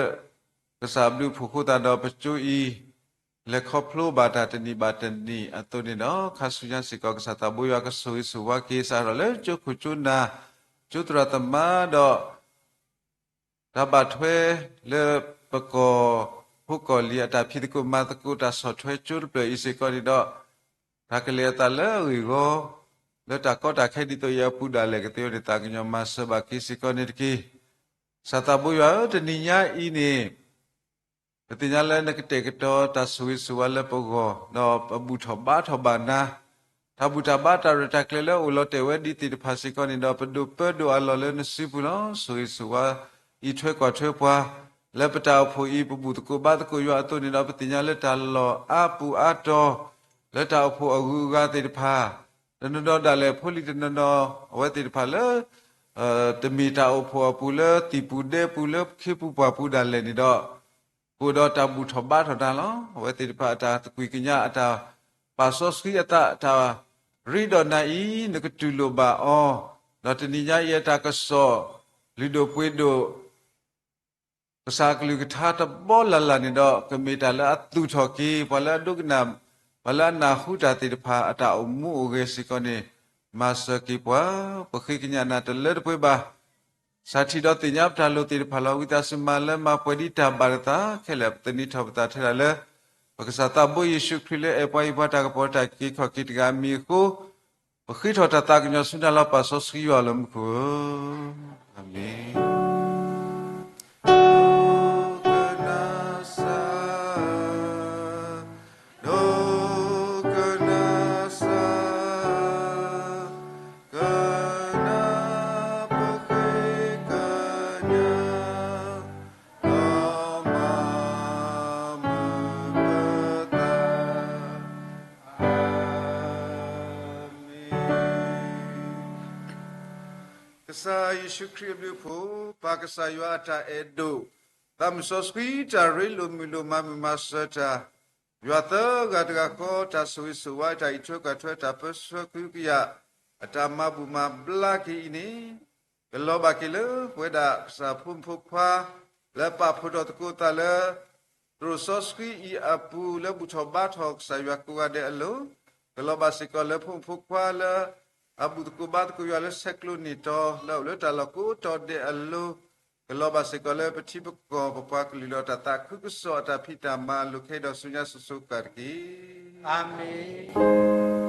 ကစၢ်ဘျုးဖှိၣ်ဃိသတးဒီးပကၠိအံၤ လဲၤခီဖျိဘၣ်တၢ်တနံၣ်ဘၣ်တနံၣ်အသိးန့ၣ်ဒီး ခါဆူညါစ့ၢ်ကီး ကစၢ်သးဘိယွၤကဆိၣ်ဂ့ၤဆိၣ်ဝါက့ၤ စးထီၣ်လၢကၠိခိၣ်ကၠိနၢ်, ကၠိသရၣ်သမါဒီး တၢ်ဘၣ်ထွဲလၢပကီၢ်ဖိကီၢ်လံၤအတၢ်ဖံးသကိးမၤသကိး တၢ်ဆီၣ်ထွဲကၠိတဖျၢၣ်အံၤစ့ၢ်ကီးန့ၣ်ဒီး တၢ်ကလဲၤအသးလၢအဂ့ၢ်အဂီၢ် လၢတၢ်ကီတၢ်ခဲဒ်သိးအံၤအပူၤဒၣ်လဲာ် ကသ့အီၤန့ၣ် သးကညီၤမၤစၢၤဘၣ်က့ၤစ့ၢ်ကီးန့ၣ်တက့ၢ်. ကစၢ်သးဘိယွၤဧၢ, တနံၤညါအံၤန့ၣ် ပသ့ၣ်ညါလၢနကတဲာ်ကတီၤတၢ်ဆိၣ်ဂ့ၤဆိၣ်ဝါလၢပဂီၢ် ဒီးပဘူၣ်ထီၣ်ဘါထီၣ်ဘၣ်နၤ, တၢ်ဘူၣ်တၢ်ဘါတၢ်ရဲၣ်တၢ်ကျဲၤလၢအိၣ်လီၤတဲာ်ဝဲဒ်သ့ၣ်တဖၣ်စ့ၢ်ကီးန့ၣ်ဒီး ပဒိးပၢဒိးအးလီၤလၢနစုပူၤလီၤ. ဆိၣ်ဂ့ၤဆိၣ်ဝါ အံးထွဲကွၢ်ထွဲပှၤ လၢပတၢ်အိၣ်ဖှိၣ်အံၤ ပဘူၣ်သကိးဘါသကိးယွၤအသိးန့ၣ်ဒီး ပသ့ၣ်ညါလၢတၢ်လီၢ်အါပူၤအါတီၤ လၢတၢ်အိၣ်ဖှိၣ်အဂုၤအဂၤသ့ၣ်တဖၣ် တနီၤနီၤဒၣ်လဲာ်ဖိလံၤတနီၤနီၤ အဝဲသ့ၣ်တဖၣ်လၢ တမ့ၢ်တၢ်အိၣ်ဖှိၣ်အပူၤလၢသံၣ်ပူၤဒဲပူၤလၢခ့ပူၤပှၢ်ပူၤဒၣ်လဲာ်န့ၣ်ဒီး ကအိၣ်ဒီးတၢ်ဘူၣ်ထီၣ်ဘါထီၣ်နၤလီၤ. အဝဲသ့ၣ်တဖၣ်အတၢ်သကွံၢ်ကညး အတၢ်ပာ်စီဆှံအသး တၢ်ရ့ဒီးနၤအံၤ နကတူၢ်လိာ်ဘၣ်အီၤ, ဒီးတနံၤညါအံၤအတၢ်ကစီၣ် လုၢ်ဒိၣ်ပှ့ၤဒိၣ် ကစၢ်အကလုၢ်ကထါတဘီလၢ်လၢ်န့ၣ်ဒီး ကမ့ၢ်တၢ်လၢအသူၣ်ထီၣ်က့ၤ ပှၤလၢအဒိကနၣ် ပှၤလၢအနၢ်ဟူတၢ်သ့ၣ်တဖၣ် အတၢ်အိၣ်မူအိၣ်ဂဲၤစ့ၢ်ကီးန့ၣ် မၤစၢၤက့ၤပှၤ, ပဃ့ကညးနၤတလၢတပှဲၤဘၣ်. စၢ်ထံၣ်ဒီးသ့ၣ်ညါပတၢ်လိၣ်သ့ၣ်တဖၣ်လီၤ. ဝံသးစူၤမၤလၢမၤပှဲၤဒ်တၢ်ဘၣ်နသးခဲလၢာ် ပသန့ၤထီၣ်ပသးထဲဒၣ်လၢ ပကစၢ်သးဘိယ့ၣ်ၡူးခရံာ်လၢအဲၣ်ပှၤဟ့ၣ်ပှၤတၢ်ကပီၤတၢ်က့ၤခီၣ်က့ၤတဂၤအမံၤအဃိ ပဃ့ထီၣ်တၢ်သးကညီၤဆူနၤလီၤ. ပာ်စီဆှံယွၤလၢမူခိၣ်ဧၢ, အၤမ့ၣ်. ဒိကနၣ်စၢ်, ဒိကနၣ်စၢ်, ကနၣ်ပဃ့ကညး ဒီးမၤမုာ်ပသး, အၤမ့ၣ်. ကစၢ်ယ့ၣ်ၡူးခရံာ်အဘျုးအဖှိၣ်, ပၢ်ကစၢ်ယွၤအတၢ်အဲၣ်ဒိၣ်, သးမုၢ်စီဆှံတၢ်ရ့လိာ်မုာ်လိာ်မၤမုာ်မၤစၢၤတၢ်, ယွၤသၢဂၤတဂၤဃီ တၢ်ဆိၣ်ဂ့ၤဆိၣ်ဝါ တၢ်အံးထွဲကွၢ်ထွဲ တၢ်ပၢဆှၢကဟုကယာ် အတၢ်မၤဘူၣ်မၤဘျါက့ၤအံၤန့ၣ် ကလီၤဘၣ်က့ၤလၢပဝဲဒၣ်ကစၢ်ဖိမုၣ်ဖိခွါ လၢပာ်ဖှိၣ်ထီၣ်သကိးသးလၢ သရိာ်စီဆှံအံၤအပူၤ လၢဘူၣ်ထီၣ်ဘါထီၣ်ကစၢ်ယွၤကိးဂၤဒဲးအလိၤ, ကလီၤဘၣ်စ့ၢ်ကီးလၢဖိမုၣ်ဖိခွါလၢ အဘူၣ်သကိးဘါသကိးယွၤလၢဆဲးကျိးန့ၢ်တီၤ လၢအအိၣ်လၢတၢ်လီၢ်ကိးတီၤဒဲးအလိၤ, ကလီၤဘၣ်စ့ၢ်ကီးလၢပထံပကီၢ်ပပှၤကလုာ်လီၤ တၢ်သးခုကစီၣ်အတၢ်ဖံးတၢ်မၤအလိၤခဲအံၤဒီးဆူညါစိၤစိၤဃၣ်ဃၣ်တက့ၢ်. အၤမ့ၣ်.